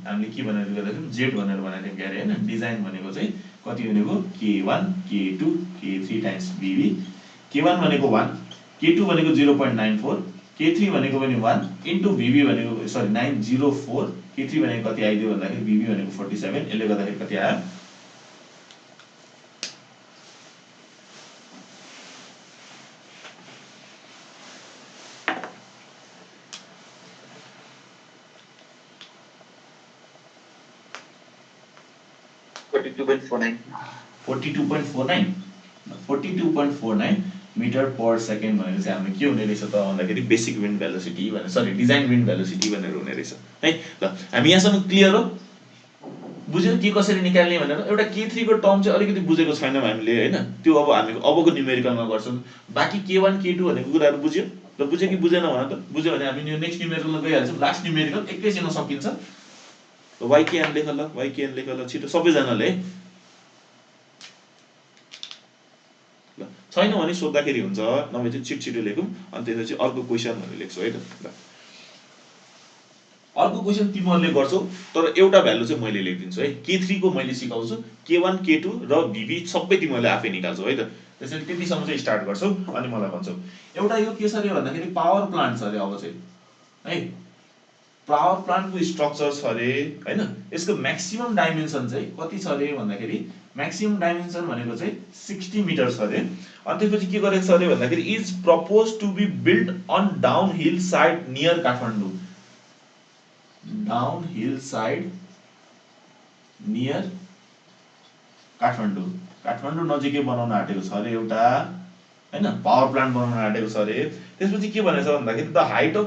हामीले के भनेर गर्दाखेरि z भनेर बनाइदियौं के अरे हैन डिजाइन भनेको चाहिँ कति भनेको k1 k2 k3 times bb k1 भनेको 1 k2 भनेको 0.94 k3 भनेको पनि 1 इन्टु bb भनेको सरी 904 k3 भनेको कति आइदियो भन्दाखेरि bb भनेको 47 यसले गर्दाखेरि कति आयो 42.49 मिटर पर सेकेन्ड भनेको चाहिँ हामीले के हुने रहेछ त भन्दाखेरि बेसिक विन्ड भेलोसिटी भनेर सरी डिजाइन विन्ड भेलोसिटी भनेर हुने रहेछ है ल हामी यहाँसम्म क्लियर हो बुझ्यौ के कसरी निकाल्ने भनेर एउटा k3 को टर्म चाहिँ अलिकति बुझेको छैनौं हामीले हैन त्यो अब हामी अबको न्यूमेरिकलमा गर्छौं बाकी k1 k2 भनेको कुराहरु बुझ्यौ ल बुझ्यो कि बुझेन भन त बुझ्यो भने हामी नेक्स्ट न्यूमेरिकलमा गइहाल्छौं लास्ट न्यूमेरिकल एकैछिनमा सकिन्छ ykn लेख ल छिटो सबैजनाले ल छैन भने सोध्दाखेरि हुन्छ नभए चाहिँ छिटो लेखौं अनि त्यसपछि अर्को क्वेशन भनेर लेख्छौ है त ल अर्को क्वेशन तिमीहरुले गर्छौ तर एउटा भ्यालु चाहिँ मैले लेखिदिन्छु है k3 को मैले सिकाउँछु k1 k2 र bb सबै तिमीहरुले आफै निकाल्छौ है त त्यसैले त्यतिसम्म चाहिँ स्टार्ट गर्छौ अनि मलाई भन्छौ एउटा यो के छ रे भन्दाखेरि पावर प्लान्ट छ रे अब चाहिँ है पावर प्लान्ट को स्ट्रक्चर छ रे हैन यसको म्याक्सिमम डाइमेन्सन चाहिँ कति छ रे भन्दाखेरि म्याक्सिमम डाइमेन्सन भनेको चाहिँ 60 मिटर छ रे अनि त्यसपछि के गरेको छ रे भन्दाखेरि is propose to be build on downhill side near Kathmandu downhill side near Kathmandu नजिकै बनाउन आटेको छ रे एउटा हैन पावर प्लान्ट बनाउन आटेको छ रे त्यसपछि के भनेछ भन्दाखेरि the height of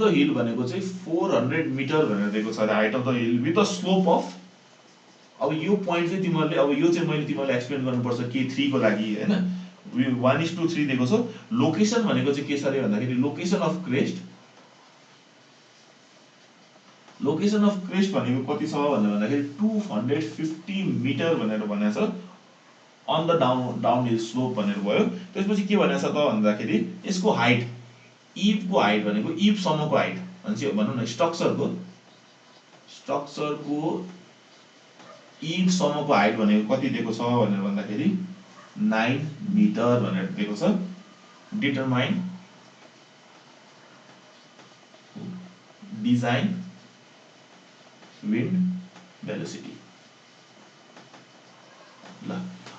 the hill भनेको चाहिँ 400 मिटर भनेर दिएको छ रे height of the hill with a slope of अब यो प्वाइन्ट चाहिँ तिमीहरुले अब यो चाहिँ मैले तिमीहरुलाई एक्सप्लेन गर्नुपर्छ k3 को लागि हैन 1:3 दिएको छ लोकेसन भनेको चाहिँ के छ रे भन्दाखेरि लोकेसन अफ क्रेस्ट भनेको कति छ भनेर भन्दाखेरि 250 मिटर भनेर भनेको छ on the downhill slope भनेर भयो त्यसपछि के भनेको छ त भन्दाखेरि यसको हाइट ईव को हाइट भनेको ईव सम्मको हाइट भन्छ भनौं न स्ट्रक्चरको इच सम्मको हाइट भनेको कति दिएको छ भनेर भन्दाखेरि 9 मिटर भनेर दिएको छ। Determine design wind velocity. ल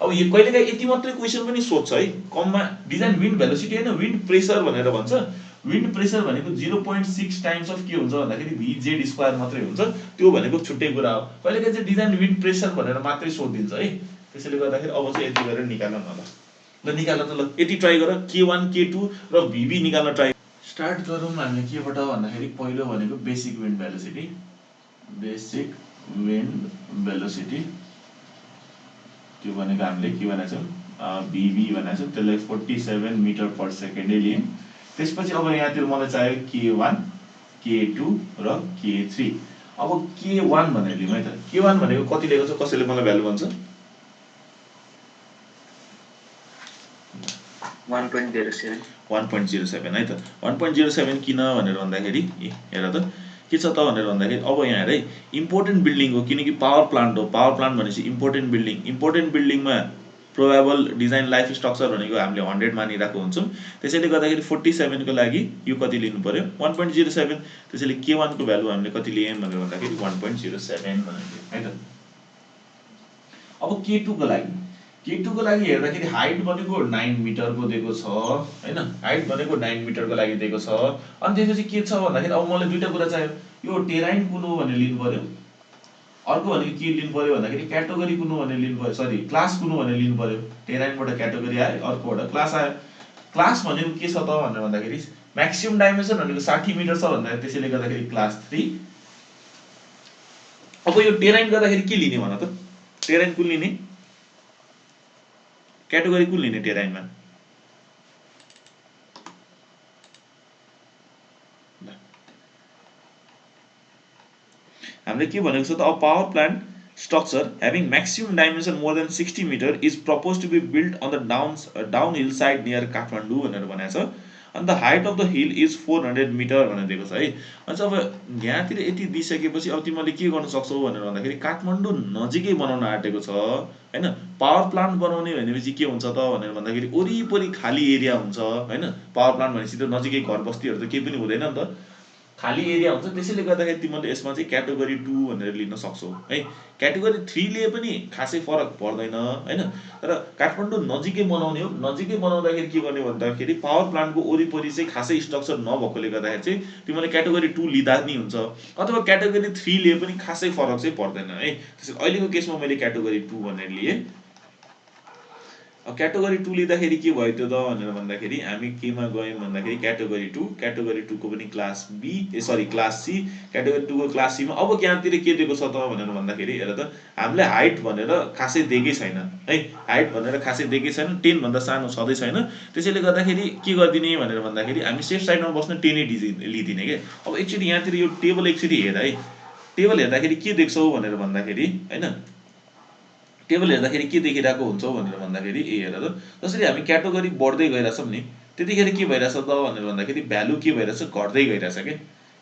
अब यो कहिलेकाहीँ यति मात्रै क्वेसन पनि सोध्छ है, कममा डिजाइन विन्ड भेलोसिटी हैन, विन्ड प्रेसर भनेर भन्छ। विन्ड प्रेसर भनेको 0.6 टाइम्स अफ के हुन्छ भन्दाखेरि VZ स्क्वायर मात्रै हुन्छ, त्यो भनेको छुट्टै कुरा हो। कहिलेकाहीँ चाहिँ डिजाइन विन्ड प्रेसर भनेर मात्रै सोधिदिन्छ है। त्यसैले गर्दाखेरि अब चाहिँ यति गरेर निकाल्न न ल निकाल्न त ल यति ट्राई गर, K1 K2 र VB निकाल्न ट्राई। स्टार्ट गरौँ हामीले केबाट भन्दाखेरि पहिलो भनेको basic wind velocity. Basic wind velocity त्यो भनेको हामीले के भनेको छौँ VB भनेको छौँ, त्यसलाई 47 मिटर पर सेकेन्डै लियौँ। त्यसपछि अब यहाँतिर मलाई चाहियो K1 K2 र K3। अब K1 भनेर लियौँ है त। K1 भनेको कति लिएको छ, कसैले मलाई भ्यालु भन्छ? 1.07 1.07 है त। 1.07 किन भनेर भन्दाखेरि हेर त के छ त भनेर भन्दाखेरि अब यहाँ हेर है, इम्पोर्टेन्ट बिल्डिङ हो, किनकि पावर प्लान्ट हो। पावर प्लान्ट भनेपछि इम्पोर्टेन्ट बिल्डिङ, इम्पोर्टेन्ट बिल्डिङमा प्रोबेबल डिजाइन लाइफ स्ट्रक्चर भनेको हामीले 100 मानिरहेको हुन्छौँ। त्यसैले गर्दाखेरि 47 को लागि यो कति लिनु पर्यो 1.07। त्यसैले K1 को भ्यालु हामीले कति लियौँ भनेर भन्दाखेरि 1.07 भनेर है त। अब K2 को लागि, K2 को लागि हेर्दाखेरि हाइट भनेको 9 मिटरको दिएको छ हैन, हाइट भनेको 9 मिटरको लागि दिएको छ। अनि त्यसपछि के छ भन्दाखेरि अब मलाई दुईटा कुरा चाहियो, यो टेराइन कुन हो भनेर लिनु पर्यो, अर्को भनेको के लिनु पर्यो भन्दाखेरि क्याटेगोरी कुन हो भनेर लिनु पर्यो, सरी क्लास कुन हो भनेर लिनु पर्यो। टेराइनबाट क्याटेगोरी आयो, अर्कोबाट क्लास आयो। क्लास भनेको के छ त भनेर भन्दाखेरि म्याक्सिमम डाइमेन्सन भनेको 60 मिटर छ भन्दाखेरि त्यसैले गर्दाखेरि क्लास 3। अब यो टेराइन गर्दाखेरि के लिने भन त, टेराइन कुन लिने, क्याटेगोरी कुन लिने टेराइनमा? हामीले के भनेको छ त, a power plant structure having maximum dimension more than 60 meter is proposed to be built on the downhill side near Kathmandu भनेर भनेको छ। and the height of the hill is 400 meter भनेर दिएको छ है। अनि अब यहाँतिर यति दिइसकेपछि अब तिमीले के गर्न सक्छौ भनेर भन्दाखेरि काठमाडौँ नजिकै बनाउन आँटेको छ हैन। पावर प्लान्ट बनाउने भनेपछि के हुन्छ त भनेर भन्दाखेरि वरिपरि खाली एरिया हुन्छ हैन। पावर प्लान्ट भनेपछि त नजिकै घर बस्तीहरु त केही पनि हुँदैन नि त, खाली एरिया हुन्छ। त्यसैले गर्दाखेरि तिमीले यसमा चाहिँ क्याटेगोरी 2 भनेर लिन सक्छौ है। क्याटेगोरी 3 ले पनि खासै फरक पर्दैन हैन, तर काठमाडौँ नजिकै बनाउने हो। नजिकै बनाउँदाखेरि के गर्ने भन्दाखेरि पावर प्लान्टको वरिपरि चाहिँ खासै स्ट्रक्चर नभएकोले गर्दाखेरि चाहिँ तिमीले क्याटेगोरी 2 लिँदा नि हुन्छ, अथवा क्याटेगोरी 3 ले पनि खासै फरक चाहिँ पर्दैन है। त्यसैले अहिलेको केसमा मैले क्याटेगोरी 2 भनेर लिए। अब क्याटेगोरी 2 लिँदाखेरि के भयो त भनेर भन्दाखेरि हामी केमा गयौँ भन्दाखेरि क्याटेगोरी 2, क्याटेगोरी 2 को पनि क्लास बी सरी क्लास सी, क्याटेगोरी 2 को क्लास सी मा। अब यहाँतिर के दिएको छ त भनेर भन्दाखेरि हेर त, हामीले हाइट भनेर खासै दिएकै छैन है, हाइट भनेर खासै दिएकै छैन, 10 भन्दा सानो छँदै छैन। त्यसैले गर्दाखेरि के गर्दिने भनेर भन्दाखेरि हामी सेफ साइडमा बस्न 10 नै लिदिने के। अब एकचोटी यहाँतिर यो टेबल एकचोटी हेर है, टेबल हेर्दाखेरि के देख्छौ भनेर भन्दाखेरि हैन, टेबल हेर्दाखेरि के देखिरहेको हुन्छ भनेर भन्दाखेरि हेर त, जसरी हामी क्याटेगोरी बढ्दै गइराछौँ नि त्यतिखेर के भइरहेछ त भनेर भन्दाखेरि भ्यालु के भइरहेछ, घट्दै गइरहेछ के।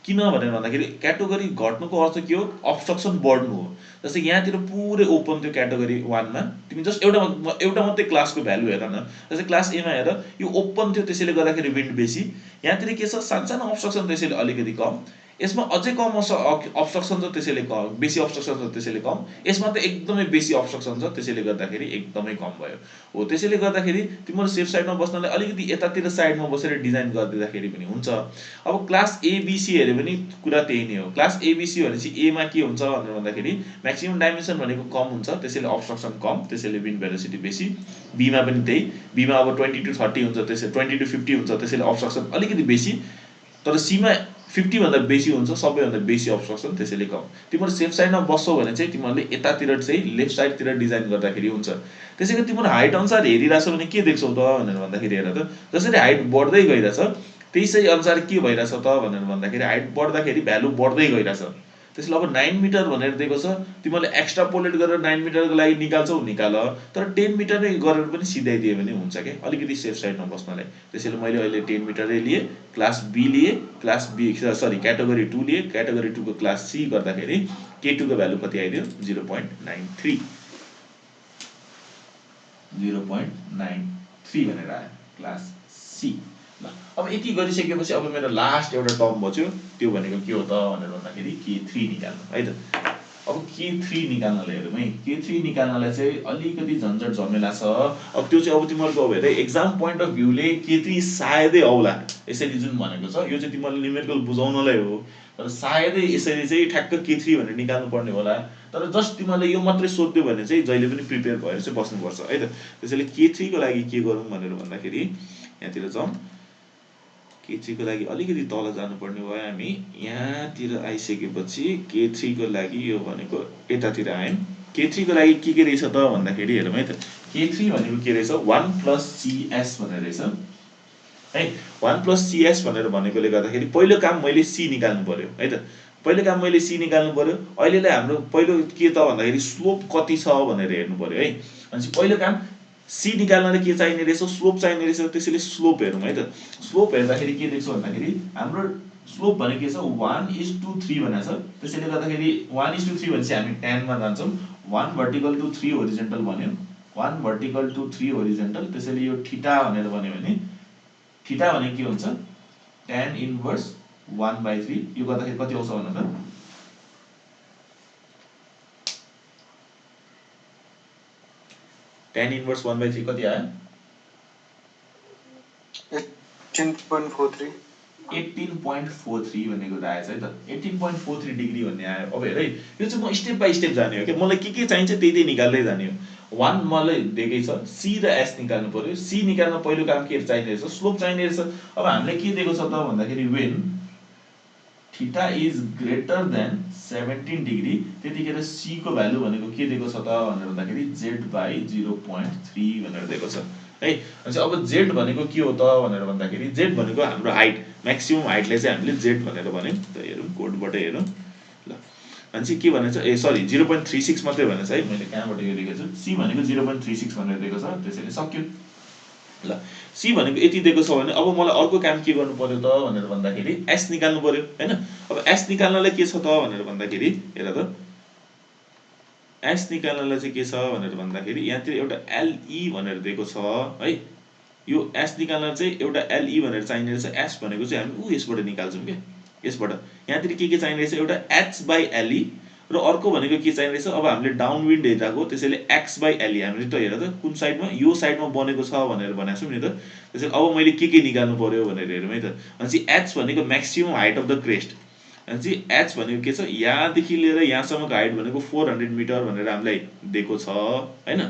किन भनेर भन्दाखेरि क्याटेगोरी घट्नुको अर्थ के हो, अब्स्ट्रक्सन बढ्नु हो। जस्तै यहाँतिर पुरै ओपन थियो क्याटेगोरी 1 मा, तिमी जस्ट एउटा मात्रै क्लासको भ्यालु हेर न। जस्तै क्लास ए मा हेर, यो ओपन थियो त्यसैले गर्दाखेरि विन्ड बेसी। यहाँतिर के छ, सानसानो अब्स्ट्रक्सन त्यसैले अलिकति कम। यसमा अझै कम अब्स्ट्रक्सन छ त्यसैले कम, बेसी अब्स्ट्रक्सन छ त्यसैले कम। यसमा त एकदमै बेसी अब्स्ट्रक्सन छ त्यसैले गर्दाखेरि एकदमै कम भयो हो। त्यसैले गर्दाखेरि तिम्रो सेफ साइडमा बस्नलाई अलिकति यतातिर साइडमा बसेर डिजाइन गरिदिँदाखेरि पनि हुन्छ। अब क्लास एबीसी हेर्यो भने कुरा त्यही नै हो। क्लास एबीसी भनेपछि ए मा के हुन्छ भनेर भन्दाखेरि म्याक्सिमम डाइमेन्सन भनेको कम हुन्छ त्यसैले अब्स्ट्रक्सन कम, त्यसैले विन्ड भेलोसिटी बेसी। बी मा पनि त्यही, बी मा अब 20 to 30 हुन्छ, त्यसैले 20 to 50 हुन्छ त्यसैले अब्स्ट्रक्सन अलिकति बेसी। तर सी मा 50 भन्दा बेसी हुन्छ, सबैभन्दा बेसी अब्स्ट्रक्सन त्यसैले कम। तिम्रो सेफ साइडमा बस्छौ भने चाहिँ तिमीले यतातिर चाहिँ लेफ्ट साइडतिर डिजाइन गर्दाखेरि हुन्छ। त्यसैले तिम्रो हाइट अनुसार हेरिराछ भने के देख्छौ त भनेर भन्दाखेरि हेर त, जसरी हाइट बढ्दै गइराछ त्यसै अनुसार के भइराछ त भनेर भन्दाखेरि हाइट बढ्दाखेरि भ्यालु बढ्दै गइराछ। त्यसले अब 9 मिटर भनेर दिएको छ, तिमीले एक्स्ट्रापोलेट गरेर 9 मिटरको लागि निकाल्छौ निकाल, तर 10 मिटर नै गरेर पनि सिधाइदियो भने हुन्छ के, अलिकति सेफ साइडमा बस्नलाई। त्यसैले मैले अहिले 10 मिटरै लिए, क्लास बी लिए, क्लास बी सरी क्याटेगोरी 2 लिए, क्याटेगोरी 2 को क्लास सी गर्दाखेरि K2 को भ्यालु कति आइदियो 0.93 भनेर आयो क्लास सी। ल अब यति गरिसकेपछि अब मेरो लास्ट एउटा टर्म बच्यो, त्यो भनेको के हो त भनेर भन्दाखेरि K3 निकाल्नु है त। अब K3 निकाल्नलाई हेरौँ है, K3 निकाल्नलाई चाहिँ अलिकति झन्झट झमेला छ। अब त्यो चाहिँ अब तिमीहरूको अब हेर एक्जाम पोइन्ट अफ भ्यूले K3 सायदै आउला, यसरी जुन भनेको छ यो चाहिँ तिमीहरूले न्युमेरिकल बुझाउनलाई हो, तर सायदै यसरी चाहिँ ठ्याक्क K3 भनेर निकाल्नु पर्ने होला। तर जस्ट तिमीहरूले यो मात्रै सोध्यो भने चाहिँ जहिले पनि प्रिपेयर भएर चाहिँ बस्नुपर्छ है त। त्यसैले K3 को लागि के गरौँ भनेर भन्दाखेरि यहाँतिर जाउँ, K3 को लागि अलिकति तल जानुपर्ने भयो हामी, यहाँतिर आइसकेपछि K3 को लागि यो भनेको यतातिर आयौँ। K3 को लागि के रहेछ त भन्दाखेरि हेरौँ है त, K3 भनेको के रहेछ 1 + CS भनेर रहेछ है। 1 + CS भनेर भनेकोले गर्दाखेरि पहिलो काम मैले C निकाल्नु पर्यो है त, पहिलो काम मैले C निकाल्नु पर्यो। अहिलेलाई हाम्रो पहिलो के त भन्दाखेरि स्लोप कति छ भनेर हेर्नु पर्यो है। अनि पहिलो काम C निकाल्नलाई के चाहिने रहेछ, स्लोप चाहिने रहेछ। त्यसैले स्लोप हेरौँ है त, स्लोप हेर्दाखेरि के देख्छौँ भन्दाखेरि हाम्रो स्लोप भनेको के छ 1:3 भनेको छ। त्यसैले गर्दाखेरि 1:3 भनेपछि हामी tan मा जान्छौँ, 1 vertical to 3 horizontal भन्यो, 1 vertical to 3 horizontal। त्यसैले यो थीटा भनेर भन्यो भने थीटा भनेको के हुन्छ tan इन्भर्स 1/3, यो गर्दाखेरि कति आउँछ भन्नु त tan इन्भर्स 1/3 कति आयो 18.43 भनेको आएछ है त, 18.43 डिग्री भन्ने आयो। अब हेर है, यो चाहिँ म स्टेप बाई स्टेप जाने हो कि, मलाई के चाहिन्छ त्यही निकाल्दै जाने हो। 1 मलाई दिएकै छ, C र S निकाल्नु पर्यो। C निकाल्न पहिलो काम के चाहिने रहेछ, स्लोप चाहिने रहेछ। अब हामीले के दिएको छ त भन्दाखेरि when theta is greater than 17 degree, त्यतिखेर C को भ्यालु भनेको के दिएको छ त भनेर भन्दाखेरि Z/0.3 भनेर दिएको छ है। अब Z भनेको के हो त भनेर भन्दाखेरि Z भनेको हाम्रो हाइट, म्याक्सिमम हाइटलाई चाहिँ हामीले Z भनेर भन्यौँ। त हेरौँ कोडबाट हेरौँ ल, अनि चाहिँ के भनेको छ, ए सरी 0.36 मात्रै भनेको छ है, मैले कहाँबाट यो लेखेको छु, C भनेको 0.36 भनेर दिएको छ। त्यसैले सक्यो ल। C भनेको यति दिएको छ भने अब मलाई अर्को काम के गर्नु पर्यो त भनेर भन्दाखेरि S निकाल्नु पर्यो हैन। अब S निकाल्नलाई के छ त भनेर भन्दाखेरि हेर त, S निकाल्नलाई चाहिँ के छ भनेर भन्दाखेरि यहाँतिर एउटा LE भनेर दिएको छ है। यो S निकाल्न चाहिँ एउटा LE भनेर चाहिने रहेछ। S भनेको चाहिँ हामी यसबाट निकाल्छौँ के, यसबाट यहाँतिर के चाहिने रहेछ, एउटा H/LE र अर्को भनेको के चाहिने रहेछ, अब हामीले डाउनविन्ड हेरिरहेको, त्यसैले X/LE। हामीले त हेर त कुन साइडमा, यो साइडमा बनेको छ भनेर भनेको छौँ नि त। त्यसैले अब मैले के निकाल्नु पर्यो भनेर हेरौँ है त। अनि चाहिँ H भनेको maximum height of the crest, अनि चाहिँ H भनेको के छ, यहाँदेखि लिएर यहाँसम्मको हाइट भनेको 400 मिटर भनेर हामीलाई दिएको छ हैन।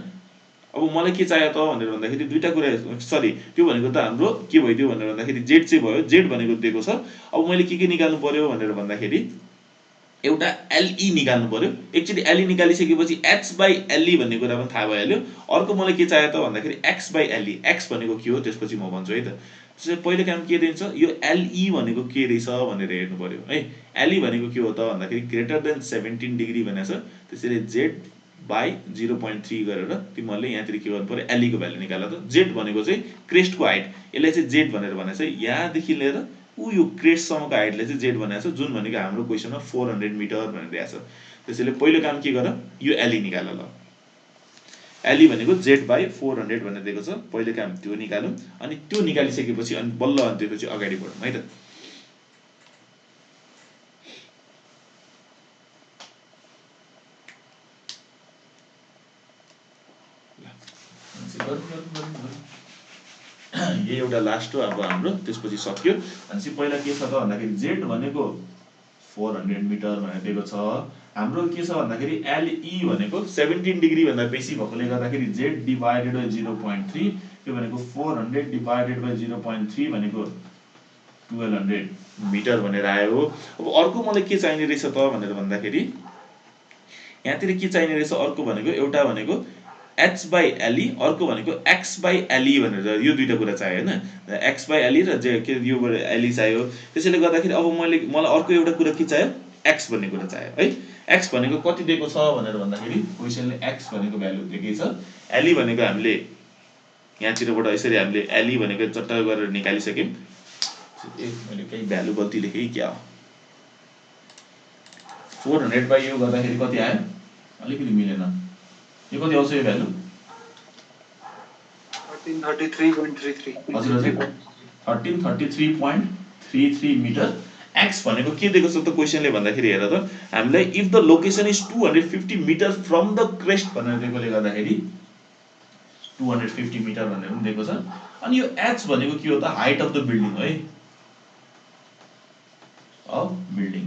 अब मलाई के चाहियो त भनेर भन्दाखेरि दुईटा कुरा, सरी त्यो भनेको त हाम्रो के भइदियो भनेर भन्दाखेरि Z चाहिँ भयो, Z भनेको दिएको छ। अब मैले के निकाल्नु पर्यो भनेर भन्दाखेरि एउटा LE निकाल्नु पर्यो। एकचोटि LE निकालिसकेपछि H/LE भन्ने कुरा पनि थाहा भइहाल्यो। अर्को मलाई के चाहियो त भन्दाखेरि X/LE, X भनेको के हो त्यसपछि म भन्छु है त। त्यसैले पहिलो काम के दिन्छ, यो LE भनेको के रहेछ भनेर हेर्नु पर्यो है। LE भनेको के हो त भन्दाखेरि ग्रेटर देन 17 डिग्री भनेको छ। त्यसैले Z/0.3 गरेर तिमीहरूले यहाँतिर के गर्नु पर्यो, LE को भ्यालु निकाल त। Z भनेको चाहिँ क्रेस्टको हाइट, यसलाई चाहिँ Z भनेर भनेको छ। यहाँदेखि लिएर यो क्रेस्टसम्मको हाइटलाई चाहिँ Z भनेको छ, जुन भनेको हाम्रो क्वेसनमा 400 मिटर भनेर दिएको छ। त्यसैले पहिलो काम के गर, यो LE निकाल ल। LE भनेको Z/400 भनेर दिएको छ, पहिलो काम त्यो निकालौँ। अनि त्यो निकालिसकेपछि अनि बल्ल त्यसपछि अगाडि बढौँ है त। यही एउटा लास्ट हो अब हाम्रो, त्यसपछि सक्यो। अनि चाहिँ पहिला के छ त भन्दाखेरि Z भनेको 400 मिटर भनेर दिएको छ। हाम्रो के छ भन्दाखेरि LE भनेको 17 डिग्री भन्दा बेसी भएकोले गर्दाखेरि Z/0.3, त्यो भनेको 400/0.3 भनेको 1200 मिटर भनेर आयो। अब अर्को मलाई के चाहिने रहेछ त भनेर भन्दाखेरि यहाँतिर के चाहिने रहेछ, अर्को भनेको एउटा भनेको H/LE, अर्को भनेको X/LE भनेर यो दुईटा कुरा चाहियो हैन। X/LE र यो LE चाहियो। त्यसैले गर्दाखेरि अब मलाई अर्को एउटा कुरा के चाहियो, x भन्ने कुरा चाहियो है। x भनेको कति दिएको छ भनेर भन्दाखेरि क्वेशनले x भनेको भ्यालु दिएकै छ। le भनेको हामीले यहाँतिरबाट यसरी हामीले le भनेको चट्ट गरेर निकालिसक्यौं। मैले केही भ्यालु गल्ती लेखेँ क्या हो। 400 यो गर्दाखेरि कति आयो अलिकति मिलेन। यो कति आउँछ यो भ्यालु 1333.33 हजुर हजुर 1333.33 मिटर। x भनेको के दिएको छ त क्वेशनले भन्दाखेरि हेर त हामीलाई if the location is 250 metre from the crest भनेर दिएकोले गर्दाखेरि 250 मिटर भनेर पनि दिएको छ। अनि यो h भनेको के हो त हाइट अफ द बिल्डिङ है, अफ बिल्डिङ।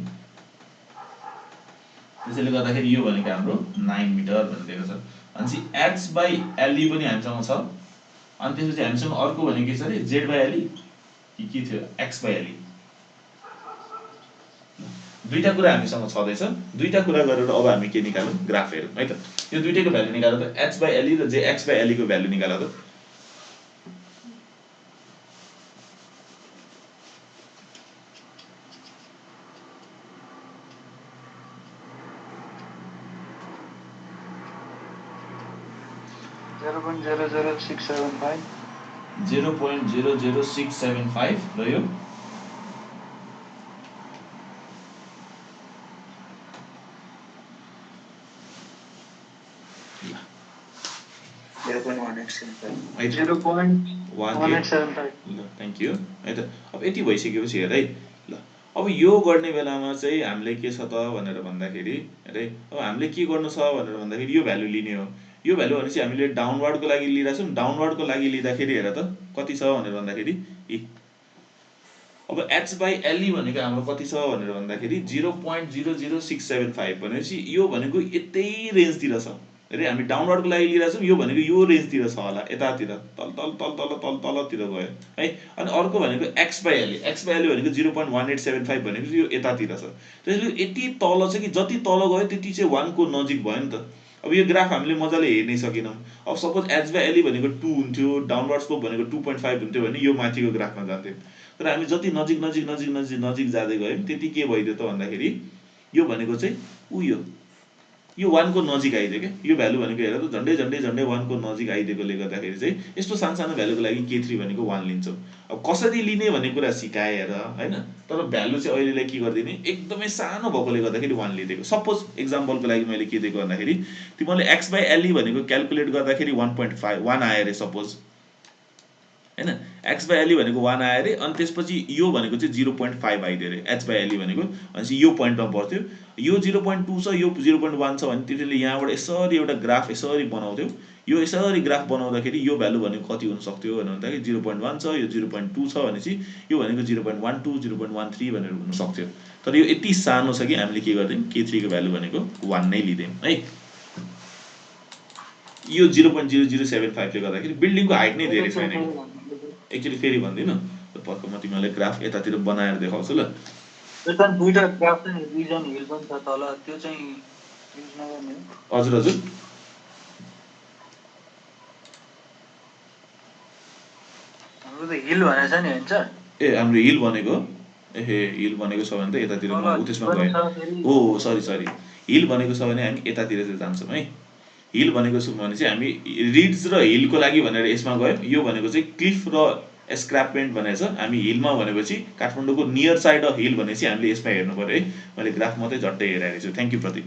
त्यसैले गर्दाखेरि यो भनेको हाम्रो 9 मिटर भनेर दिएको छ। अनि h बाइ le पनि हामीसँग छ। अनि त्यसपछि हामीसँग अर्को भनेको के छ रे z बाइ le के थियो x बाइ le। दुईटा कुरा हामीसँग छदैछ। दुईटा कुरा गरेर अब हामी के निकालौं ग्राफ हेरौं है त। यो दुईटैको भ्यालु निकाल्दा त h बाइ le र x बाइ le को भ्यालु निकाल्दा त 0.00675 0.00675 र यो 0.1875 ल थ्यांक यू है त। अब यति भइसकेपछि हेर है ल। अब यो गर्ने बेलामा चाहिँ हामीले के छ त भनेर भन्दाखेरि हेरे अब हामीले के गर्नु छ भनेर भन्दाखेरि यो भ्यालु लिने हो। यो भ्यालु भनेपछि हामीले डाउनवर्डको लागि लिइरा छौं। डाउनवर्डको लागि लिँदाखेरि हेर त कति छ भनेर भन्दाखेरि अब h बाइ le भनेको हाम्रो कति छ भनेर भन्दाखेरि 0.00675 भनेपछि यो भनेको यतै रेन्जतिर छ। हेरे हामी डाउनवर्डको लागि लिइरा छौं। यो भनेको यो रेन्जतिर छ होला, यतातिर तल तल तल तल तल तलतिर गयो है। अनि अर्को भनेको x बाइ le भनेको 0.1875 भनेको यो यतातिर छ। त्यसैले यति तल छ कि जति तल गयो त्यति चाहिँ 1 को नजिक भयो नि त। अब यो ग्राफ हामीले मजाले हेर्नै सकेनौं। अब सपोज h बाइ le भनेको 2 हुन्थ्यो, डाउनवर्ड स्लोप भनेको 2.5 हुन्थ्यो भने यो माथिको ग्राफमा जान्थ्यो। तर हामी जति नजिक नजिक नजिक नजिक नजिक जाँदै गयौं त्यति के भइदियो त भन्दाखेरि यो भनेको चाहिँ यो 1 को नजिक आइदियो के। यो भ्यालु भनेको हेर त झन्डै झन्डै झन्डै 1 को नजिक आइदिएकोले गर्दाखेरि चाहिँ यस्तो सानो भ्यालुको लागि k3 भनेको 1 लिन्छौं। अब कसरी लिने भन्ने कुरा सिकाए हेर हैन। तर भ्यालु चाहिँ अहिलेलाई के गर्दिने एकदमै सानो भएकोले गर्दाखेरि 1 लिदिएको। सपोज एक्जाम्पलको लागि मैले के दिएको भन्दाखेरि तिमीले x बाइ le भनेको क्याल्कुलेट गर्दाखेरि 1.1 आयो रे सपोज हैन। x बाइ le भनेको 1 आयो रे। अनि त्यसपछि यो भनेको चाहिँ 0.5 आइदियो रे h बाइ le भनेको। अनि यो पोइन्टमा पर्थ्यो। यो 0.2 छ यो 0.1 छ भने तिमीले यहाँबाट यसरी एउटा ग्राफ यसरी बनाउँथ्यौ। यो यसरी ग्राफ बनाउँदाखेरि यो भ्यालु भनेको कति हुन सक्थ्यो भन्दाखेरि 0.1 छ यो 0.2 छ भनेपछि यो भनेको 0.12 0.13 भनेर हुन सक्थ्यो। तर यो यति सानो छ कि हामीले के गर्दियौं k3 को भ्यालु भनेको 1 नै लिदियौं है। यो 0.0075 ले गर्दाखेरि बिल्डिङको हाइट नै धेरै छैन। एक्चुअली फेरि भन्दिनु पक्क म तिमीलाई ग्राफ यतातिर बनाएर देखाउँछु ल। एउटा दुईटा ग्राफ चाहिँ रिजन हिल पनि छ तल, त्यो चाहिँ युज नगर्ने। हजुर हजुर हाम्रो त हिल भनेको छ नि हैन। ए हाम्रो हिल भनेको हिल भनेको छ भने त यतातिर म त्यसमा गए। ओ सरी हिल भनेको छ भने हामी यतातिर चाहिँ जान्छौं है। हिल भनेको छ भने चाहिँ हामी रिड्स र हिलको लागि भनेर यसमा गयौं। यो भनेको चाहिँ क्लिफ र एस्क्रापमेन्ट भनेको छ। हामी हिलमा भनेपछि काठमाडौँको नियर साइड अफ हिल भनेपछि हामीले यसमा हेर्नु पर्यो है। मैले ग्राफ मात्रै झट्टै हेराएको छु। थ्यांक यू प्रतीक।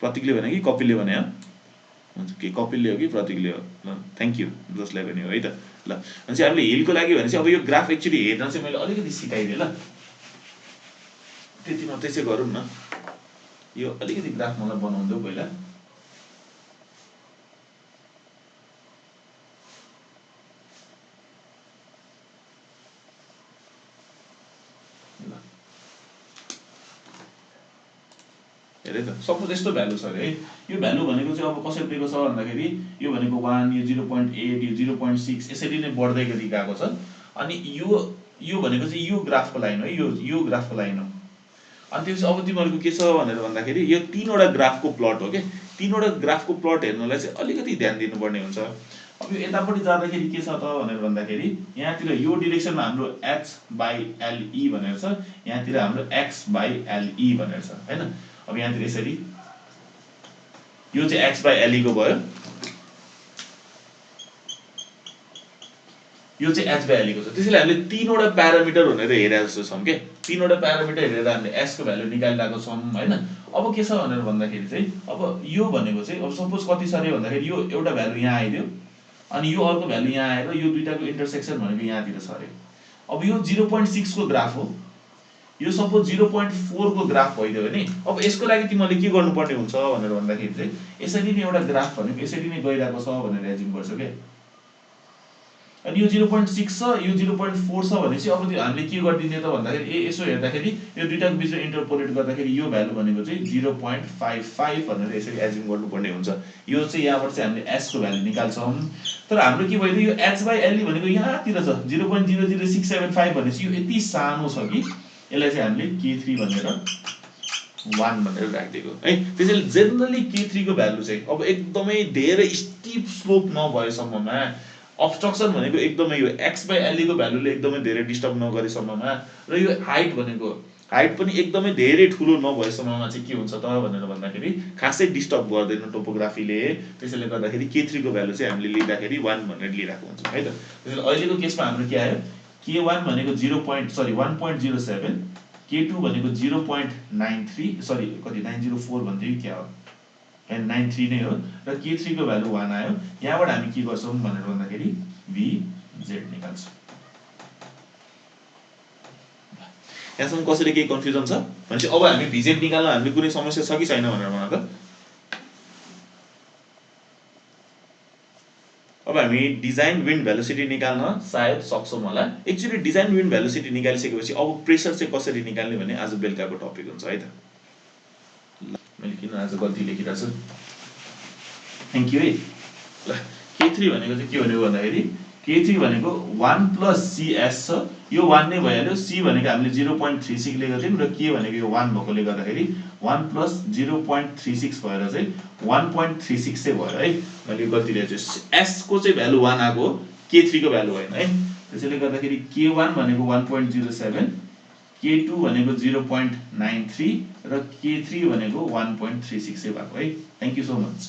प्रतीकले भने कि कपिलले भने हो? हुन्छ के कपिलले हो कि प्रतीकले हो? ल थ्यांक यू जसलाई पनि हो है त। ल अनि चाहिँ हामीले हिलको लागि भनेपछि अब यो ग्राफ एक्चुअली हेर्न चाहिँ मैले अलिकति सिकाइदिए ल। त्यति मात्रै चाहिँ गरौँ न। यो अलिकति ग्राफ मलाई बनाउँदै पहिला। हेरे त सपोज यस्तो भ्यालु छ रे। यो भ्यालु भनेको चाहिँ अब कसरी दिएको छ भन्दाखेरि यो भनेको 1 यो 0.8 यो 0.6 यसरी नै बढ्दै गएको छ। अनि यो भनेको चाहिँ यो ग्राफको लाइन हो यो ग्राफको लाइन हो। अनि त्यसपछि अब तिमीहरुको के छ भनेर भन्दाखेरि यो तीनवटा ग्राफको प्लट हो के। तीनवटा ग्राफको प्लट हेर्नलाई चाहिँ अलिकति ध्यान दिनुपर्ने हुन्छ। अब यो यतापट्टि जाँदाखेरि के छ त भनेर भन्दाखेरि यहाँतिर यो डिरेक्सनमा हाम्रो h/le भनेर छ, यहाँतिर हाम्रो x/le भनेर छ हैन। अब यहाँतिर यसरी यो चाहिँ x/le को भयो, यो चाहिँ h/le को छ। त्यसैले हामीले तीनवटा प्यारामिटर भनेर हेरे जस्तो छौं के, तीनवटा प्यारामिटर हेरेर हामीले s को भ्यालु निकालिरहेको छौं हैन। अब के छ भनेर भन्दाखेरि चाहिँ अब यो भनेको चाहिँ अब सपोज कति छ रे भन्दाखेरि यो एउटा भ्यालु यहाँ आइदियो अनि यो अर्को भ्यालु यहाँ आएर यो दुईटाको इन्टरसेक्सन भनेको यहाँतिर छ रे। अब यो 0.6 को ग्राफ हो, यो सपोज 0.4 को ग्राफ भइदियो भने अब यसको लागि तिमीले के गर्नुपर्ने हुन्छ भनेर भन्दाखेरि चाहिँ यसरी नै एउटा ग्राफ भनेको यसरी नै गइरहेको छ भनेर एज्युम गर्छौ के। अनि यो 0.6 छ, यो 0.4 छ भनेपछि अब हामीले के गर्दिने त भन्दाखेरि यसो हेर्दाखेरि यो दुईटाको बीचमा इन्टरपोलेट गर्दाखेरि यो भ्यालु भनेको चाहिँ 0.55 भनेर यसरी एज्युम गर्नुपर्ने हुन्छ। यो चाहिँ यहाँबाट चाहिँ हामीले s को भ्यालु निकाल्छौं। तर हाम्रो के भइदियो यो h/le भनेको यहाँतिर छ 0.00675 भनेपछि यो यति सानो छ कि यसलाई चाहिँ हामीले k3 भनेर 1 भनेर राखिदिएको है। त्यसैले जेनरली k3 को भ्यालु चाहिँ अब एकदमै धेरै स्टिप स्लोप नभएसम्ममा, अब्स्ट्रक्सन भनेको एकदमै यो x/le को भ्यालुले एकदमै धेरै डिस्टर्ब नगरेसम्ममा र यो हाइट भनेको हाइट पनि एकदमै धेरै ठुलो नभएसम्ममा चाहिँ के हुन्छ त भनेर भन्दाखेरि खासै डिस्टर्ब गर्दैन टोपोग्राफीले। त्यसैले गर्दाखेरि k3 को भ्यालु चाहिँ हामीले लिँदाखेरि 1 भनेर लिइराखेको हुन्छ है त। त्यसैले अहिलेको केसमा हाम्रो के आयो, k1 भनेको 1.07, k2 भनेको 0.93 सरी कति 904 भन्दै क्या हो 93 नै हो र k3 को भ्यालु 1 आयो। यहाँबाट हामी के गर्छौं भनेर भन्दाखेरि vz निकाल्छौं। यहाँसम्म कसैले केही कन्फ्युजन छ भनेपछि अब हामी vz निकाल्न हामीले कुनै समस्या छ कि छैन भनेर भन त। अब हामी डिजाइन विन्ड भेलोसिटी निकाल्न सायद सक्छौं होला। एक्चुअली डिजाइन विन्ड भेलोसिटी निकालिसकेपछि अब प्रेसर चाहिँ कसरी निकाल्ने भन्ने आज बेलुकाको टपिक हुन्छ है त। मैले किन आज गल्ती लेखिरहेको छु, थ्यांक यू है। ल k3 भनेको चाहिँ के भनेको भन्दाखेरि k3 भनेको 1 + cs छ, यो 1 नै भइहाल्यो। c भनेको हामीले 0.36 लिएको थियौं र k भनेको यो 1 भएकोले गर्दाखेरि 1 + 0.36 भएर चाहिँ 1.36 चाहिँ भयो है। मैले गल्ती लेखेछु, s को चाहिँ भ्यालु 1 आको, k3 को भ्यालु होइन है। त्यसैले गर्दाखेरि k1 भनेको 1.07, k2 भनेको 0.93 र k3 भनेको 1.36 चाहिँ भएको है। Thank you so much.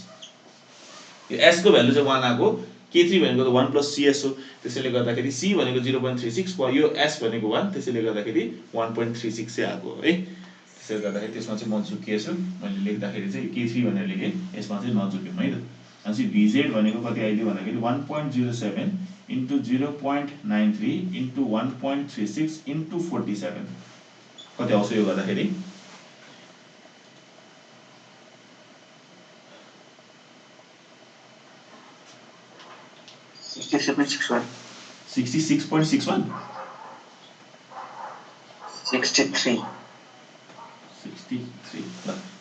यो s को भ्यालु चाहिँ 1 आको, k3 भनेको त 1 + cs हो, त्यसैले गर्दाखेरि c भनेको 0.36 यो s भनेको 1, त्यसैले गर्दाखेरि 1.36 चाहिँ आको है। त्यसैले गर्दाखेरि त्यसमा चाहिँ म चुकिएछु, मैले लेख्दाखेरि चाहिँ k3 भनेर लेखे, यसमा चाहिँ नचुक्यौं है त। अनि vz भनेको कति आइदियो भन्दाखेरि 1.07 * 0.93 * 1.36 * 47 कति आउँछ यो गर्दाखेरि 66.61 66.61 63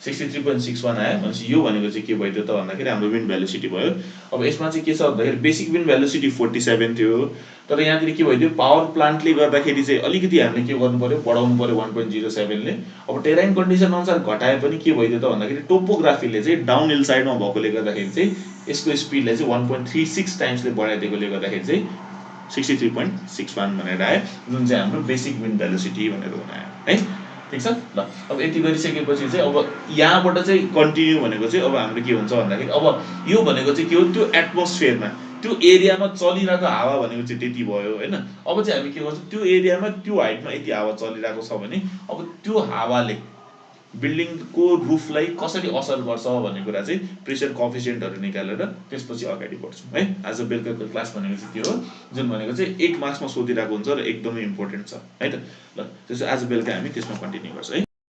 63.61 आयो भनेपछि यो भनेको चाहिँ के भइदियो त भन्दाखेरि हाम्रो विन्ड भेलोसिटी भयो। अब यसमा चाहिँ के छ भन्दाखेरि बेसिक विन्ड भेलोसिटी 47 थियो, तर यहाँतिर के भइदियो पावर प्लान्टले गर्दाखेरि चाहिँ अलिकति हामीले के गर्नु पर्यो, बढाउनु पर्यो 1.07 ले। अब टेराइन कन्डिसन अनुसार घटाए पनि के भइदियो त भन्दाखेरि टोपोग्राफीले चाहिँ डाउन हिल साइडमा भएकोले गर्दाखेरि चाहिँ यसको स्पिडलाई चाहिँ 1.36 टाइम्सले बढाइदिएकोले गर्दाखेरि चाहिँ 63.61 भनेर आयो, जुन चाहिँ हाम्रो बेसिक विन्ड भेलोसिटी भनेर हुन आयो है। ठीक छ। ल अब यति गरिसकेपछि चाहिँ अब यहाँबाट चाहिँ कन्टिन्यू भनेको चाहिँ अब हाम्रो के हुन्छ भन्दाखेरि अब यो भनेको चाहिँ के हो, त्यो एटमोस्फियरमा त्यो एरियामा चलिरहेको हावा भनेको चाहिँ त्यति भयो हैन। अब चाहिँ हामी के गर्छौं, त्यो एरियामा त्यो हाइटमा यति हावा चलिरहेको छ भने अब त्यो हावाले बिल्डिङको रुफलाई कसरी असर गर्छ भन्ने कुरा चाहिँ प्रेसर कोएफिसिएन्टहरु निकालेर त्यसपछि अगाडि बढ्छौं है। आज बेलुकाको क्लास भनेको चाहिँ त्यो हो, जुन भनेको चाहिँ 8 मार्क्समा सोधिरहेको हुन्छ र एकदमै इम्पोर्टेन्ट छ है त। ल त्यसो आज बेलुका हामी त्यसमा कन्टिन्यू गर्छौं है।